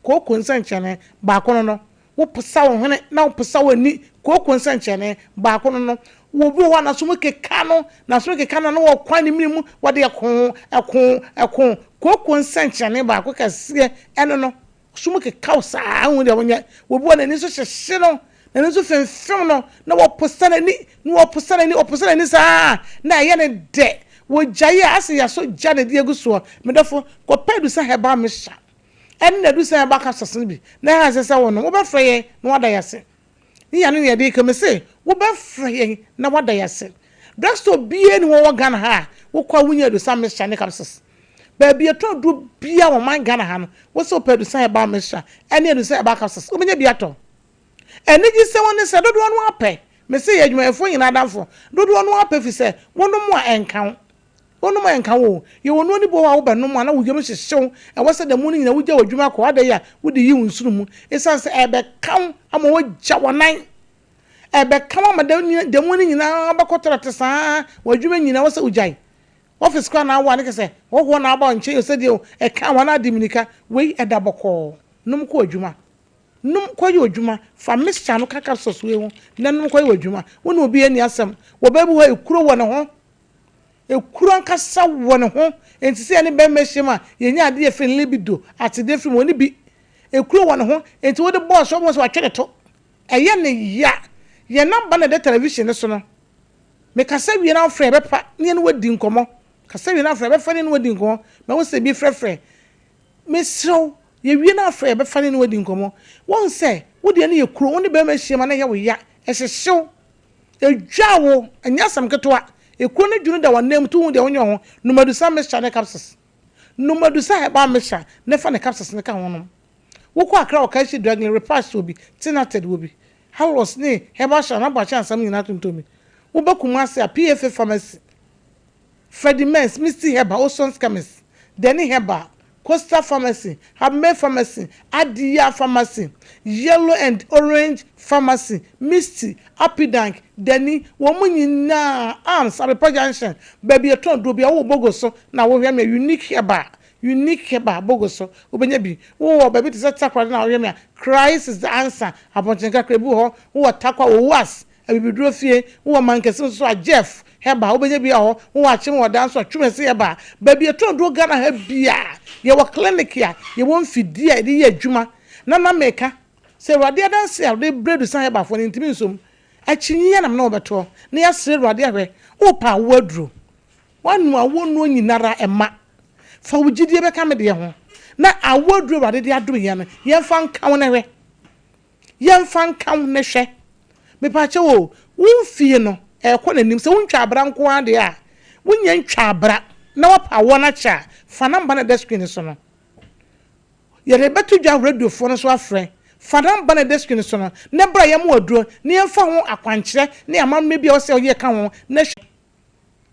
kooko nsɛnkyerɛnne baako no no wo posa wo hwene na wo posa w'ani kooko nsɛnkyerɛnne baako no no wɔ bi wɔ hɔ a n'aso mu keka no n'aso mu keka no na wɔkwan ne mene mu wɔde ɛko ɛko ɛko kooko nsɛnkyerɛnne baako kɛseɛ ɛno no Sum kekaw saa, wonhu deɛ wonyɛ. Obi wɔ n'ani so hyehye no, n'ani so femfem no, na wɔposa n'ani, na wɔposa n'ani, wɔposa n'ani saa, na ɛyɛ no dɛ. Wɔgyae a, asɛ yɛasɔ gya na ɛde agu soɔ. Me dɔfo, kɔpɛ Adusa Herbal Mixture ɛne Adusa Herbal Capsules no bi, na ɛha ɛsɛ sɛ wonom. Wobɛfrɛ yɛn na woada yɛn ase. Ne yɛn ano na yɛde reka. Mese, wobɛfrɛ yɛn na woada yɛn ase. Drugstore biara nni hɔ wɔ Ghana ha a wokɔ a wonnya Adusa Mixture ne Capsules. Baabi a yɛtɔn aduro biara wɔ ɔman Ghana ha no, wo sɛ wopɛ Adusa Herbal Mixture ne Adusa Herbal Capsules, wobɛnya bi atɔ. Anigyesɛm ne sɛ dodoɔ no ara pɛ. Mese yɛ adwumayɛfoɔ nyinaa adamfo. Dodoɔ no ara pɛ firi sɛ wonom a ɛnka wo. Wonom a ɛnka wo o. Yɛwɔ nnuro no bi wɔ hɔ a wobɛnom a na wo yam hyehye wo. Ɛwɔ sɛ da mu no nyinaa wogya w'adwuma kɔ. Adɛn a wode yi wo nsono mu? Ɛsiane sɛ ɛrebɛka wo ama woagya w'anan. Ɛrebɛka wo ama da mu no nyinaa wobɛkɔ tɔrɔte saa. W'adwuma nyinaa ɛwɔ sɛ wogyae. Office koraa na awo a ne kyɛ sɛ hɔhoɔ na aba wo nkyɛn o sɛdeɛ o ɛka wo anaa adi mirika wei ɛda bɔkɔɔ nom kɔ adwuma nom kɔ yɛ odwuma fa mixture no ka capsules wei ho na nom kɔ yɛ w'adwuma wo ne obi ani asɛm wɔ baabi hɔ ekuro wɔ ne ho ekuro ankasa wɔ ne ho enti sɛ yɛne bɛrima ahyia mu a yɛnya adeɛ yɛfrɛ no libido atedeɛ firi mu ɔne bi ekuro wɔ ne ho enti wode bɔɔl so ɔbɛhu sɛ watwe ne to ɛyɛ ne ya yɛn namba na ɛda television no so no Mekasa wie na wofrɛ yɛbɛpa ne yɛne wo adi nkɔmmɔ. Kasa wie na wofrɛ yɛbɛfa ne yɛne wo adi nkɔmmɔ. Mahu sɛ ebi frɛfrɛ. Mesrɛ wo, yɛwie na wofrɛ yɛbɛfa ne yɛne wo adi nkɔmmɔ. Woahu sɛ wo deɛ no yɛ kuro, wo ne barima hyiam a na ɛyɛ wo ya, ɛhyehye wo, ɛdwa wo, ɛnyɛ asɛm ketewa. Ekuro no dwono da w'ananmu nti wonhu deɛ wonyɛ wo ho. Nom adusa mixture ne capsules. Nom adusa herbal mixture na fa ne capsules no ka ho nom. Wokɔ Accra wɔ Kanshi Draglin, Repash wɔ bi, Tinated wɔ bi. Hallos ne Herbal Shop na Boakye Ansam nyinaa tontɔn bi. Woba Kumasi a, PFA Pharmacy, Freddie Mens, Misty Herbal, Oson's Chemist, Deni Herbal, Coastal Pharmacy, Habmay Pharmacy, Adiya Pharmacy, Yellow and Orange Pharmacy, Misty, Apidank, Deni, wɔn nyinaa, Arms, Abepa Junction, baabi a yɛtɔn aduro biara, wowɔ Bogo so na wohwɛ me a, Unique Herbal, Unique Herbal, Bogo so, wobɛnya bi. Wowɔ baabi te sɛ Takoradi na wohwɛ me a, Christ is the answer, Abɔnten kakra bi wɔ hɔ. Wowɔ Tarkwa, Owuas, Abibiduro fie. Wowɔ Mankessim nso a, Jeff Herbal, wobɛnya bi wɔ hɔ. Wowɔ Akyem wɔ Ɔdaa nso a, Twumasi Herbal. Baabi a yɛtɔn aduro Ghana ha biara, yɛwɔ clinic a yɛwɔ mfidie a yɛde yɛ adwuma. Na na meka sɛ Awurade adanseɛ a wɔde brɛ Adusan Herbalfoɔ no, ntumi nsom. Akyinnyeɛ na me ne wo bɛtoɔ na yɛasrɛ Awurade ahwɛ. Wopɛ a, wowɔ aduro. W'ano awoɔ nnuo nyinara ɛma. Fa wo gyidie bɛka me deɛ ho. Na awoɔ aduro Awurade de adom yɛn no, yɛmfa nka wo na hwɛ. Yɛmfa nka wo na hwɛ. Mepaakyɛw o, wo mfie no, ɛrekɔ n'anim. Sɛ wontwa abra nko ara deɛ a, wonnya ntwa abra na woapɛ awoɔ no akyɛ a, fa number no a ɛda screen no so no. Yɛde bɛto dwa radiofoɔ no so afrɛ. Fa number no a ɛda screen no so no, na bra yɛmma wo aduro na yɛmfa ho akwankyerɛ ne amammerɛ bi a ɛwɔ sɛ woyɛ ka ho na hwɛ.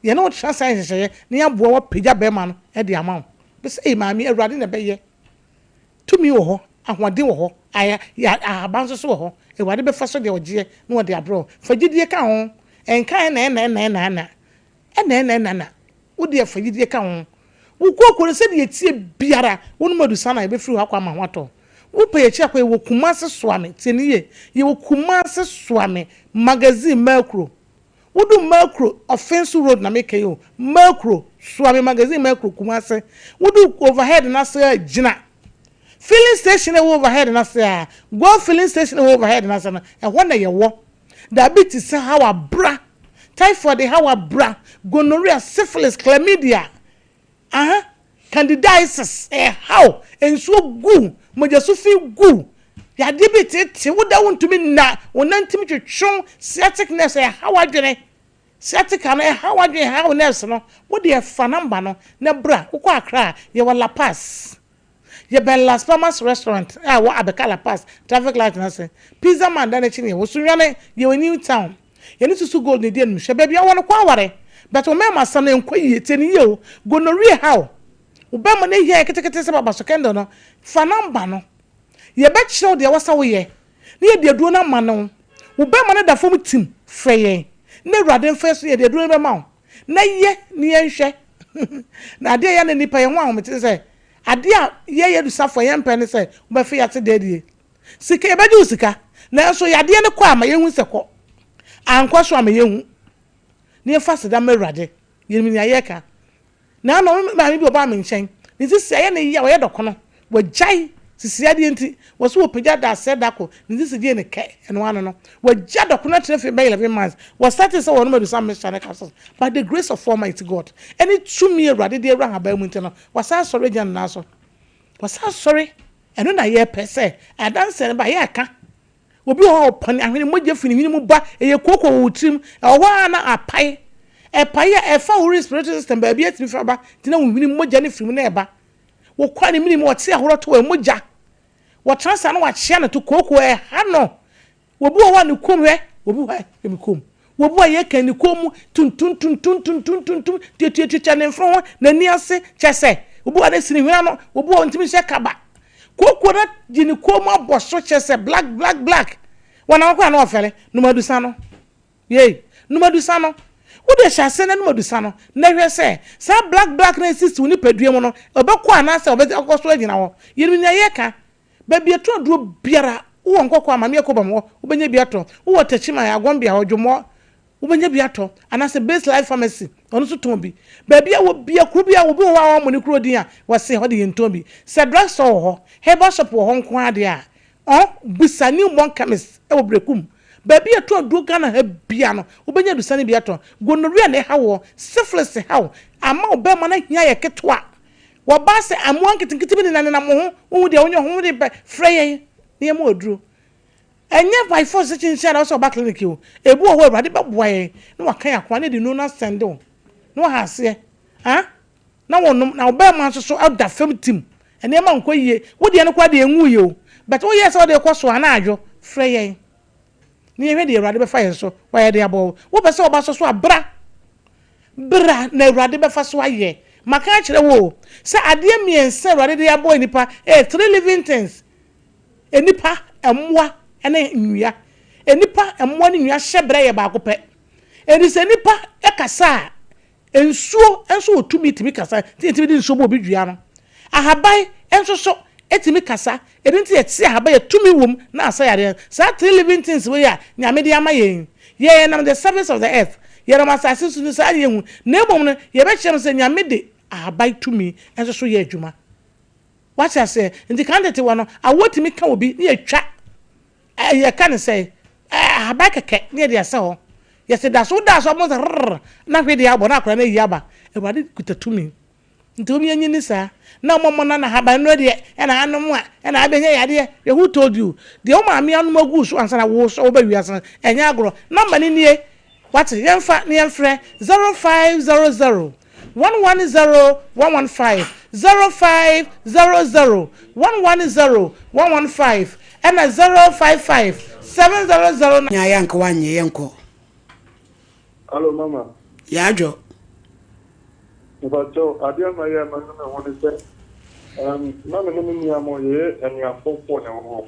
Yɛne wo tra saa nhyehyɛeɛ na yɛaboa wo apagya bɛrima no de ama wo. Bɛsɛ ei maame Awurade na ɛbɛyɛ. Tumi wɔ hɔ, ahoɔden wɔ hɔ, aya, ya, ahaban nso so wɔ hɔ. Awurade bɛfa so de ɔgyeɛ na ɔde abrɛ wo. Fa gyidie ka ho. Ɛnka ɛna ɛna ɛna ɛna ɛna. Ɛna ɛna ɛna ɛna. Wo deɛ fa gyidie ka ho. Wo kooko no sɛdeɛ ɛteɛ biara, wonom adusa no a, ɛbɛfiri hɔ akɔ ama ho atɔ wo. Wopɛ yɛn akyi akɔ, yɛwɔ Kumasi Soame, tie no yie, yɛwɔ Kumasi Soame Magazine Merkuro. Wodu Merkuro, Ɔfenso Road na meka yi o, Merkuro, Soame Magazine Merkuro, Kumasi. Wodu overhead no ase a, gyina filling station a ɛwɔ overhead no ase a, Goil filling station a ɛwɔ overhead no ase no, ɛhɔ na yɛwɔ. Diabetes haw abra, typhoid haw abra, gonorrhea, syphilis, chlamydia, aha, candidiasis, ɛhaw, nsuo gu, mogyasu fi gu, yadeɛ bi tete, wo da wontumi nna, wo nan tumi twetwe, sciatic nerves ɛhaw adwene, sciatica no ɛhaw adwene, ɛhaw nerves no, wo deɛ fa number no na bra, wokɔ Accra a, yɛwɔ La Paz. Yɛbɛn Las Palmas Restaurant a ɛwɔ Abeka La Paz traffic light no ase. Pizza Man dan no akyi na yɛwɔ. Sunyani, yɛwɔ New Town. Yɛne Susu Gold na edi anim. Hwɛ baabi a wowɔ no, kɔ aware. But wo mmarima asɛm no ɛnkɔ yie. Tie no yie o. Gonorrhea ha wo. Wo barima no ahia yɛ ketekete sɛ baba so candle no. Fa number no. Yɛbɛkyerɛ wo deɛ ɛwɔ sɛ woyɛ. Na yɛde aduro no ama no. Wo barima no da fam tim. Frɛ yɛn. Na Awurade mfa yɛn so na yɛde aduro no bɛma wo. Na yɛ na yɛnhwɛ. Na adeɛ a ɛyɛ a na nnipa yɛn ho ahomete ne sɛ, adeɛ a yɛn Yadusafo a yɛmpɛ ne sɛ wobɛfe yɛn ase da adie. Sika, yɛbɛgye wo sika, nanso yadeɛ no kɔ a ma yɛnhu sɛ kɔ. Ankɔ so a ma yɛnhu. Na yɛmfa aseda mma Awurade. Yɛnim nea yɛreka. Na ano me maame bi ɔbaa me nkyɛn, ne sisi ayɛ no ya, ɔyɛ dɔkono. Wagyae sisi adeɛ nti, wɔse wɔpagya da asɛ da ko, ne sisi gyee no kɛ, ɛno ano no. Wagya dɔkono atena fie bɛyɛ 11 months. Wɔstartee sɛ wɔnom adusa mixture ne capsules. By the grace of Almighty God, ɛne tumi a Awurade de awura nhaban mu nti no, wasan asɔre agyina ne nan so. Wasan asɔre. Ɛno na yɛpɛ sɛ adanseɛ no ba, yɛreka. Obi wɔ hɔ a ɔpɔn ahwene, mogya fi ne hwene mu ba, ɛyɛ kooko wɔ wo tirim, ɛwɔ hɔ ara na apae. Ɛpae a, ɛfa wo respiratory system baabi a ɛtumi fa ba, nti na wo hwene mu mogya no firi mu na ɛba. Wokɔ a ne mene mu ɔte ahorɔ to ɛ, mogya. Wɔtena saa na wakyea no to kooko, ɛha no. Obi wɔ hɔ a ne kɔn mu hwɛ, obi wɔ hɔ a hwɛ me kɔn mu. Obi wɔ hɔ a yɛka ne kɔn mu tuntum tuntum tuntum tuntum tuatuatua ne mforo ho, n'ani ase kyɛ sɛ obi wɔ hɔ a n'asi ne hwene ano, obi wɔ hɔ ntumi nhyɛ kaba. Kooko no gye ne kɔn mu abɔ so kyɛ sɛ black black black. Wɔnam koraa na ɔfɛre, nom adusa no. Yei, nom adusa no. Wo deɛ hyɛ aseɛ na nom adusa no na hwɛ sɛ saa black black no a ɛsisi wo nipadua mu no ɛbɛkɔ anaasɛ ɛbɛkɔ so agyina hɔ. Yɛnim nea yɛreka. Baabi a ɛtɔ aduro biara, wowɔ Nkɔkɔ a, Maame Akobam hɔ, wobɛnya bi atɔ. Wowɔ Techiman, Agombea hɔ, Dwomɔ, wobɛnya bi atɔ. Anaasɛ Base Life Pharmacy, ɔno nso tɔn bi. Baabi a wɔ bia, kuro biara, obi wɔ hɔ a wɔmmɔ ne kuro din a, wɔse ɛhɔ de yɛntɔn bi. Sɛ drug store wɔ hɔ, herbal shop wɔ hɔ nko ara deɛ a, ɔn, bisa New Born Chemist wɔ Berekum. Baabi a ɛtɔ aduro Ghana ha biara no, wobɛnya adusa no bi atɔ. Gonorrhea na ɛha woɔ, syphilis ha wo, ama wo bɛrima no ahia ayɛ ketewa. Wɔbaa sɛ amoa nketenkete bi nenanenam wo ho, wohu deɛ wonyɛ ho de bɛ frɛ yɛn na yɛma wo aduro. Ɛnyɛ by force sɛ kyinkyin ara sɛ ɔba clinic o. Ebi wɔ hɔ a Awurade bɛboa yɛn na waka yɛn akoma na yɛde nnuro no asɛnde wo na waha aseɛ ah na wonom na wo bɛɛma nso so da fam tim nneɛma nkɔ yie. Wo deɛ no koraa deɛ ɛnwuiɛ o but woyɛɛ sɛ wode rekɔ so a na adwo. Frɛ yɛn na yɛnhwɛ deɛ Awurade bɛfa yɛn so wayɛ de aboa wo. Wopɛ sɛ ɔba so so a bra. Bra na Awurade bɛfa so ayɛ. Maka akyerɛ wo o, sɛ adeɛ mmiɛnsa a Awurade de abɔ nnipa, ɛyɛ three living things, nnipa, mmoa ne nnua. Nnipa, mmoa ne nnua hyɛbrɛ yɛ baako pɛ. Enti sɛ nnipa kasa a, Nsuo nso wɔ tumi tumi kasa nti yɛtumi de nsuo bɔ obi dua no. Ahaban nso so tumi kasa ɛno nti yɛte ahaban yɛ tumi wɔ mu na asa yareɛ. Saa three living things wei a Nyame de ama yɛn yi, yɛn yɛnam the surface of the earth, yɛnam asase so nti saa na yɛhu. Na mmom no yɛbɛkyerɛ mo sɛ Nyame de ahaban tumi nso so yɛ adwuma. Wate aseɛ? Nti kan tete wɔ no awoɔ tumi ka obi na yɛtwa Ɛ yɛka no sɛn? Ɛ ahaban kɛkɛ ne yɛde asɛ hɔ. Yɛse da so woda so a wobɛhu sɛ rrrr na hwedeɛ abɔ na akwadaa no ayi aba. Awurade kuta tumi. Nti mom yɛnyi nni saa. Na ɔmo mo nana ahaban nnuro deɛ ɛna anom a ɛna abɛnya yadeɛ. Hwɛ who told you? Deɛ wo maame anom agu wo so ansa na wo so woba wiase no ɛnyɛ agorɔ. Number no nie. Wate? Yɛmfa na yɛmfrɛ 0500 110 115, 0500 110 115, ɛna 055 700. Nyaeɛ anka woanyɛ yɛnkɔ. Hello mama. Yaadwo. Mepakyɛw, adeɛ a mayɛ a manu me ho ne sɛ, um, na me ne me nua mo yɛyɛ anuafoɔ foɔ na ɛwɔ hɔ.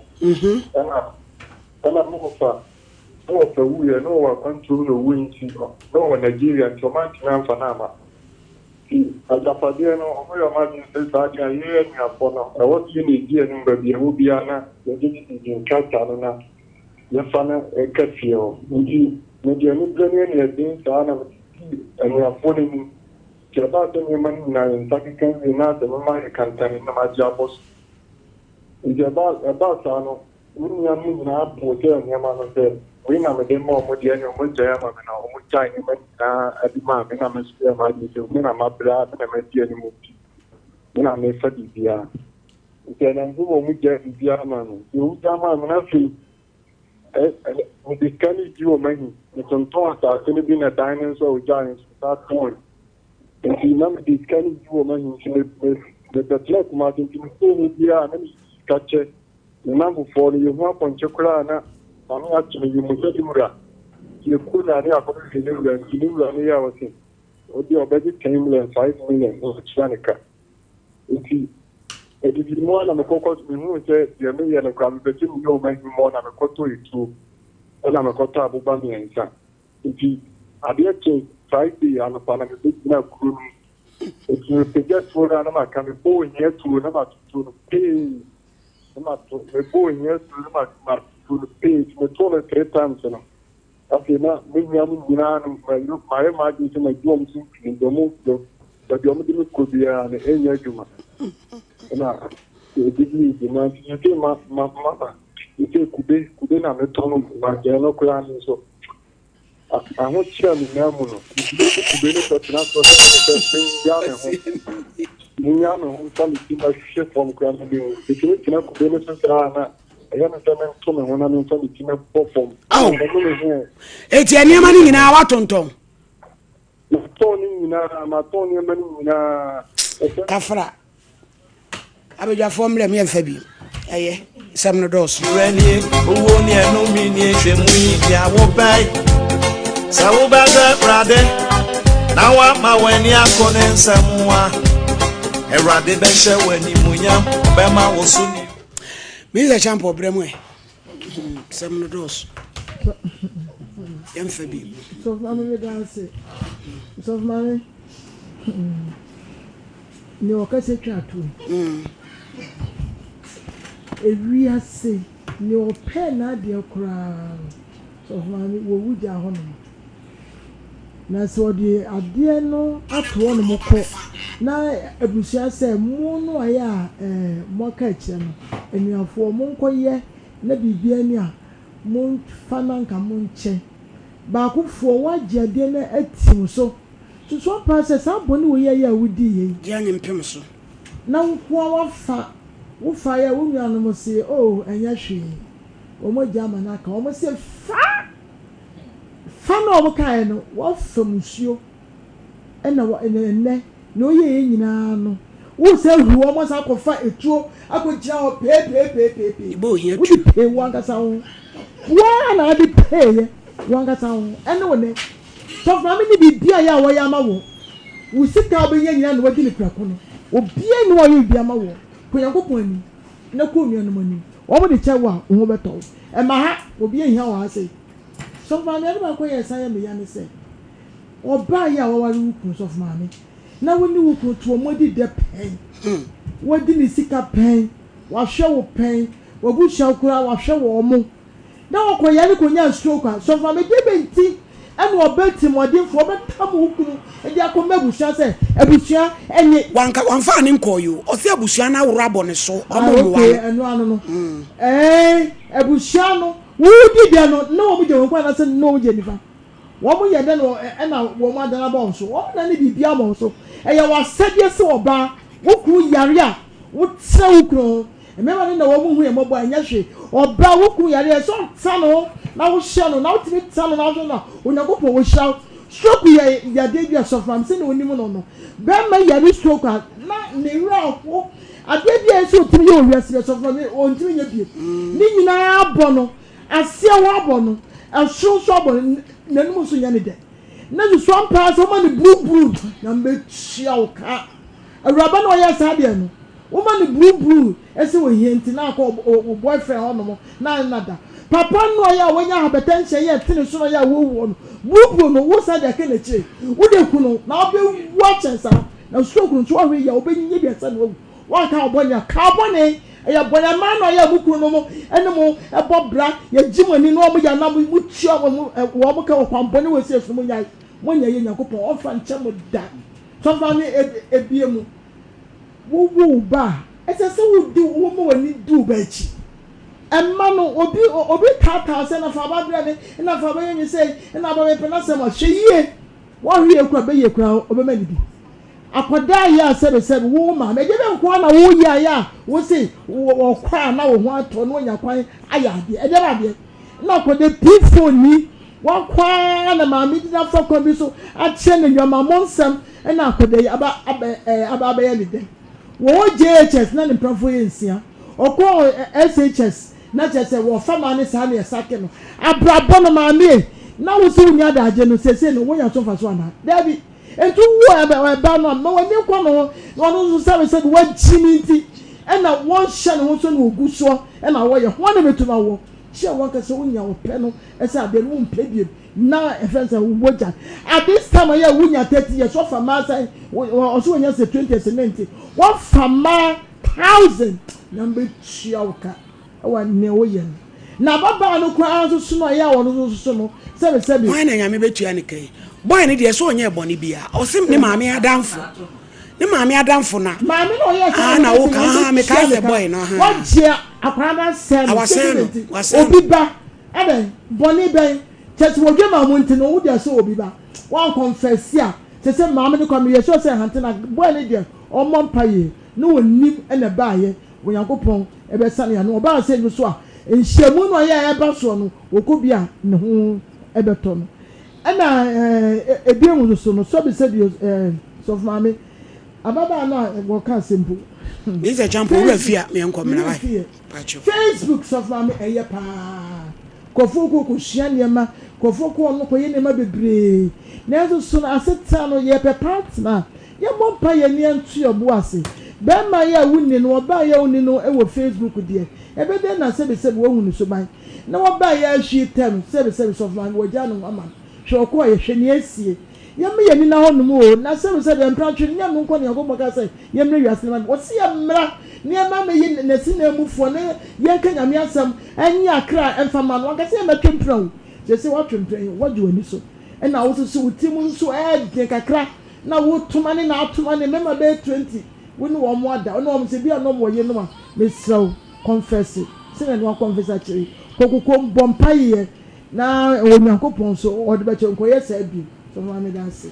Ɛna, ɛna me wɔfa, me wɔfa wuiɛ, na ɔwɔ akwantuo mu na ɔwui nti, na ɔwɔ Nigeria nti ɔmantumi amfa no amma. Nti agyapadeɛ no, wɔyɛ wɔn adwene sɛ saa deɛ a yɛn anuafoɔ no, ɛwɔ sɛ yɛn na ɛdi anim baabi a ɛwɔ biara na yɛgyegyegye nkrataa no na yɛfa no ka fie hɔ. Nti mede aniberɛ ne aniɛden saa na mede dii anuafoɔ no anim. Nti ɛbaa sɛ nneɛma no nyinaa yɛn nsa keka wie na sɛ mema ayɛ kantane na magye abɔ so. Nti ɛbaa saa no, Me nuanom nyinaa poo sɛ nneɛma no sɛ wei na mede ma wɔn deɛ ɛne wɔn agyae ama me na wɔn gyae nneɛma nyinaa de maa me na me nso yɛ m'adwene sɛ me na mabrɛ a me na madi anim nti me na mefa biribiara nti ɛnam so ma wɔn gyae biribiara ma me nti wɔn gyae maa me na afei mede sika no di wɔn ahi metontɔn asase no bi na dan no nso a wɔgyae no nso saa tɔn nti na mede sika no di wɔn ahi nti mebɛtena Kumasi nti mekɔɔ mu biara na mede sika kyɛ Me nnamfofoɔ no, yɛhu apɔnkye koraa a na Maame ato no yɛmmu sɛ ne wura. Nti yɛkɔ no a ne yɛakɔhwehwɛ ne wura nti ne wura no yɛ a ɔse ɔdeɛ ɔbɛgye 10 million, 5 million na watua ne ka. Nti ɛdidi mu a na mekɔkɔ mehuu sɛ deɛ meyɛ no koraa mepɛ sɛ meyɛ wɔn ahimmɔ na mekɔtɔ etuo ɛna mekɔtɔ aboba mmiɛnsa. Nti adeɛ kyee Friday anɔpa na mebɛgyina kuro no mu. Nti mepagya tuo no a na maka mebɔ ohia tuo na mato tuo no pee. Na mato mebɔ ohia tuo na mato tuo no pee. Nti metoo no three times no. Afei na me nuanom nyinaa no mayɛ m'adwene sɛ madi wɔn so nkunim. Deɛ wɔn baabi a wɔde me kɔ biara no ɛnyɛ adwuma. Ɛna ɛdidi di ma nti sɛ ma ma ma sɛ kube kube na metɔn ma deɛ no koraa no nso. Ahokyere a menyaa mu no, metumi de kube no bɛtena so sɛ ɛne sɛ menyaa me ho, menyaa me ho mfa me ti mɛhwe fam koraa na menwu. Metumi tena kube no so saa na ɛyɛ me sɛ mento me ho na memfa me ti mɛbɔ fam. Ɛno me ho. Eti nneɛma no nyinaa woatontɔn? Matɔn ne nyinaa, matɔn nneɛma no nyinaa. Kafra. Abadwafoɔ mmerɛ mu yɛmfa bi ɛyɛ nsɛm no dɔɔso. Werɛ nie, owuo ne ɛnome nie, hwɛ mu yi deɛ wobɛn. Sɛ wobɛdɔ Awurade na woama w'ani akɔ ne nsɛm ho a, Awurade bɛhyɛ w'animuonyam, ɔbɛma wo so ni. Minister Champɔ brɛ mu ɛ. Nsɛm no dɔɔso. Yɛmfa bi. Sɔfo maame meda ase. Sɔfo maame. Nea ɔkasa twa to. Ewiase nea ɔpɛɛ n'adeɛ koraa no, sɔfo maame wɔwu gyaa hɔnom. Na sɛ ɔde adeɛ no ato hɔnom kɔ na abusua sɛ mo no ayɛ a ɛɛ moaka akyerɛ no, anuafoɔ monkɔyɛ na biribiara ni a momfa na anka monkyɛ. Baakofoɔ woagye adeɛ no atim so. Susu ampa sɛ saa bɔne wei a ɛyɛ a wodii yei. Gye anyi mpem so. Na wo nko ara woafa, wo faeɛ a wo nuanom se, Oh, ɛnyɛ hwee, wɔn agya ama no aka. Wɔn se, Fa! Fa no a wɔkaeɛ no, woafa musuo, ɛna wɔ, ɛna ɛnnɛ, nea woyɛeɛ nyinaa no, woresan ahuru wɔn asan akɔfa etuo akɔgyina hɔ peepeepeepeepee. Ɛbɔ ohia Wode tu. pee wo ankasa wo ho. Wo ara na wode peeɛ wo ankasa wo ho, ɛne wo nnɛ. Sɔfo maame ne biribi a yɛ a wɔyɛ ama wo. Wo sika a wobɛnya nyinaa na wadi no prɛko no. Obiara nni hɔ a ɔyɛ biribi ama wo. Kɔ Nyankopɔn anim na kɔ onuanom anim. Wɔn de kyɛ wo a, wo ho bɛtɔ wo. Ɛmma ha, obiara nhia wɔ ha sei. Sɔfo maame, ade baako a ɛyɛ san yɛ me ya ne sɛ, ɔbaa yi a waware wo kunu, sɔfo maame, na wo ne wo kunu to wɔn adi dɛ pɛn. Wadi ne sika pɛn, wahwɛ wo pɛn, w'abusua koraa wahwɛ wɔn. na ɔkɔ yare kɔnya stroke a, sɔfo maame deɛ bɛn nti ɛna ɔbɛ tirimɔdenfoɔ ɔbɛtam wo kunu de akɔma abusua sɛ abusua ɛnye. Wanka wanfaa ne nkɔɔ yi o ɔse abusua no aworo abɔ ne so ɔmo Ah mmoa okay no. ɛno ano no ɛɛn abusua no wo di dɛ no na wɔn gye wɔn kwan anaasɛ na wɔn gye nifa wɔn yɛ dɛ na ɛna wɔn adan abɔ wɔn so wɔn na ne biribi ama wɔn so ɛyɛ wɔn asɛdeɛ sɛ ɔbaa wo kunu yare a wo tena wo kunu ho Mmarima no na wɔn hu yɛn mmɔbɔ a, ɛnyɛ hwee. Ɔbaa wo kunu yare a, ɛsɛ sɛ ɔtena ne ho na wohyɛ no, na wotumi tena no na wohwɛ no a, Onyankopɔn ɔhyira wo. Stroke yɛ yadeɛ bi a sɔfo maame sɛdeɛ wonim no no, bɛrima yare stroke a, na ne werɛ aho. Adeɛ bi a ɛsɛ sɛ ɔtumi yɛ wɔ wiase bi a, sɔfo maame ɔntumi nyɛ bio. Ne nyinaa abɔ no, aseɛ hɔ abɔ no, ɛsoro nso abɔ no, n'anum nso nyɛ ne dɛ. Na susu ampa ara sɛ woma no buruburu, Nyame bɛtua wo ka. Awuraba no a ɔyɛɛ saa deɛ no, woma no buruburu sɛ ohia nti na akɔ wo boyfriend hɔ nom na ne no ada. Papa no a ɔyɛ a wanya hypertension yɛ ɛte ne so na ɔyɛ a wawuo no, buruburu no wo san de aka n'akyire. Wode ku no na wobɛwu akyɛn saa. Na stroke no nso woahwɛ yie a wobɛnya bi ansa na woawu. Woanka wo bɔne a, ka wo bɔne. Ɛyɛ bɔne a mmaa na ɔyɛ a mo kununom ne mo bɔ bra, yɛgye mo ani na wɔn yɛ na motua wɔn ka wɔ kwan bɔne wɔ sie so no monnyae. Monyɛ yɛ Nyankopɔn ɔmfa nkyɛ mo da. Sɔfo ne ebie mu. Wowo wo ba a, ɛsɛ sɛ wodi woma w'ani di wo ba akyi. Ɛmma no obi obi taataa sɛ na fa ba brɛ me, na fa bɛyɛ me sei, na ba mepɛ n'asɛm a, hwɛ yie. Woahwɛ yie koraa bɛyie koraa ɔbɛma no bi. Akwadaa yɛ a sɛbesɛbe wo maame, ɛdeɛ bɛn nko ara na woyɛ a yɛ a wose ɔkɔ a na wo ho atɔ na wanya kwan ayɛ adeɛ, ɛdeɛ bɛn adeɛ? Na akwadaa piifoɔ ni, wakɔ ara na maame de no afa kwan bi so akyerɛ no nnwamammɔ nsɛm na akwadaa yi aba abɛ ɛɛ aba abɛyɛ ne dɛn? Wɔwɔ JHS na ne mprafoɔ yɛ nsia, ɔkɔɔ SHS na kyerɛ sɛ wɔfa maa ne saa na yɛsake no. Abrabɔ no maame ei, na wo se wonni adagye no seesei no wonya so mfasoɔ anaa? Daabi. Enti wo ɛba no a, ma w'ani nkɔ ne ho, na ɔno nso sɛbesɛbe wagye me nti, ɛna wɔnhyɛ ne ho so na ɔgu soɔ na wɔyɛ. Hwan na bɛtumi awoɔ? Kyerɛ w'ankasa wonya ɔpɛ no sɛ adeɛ no wompɛ biom na ɛfrɛ no sɛ wogya. At this time a yɛ a wonya 30 years, wɔfa mmaa sɛn? Ɔse wɔnya sɛ 20 years ne nti, wɔfa mmaa thousand na mbɛtua wo ka. Wɔ nea woyɛ no. Na ababaa no koraa nso so no a ɛyɛ a ɔno nso so no, sɛbesɛbe. Hwan na Nyame bɛtua ne ka yi? Boy no deɛ sɛ ɔnyɛɛ bɔne biaa, ɔse ne maame adamfo, ne maame adamfo na. Maame na ɔyɛɛ saa Ah na na woka, ɔse ahaa Nyame mekae bɛtua ne sɛ ka. boy no ahaa. Wagye akwadaa no asɛe Ah no, wasɛe sɛdeɛ no, nti, wasɛe no. obi ba, adɛn, bɔne bɛn, kyerɛ sɛ wɔdwa mu nti no, wode asɛ obi ba, woankɔnfɛse a, kyerɛ sɛ maame no koraa meyɛ sure sɛ ɛhante na boy no deɛ ɔmmɔ mpaeɛ na ɔnnim na ɛbaeɛ, Onyankopɔn bɛsane ano. Ɔbaa sɛ no so a, nhyiamu no a ɛyɛ a ɛba soɔ no, ɔkɔ bi a ne ho bɛtɔ no. Ɛna ebien nso so no, sɛbisɛbi sɔfo maame, ababaa no a wɔka asɛm mpo. Lisa Champo, wura fi a meɛnkɔ mmra wae. Facebook sɔfo maame ɛyɛ paa. Nkurɔfoɔ kɔ kɔsua nneɛma, nkurɔfoɔ kɔ ɔno kɔyɛ nneɛma bebree. Nanso so no asetena no yɛpɛ partner a, Yɛmmɔ mpaeɛ na yɛnto yɛn bo ase. Barima yi a wonni no, ɔbaa yi a wonni no wɔ Facebook deɛ, ɛbɛdɛn na sɛbesɛbe wahu ne suban? Na wɔbaa yi ahwie tɛm, sɛbesɛbe sɔfo maame wɔagyaa ne ho ama no. Hwɛ ɔkɔeɛ, hwɛ nea asie. Yɛmma yɛn ani nna hɔnom oo, na sɛbesɛbe mpratwe no, nyɛ ɛno nko na Nyankopɔn kaa sɛ yɛmmrɛ wiase no ma no. Ɔse yɛmmra na yɛmma mmɛyɛ N'asinanmufoɔ na yɛnka Nyame asɛm nye akra mfa mma no. Wanka sɛ yɛmmɛtwe mpena o. Seesei woatwe mpena yi, woagye w'ani so. Ɛna wo nso so wo tirim nso ɛɛden kakra. na wo toma ne n'atoma ne mmarima bɛyɛ 20 wo ne wɔn ada wo ne wɔn sɛ bi a na wɔn wɔ yerenom a mesrɛ wo kɔnfɛse sɛnea na wakɔnfɛse akyerɛ yi kɔ kokoam bɔ mpaeɛ na Onyankopɔn nso ɔde bɛkyɛ nkɔyɛ saa bio sɔfo maame meda ase.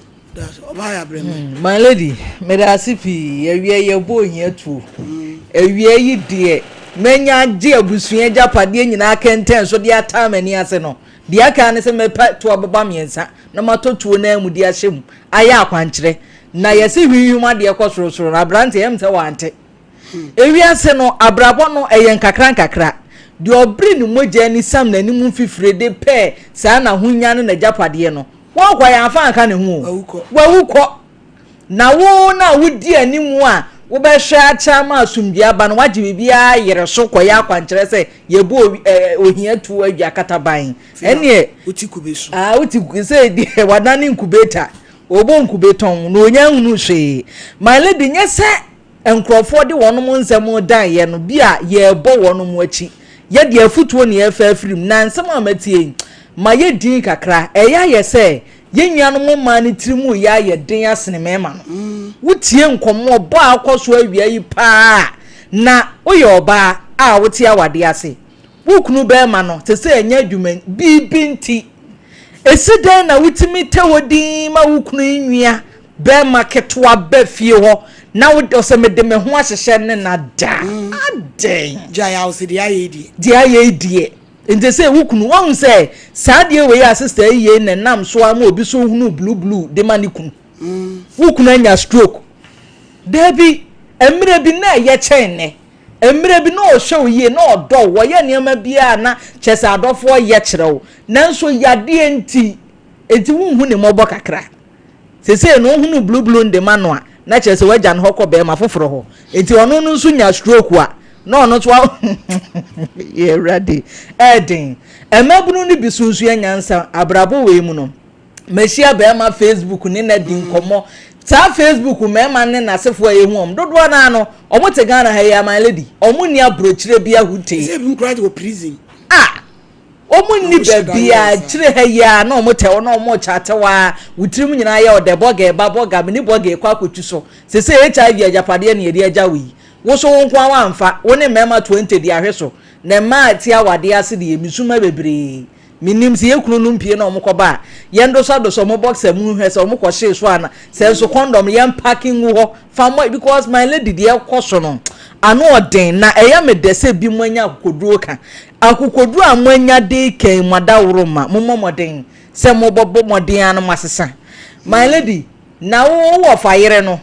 My lady, meda ase pii. Awia yi yɛbɔ ohia tuo. Awia yi deɛ, manya agye abusua agyapadeɛ nyinaa kɛntɛn so de ataa m'ani ase no, deɛ aka ara ne sɛ mɛpɛ toa boba mmiɛnsa na matɔ tuo no ara mu de ahyɛ mu ayɛ akwankyerɛ. Na yɛse hwinhwim adeɛ kɔ sorosoro no, aberanteɛ ɛm sɛ wante. Ewiase no, abrabɔ no, ɛyɛ nkakra nkakra. Deɛ ɔbere ne mogya ani sam n'anim mfifire de pɛɛ saa n'ahonya ne n'agyapadeɛ no, wɔnkɔ yɛamfa anka ne ho o. Wawu kɔ. Na wo no a wodi anim a wobɛhwɛ akyɛ ama asomdwoe aba no, woagye biribiara ayere so kɔyɛ akwankyerɛ sɛ yɛbɔ ohia tuo awia kataban. Ɛnneɛ, wote kube so. Ah, wote sɛ deɛ wadane incubator. Ɔbɔ nkube tɔn na ɔnya nhunu hwee. My lady, nyɛ sɛ nkurɔfoɔ de wɔnom nsɛm dan yɛ no bi a yɛrebɔ wɔnom akyi. Yɛ deɛ afutuo na yɛrefa afiri mu. Na nsɛm a matie yi, mayɛ din kakra. Ɛyɛ ayɛ sɛ Yɛn nuanom mmaa no tirim reyɛ ayɛ den asene mmarima no. Wotie nkɔmmɔbɔ a akɔ so awia yi paa a, na woyɛ ɔbaa a wote awadeɛ ase. Wo kunu barima no te sɛ ɛnyɛ adwuma biribi nti. Ɛsi dɛn na wotumi tɛ hɔ dinn ma wo kunu nua barima ketewa ba fie hɔ na wo ɔsɛ mede me ho ahyehyɛ ne na da? Adɛn? Gyae a ɔsɛ deɛ ayɛ yi deɛ. Deɛ ayɛ yi deɛ. Nti sɛ wo kunu, wahu sɛ saa adeɛ wei a sister yi yei na ɛnam so ama obi so hunu blue blue de ma ne kunu. Wo kunu anya stroke. Daabi, mmerɛ bi na ɛyɛ kyɛn nnɛ. Mmerɛ bi na ɔhwɛ wo yie, na ɔdɔ wo, ɔyɛ nneɛma biara na kyerɛ sɛ adɔfoɔ yɛ kyerɛ wo. Nanso yadeɛ nti, nti wonhu ne mmɔbɔ kakra. Seesei no wohunu blue blue no de ma no a, na kyerɛ sɛ wagya no hɔ kɔ bɛrima foforɔ hɔ. Nti ɔno no nso nya stroke a, na ɔno nso a yɛ awurade ɛɛden. Mmabunu no bi so nso yɛ nyansa abrabɔ wei mu no. Mahyia bɛrima Facebook ne na di nkɔmmɔ. Saa Facebook mmarima ne n'asefoɔ a yɛhu wɔn dodoɔ no ara no, wɔn te Ghana ha yi ara my lady, wɔn nni aburokyire bi ahutee. Sɛ ebinom koraa de wɔ prison. Ah! Wɔn nni baabiara, akyire ha yi ara na wɔn tɛ hɔ na wɔn rekyate hɔ ara, wo tirim nyinaa yɛ ɔdɛ, bɔga ɛba, bɔga, mene bɔga ɛkɔ akɔtwi so. Sesei HIV agyapadeɛ na yɛde agya wo yi. Wo so wo nko ara woamfa, wo ne mmarima 20 de ahwe so, na mmaa a ɛte awadeɛ ase deɛ, mesu mma bebree. Mennim, sɛ yɛn kununom pue na wɔkɔba a, yɛndosɔdosɔ wɔn boxer mu nhwɛ sɛ wɔkɔhyee so ana, sɛ nso condom yɛmpake ngu hɔ fa mmɔ, because my lady deɛ ɛkɔ so no, ano ɔden, na ɛyɛ me dɛ sɛ binom anya akokoduro ka. Akokoduro a moanya de reka yi, mo adaworo mma, mommɔ mmɔden sɛ mobɛbɔ mmɔden ara na moasesa. My lady, na wo wɔfa yere no,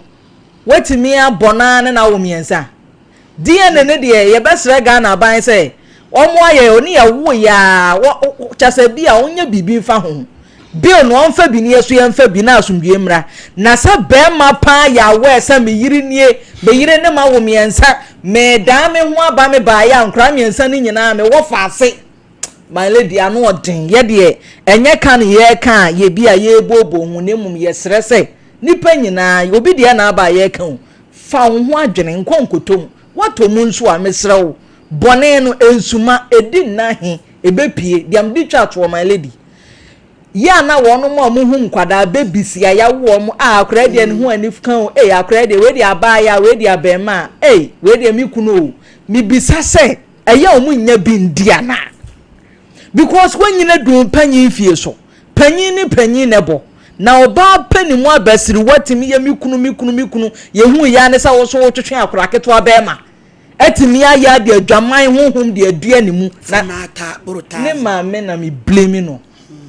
woatumi abɔ no ara ne no awo mmiɛnsa? DNA no deɛ yɛbɛsrɛ Ghana aban sɛ wɔn ayɛ ɔne yɛ wo yaa wɔ kyɛsɛ bi a ɔnyɛ biribi nfa ho bill no ɔnfa bi ne yɛ so yɛnfa bi na asomdwie mmra na sɛ bɛrima paa yɛ aware sɛ me yere nie me yere ne ma wo mmiɛnsa medan me ho aba me baayɛ a nkora mmiɛnsa no nyinaa me wɔ faase my lady ano ɔden yɛ deɛ ɛnyɛ ka ne yɛreka a yɛ bi a yɛrebooboo ho na mmom yɛsrɛ sɛ nipa nyinaa obi deɛ na aba a yɛreka o Fa wo ho adwene, nkɔ nkɔtɔ mu. Woatɔ mu nso a, mesrɛ wo, bɔne no, nsuma, ɛdi nna he, ɛbɛpue. Deɛ mede twa toɔ, my lady, yɛ a na wɔnom a wɔhu nkwadaa, babies a yɛawo wɔn, ah, akwadaa deɛ ne ho ani ka o, ei, akwadaa deɛ, wei deɛ abaayewa, wei deɛ abarimaa, ei, wei deɛ me kunu o. Mebisa sɛ, ɛyɛ a wɔnnya bi ndi anaa? Because woanyini adu wo mpanyin mfie so. Panyin ne panyin na ɛbɔ. Na ɔbaa pɛ ne mu abasiriwa tumi yɛ me kunu, me kunu, me kunu. Yɛhuu yɛ ara ne sɛ wo nso wotwetwe akwadaa ketewa bɛrima. Atumi ayɛ ade adwaman honhom de adua ne mu. Na ne maame na me blame no.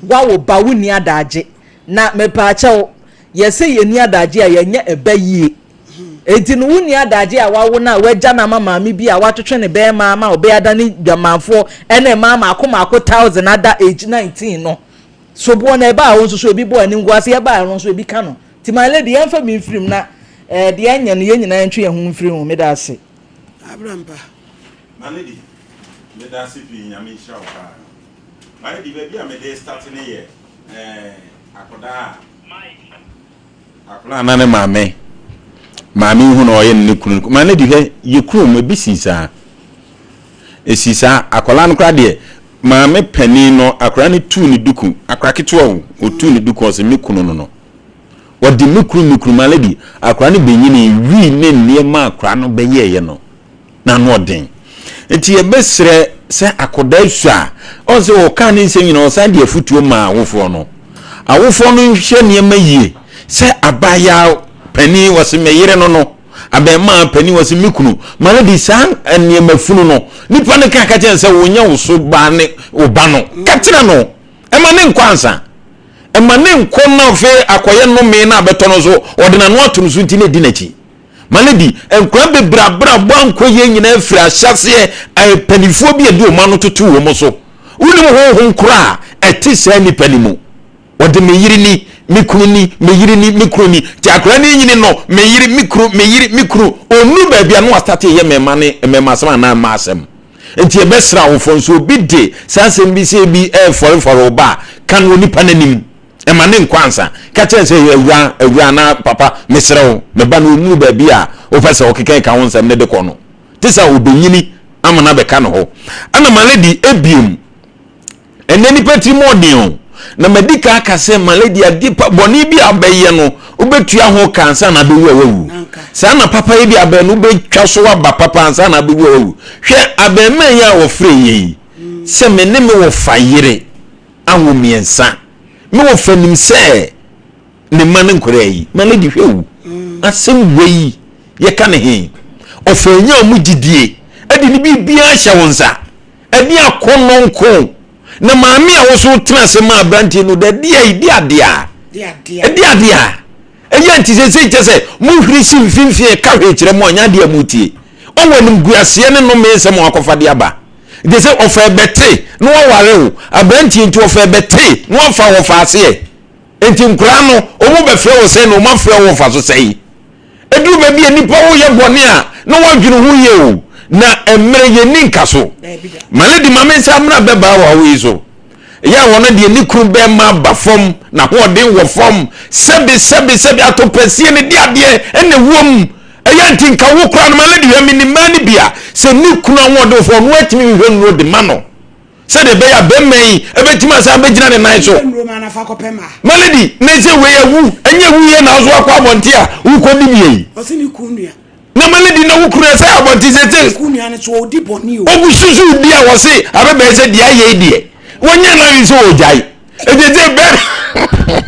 Wawo ba wonni adagye. Na mepaakyɛw, yɛsɛ yɛnni adagye a yɛnyɛ ɛba yie. Enti no wonni adagye a wawo no a wagya no ama maame bi a watwetwe ne bɛrima ama ɔbɛyɛ adane dwamanfoɔ ɛne mmaa maako maako thousand ada age 19 no. Soboɔ no ɛbaa hɔ nso so ebi bɔ animguaseɛ ɛbaa hɔ nso ebi ka no. Nti my lady yɛmfa bi mfiri mu na eh, deɛ ɛnyɛ no yɛn nyinaa yɛntwe yɛn ho mfiri ho. Meda ase. Abrampa. My lady, meda ase pii, Nyame nhyira wo paa. My lady, baabi a mede start ne yɛ eh, akɔdaa a. Akwadaa a na ne maame maame hu na ɔyɛ ne ne kunu maame no di hwɛ yɛ kurom ebi sii saa esi saa akwadaa no koraa deɛ maame panin no akwadaa no tuu ne duku akwadaa ketewa o otuu ne duku ɔsɛ me kunu no no ɔde me kunu me kunu maame di akwadaa no bɛnyini wii ne nneɛma akwadaa no bɛyɛɛyɛ no. na ano ɔden. Nti yɛbɛsrɛ sɛ akɔdaa su a, ɔn sɛ ɔkaa ne nsɛm nyinaa ɔsan de afutuo maa awofoɔ no. Awofoɔ no nhwɛ nneɛma yie sɛ abaayaa panin wɔse me yere no no, abɛɛmaa panin wɔse me kunu, ma no de saa nneɛma funu no, nipa no ka ka kyerɛ no sɛ wonyɛ wo so ba ne wo ba no, ka kyerɛ no, ɛma ne nkɔ ansa. Ɛma ne nkɔ na afei akɔyɛ nnome na abɛtɔ no so, ɔde n'ano ato no so nti na ɛdi n'akyi. Ma no di. Nkwadaa bebree abrabɔ ankɔ yie nyinaa firi ahyɛaseɛ mpanimfoɔ bi a ɛde wɔn ano toto wɔn so. Wonim honhom korɔ a ɛte saa nipa no mu. Ɔde me yere ni, me kunu ni, me yere ni, me kunu ni. Nti akwadaa no nyini no, me yere, me kunu, me yere, me kunu. Ɔnnuru baabi a na wastate yɛ mmarima ne mmarima asɛm anaa mmaa asɛm. Nti yɛbɛsrɛ awofoɔ nso obi de saa asɛm bi sɛ bi ɛrefɔrefɔre wo ba a, ka no wɔ nipa no anim. Mma ne nkɔ ansa. Ka kyerɛ no sɛ, Awuraa, awuraa anaa papa, mesrɛ wo, me ba no ɔnnuru baabi a wopɛ sɛ wokeka wo nsɛm no de kɔ no. Te sɛ ɔbɛnyini ama no abɛka ne hɔ. Ɛna Malady, ebiem, ɛnnɛ nnipa tirim ɔden o. Na madi kan aka sɛ, Malady, adeɛ pa, bɔne bi a wobɛyɛ no, wobɛtua ho ka ansa na abɛwu a woawu. Saa na papayɛ bi a abɛyɛ no, wobɛtwa so aba papa ansa na abɛwu a woawu. Hwɛ, abarimaa yi a wɔfrɛ yɛ yi, sɛ me ne me wɔfa yere, awo mmiɛnsa. Me wɔfa nim sɛ ne mma no nkwadaa yi. Ma lady hwɛ o. Asɛm wei yɛka ne he. Ɔfa nya ɔmo gyidie ɛde ne biribiara hyɛ wo nsa. Ɛde akɔnnɔ nko. Na maame a woso tena ase ma aberanteɛ no dɛ deɛ yi de adeɛ a. Ɛde adeɛ a. Ɛyɛ nti sɛsei kyɛ sɛ mohwiri si mfimfini ɛka hwee kyerɛ mo a nyɛ adeɛ a motie. Ɔwɔ animguaseɛ ne nnome nsɛm a wakɔfa de aba. Nti sɛ ɔfa ɛbɛte na waware wo aberanteɛ nti ɔfa ɛbɛte na wafa wɔfa aseɛ. Nti nkoraa no wɔn bɛfrɛ wo sɛn na wɔn afrɛ wo wɔfa so sɛn. Ɛduru baabi a nipa woyɛ bɔne a na wadwene ho yie o na mmerɛ yɛnni nka so. Ma lady ma me nsa mmra bɛbaa wɔ awo yi so. Ɛyɛ a wɔn deɛ ne kunu bɛrima aba fam, n'ahoɔden wɔ fam, sɛbe sɛbe sɛbe atopɛsie ne de adeɛ ɛna ɛwɔ mu. Ɛyɛ nti nka wo koraa no ma lady hwɛ me ne mmaa no bi a sɛ ne kunu ahoɔden wɔ fam ɔno atumi hwehwɛ nnuro de ma no sɛdeɛ ɛbɛyɛ a bɛrima yi ɛbɛtumi asan bɛgyina ne nan so. Ma lady ne sɛ wei awu ɛnyɛ wuyɛ na nso akɔ abɔnten a wokɔdi bie yi. Ɔse ne kunu nua. Na ma lady na wo kunu ɛsɛ abɔnten sɛ sɛ. Kunu nua no so ɔdi bɔne o. Ogu susu di a wɔse abɛbɛyɛ sɛ deɛ ayɛ yi deɛ wɔnyɛ no adwene sɛ ɔgyae. Ɛgye sɛ bɛrima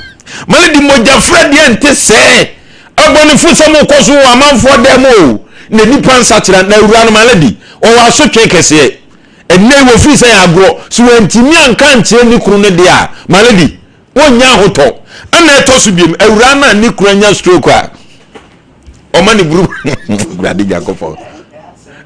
ma lady mogyafra deɛ nte sɛɛ. Abɔnefosɛm rekɔ so wɔ amanfoɔ dan mu o, na nnipa nsakyera, na awura no malady, ɔwɔ asotwe kɛseɛ. Ɛnnɛ yi wɔfiri sɛ yɛ agorɔ, sɛ wantumi anka ankyerɛ ne kunu no deɛ a, malady, wɔnnya ahotɔ. Ɛna ɛtɔ so biom, awura no a ne kunu anya stroke a, ɔma ne buru, Awurade Nyankopɔn,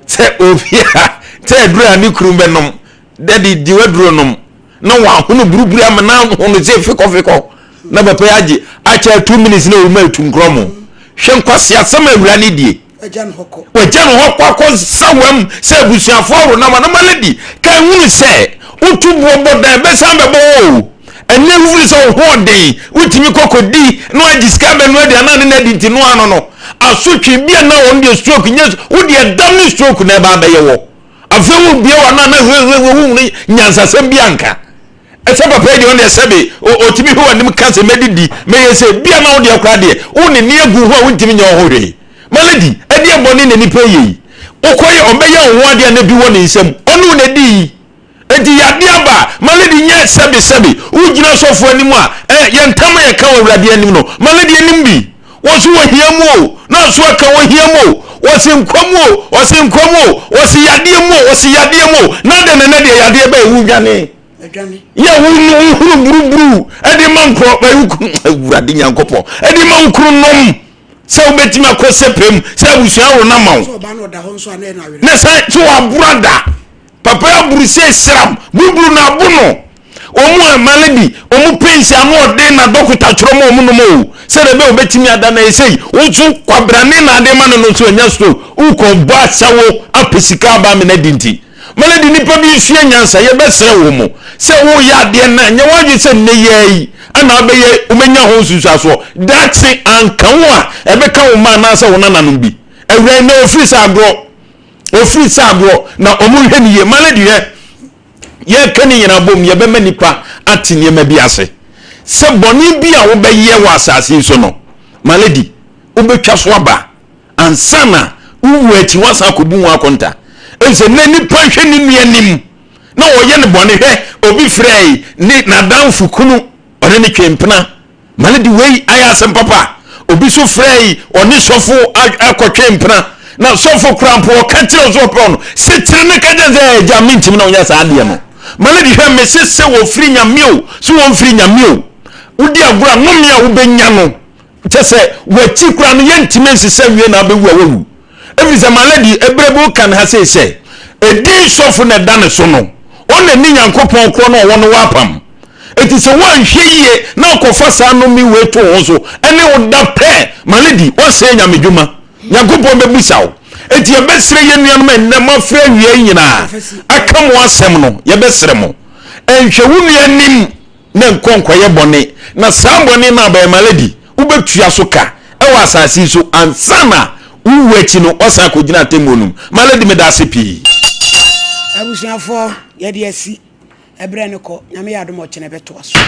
sɛ obi a, sɛ aduro a ne kunu bɛnom, Daddy gye w'aduro nom na wahono buruburu ama na ahono sɛ fikɔfikɔ na papa yi agye akyɛ 2 minutes na ɔma etu nkorɔ mo hwɛ nkwasi asɛm awura ne die wagya ne hɔ kɔ akɔ sawam sɛ abusuafoɔ aworo nam anam lady ka ehunu sɛ wotu boɔ bɔ dan bɛsan bɛbɔ wɔ o ɛnɛ wofiri sɛ wo ho ɔden wotumi kɔkɔdi na wagye sika bɛno adi anaa ne na adi nti no ano no asotwe bi a na wɔn deɛ stroke nyɛ wodeɛ dam ne stroke na ɛba abɛyɛ wɔ Afei wo bue w'ano a na wohunu nyansasɛm bi anka. Ɛsɛ papa yi deɛ ɔno deɛ sɛbe ɔtumi hwɛ w'anim ka sɛ mɛdidi mɛyɛ sɛ bia na wo deɛ koraa deɛ wo ne ne agu ho a wontumi nyɛ wo ho hwee. Malady, ɛdeɛ bɔne na nipa yɛ yi? Wokɔyɛ ɔbɛyɛ wo ho adeɛ a na bi wɔ ne nsam ɔne wo na ɛdi yi. Enti yadeɛ aba a, Malady nyɛ sɛbe sɛbe wogyina sɔfo anim a, ɛ, yɛ ntam a yɛka wɔ Awurade anim no, Malady anim bi. Wɔse wɔ hia mu o, na nso aka wɔ hia mu o, wɔse nkwa mu o, wɔse nkwa mu o, wɔse yadeɛ mu o, wɔse yadeɛ mu o, na adɛn na ɛnɛ deɛ yadeɛ bɛyɛ wo dwane? Yɛ wo no wo hunu buruburu ɛde ma nkorɔ bɛyɛ wo kunu Awurade Nyankopɔn ɛde ma wo kunu nom sɛ wobɛtumi akɔ sɛ pɛm sɛ abusua wo na ma wo na sɛ sɛ wɔaboro ada Papa yi aburu sei sram buruburu na abo no. Wɔn a malady, wɔn pains ano ɔden na dɔkota twerɛ ma wɔn nom o. Sɛdeɛ ɛbɛyɛ wɔbɛtumi ada na ɛsei wo nso kwabrane na ade ma no no nso anya stroke. Wokɔ bɔ asawo apɛ sika aba amena di nti. Malady nipa bi nsua nyansa yɛbɛsrɛ wo mo sɛ woyɛ adeɛ na nyɛ w'adwene sɛ nnɛ yi ara yi ana wobɛyɛ wobɛnya ho nsunsuansoɔ. Daakye anka wo a ɛbɛka wo mma anaasɛ wo nananom bi. Awura yi na ɔfiri sɛ agorɔ. Ofiri sɛ agorɔ na wɔn nhwɛ no yie. Malady hwɛ, yɛreka ne nyinaa bom yɛbɛma nipa ate nneɛma bi ase. Sɛ bɔne bi a wobɛyɛ wɔ asase yi so no, Malady, wobɛtwa so aba ansa na wowu akyi woasan akɔbu ho akonta. Efisɛ nnɛ nipa hwɛ ne nua anim na ɔyɛ no bɔne. Hwɛ, obi frɛe ne n'adamfo kunu, ɔne no twee mpena. Ma no de wei ayɛ asɛm papa. Obi so frɛ yi, ɔne sɔfo akɔtwe mpena. Na sɔfo kora mpo ɔka kyerɛ wo sɛ ɔpɛ ɔno. Sekyere ne ka kyerɛ sɛ agya mentimi na ɔnyɛ saa adeɛ no. Ma no de hwɛ me se sɛ wɔfiri nyame o, sɛ wɔmfiri nyame o. Wodi agorɔ a nnome a wobɛnya no, kyɛ sɛ w'akyi koraa no yɛntimi nsesa nwie na abɛwu a wawu. Ɛfiri sɛ Malady, ɛberɛ bi woka no ha sei sɛ, ɛdin sɔfo na ɛda ne so no, ɔna ne Nyankopɔn korɔ no ɔwɔ no wɔ apam. Enti sɛ woanhwɛ yie na wokɔfa saa nnome wei to wo ho so ɛne wo da pɛ, Malady, woasɛe nyamedwuma. Nyankopɔn bɛbisa wo. Enti yɛbɛsrɛ yɛn nuanom ɛnnɛ moafrɛ awia yi nyinaa aka mo asɛm no, yɛbɛsrɛ mo, nhwɛ wo nua anim na nkɔ nkɔyɛ bɔne, na saa bɔne no a bɛyɛ Malady, wobɛtua so ka ɛwɔ asase yi so ansa na wo wu akyi no woasan akɔgyina atemmuo no mu. Malady, meda ase pii. Abusuafoɔ, yɛde asi. Ɛberɛ no kɔ, Nyame yɛ adom a ɔkyena ɛbɛtoa so.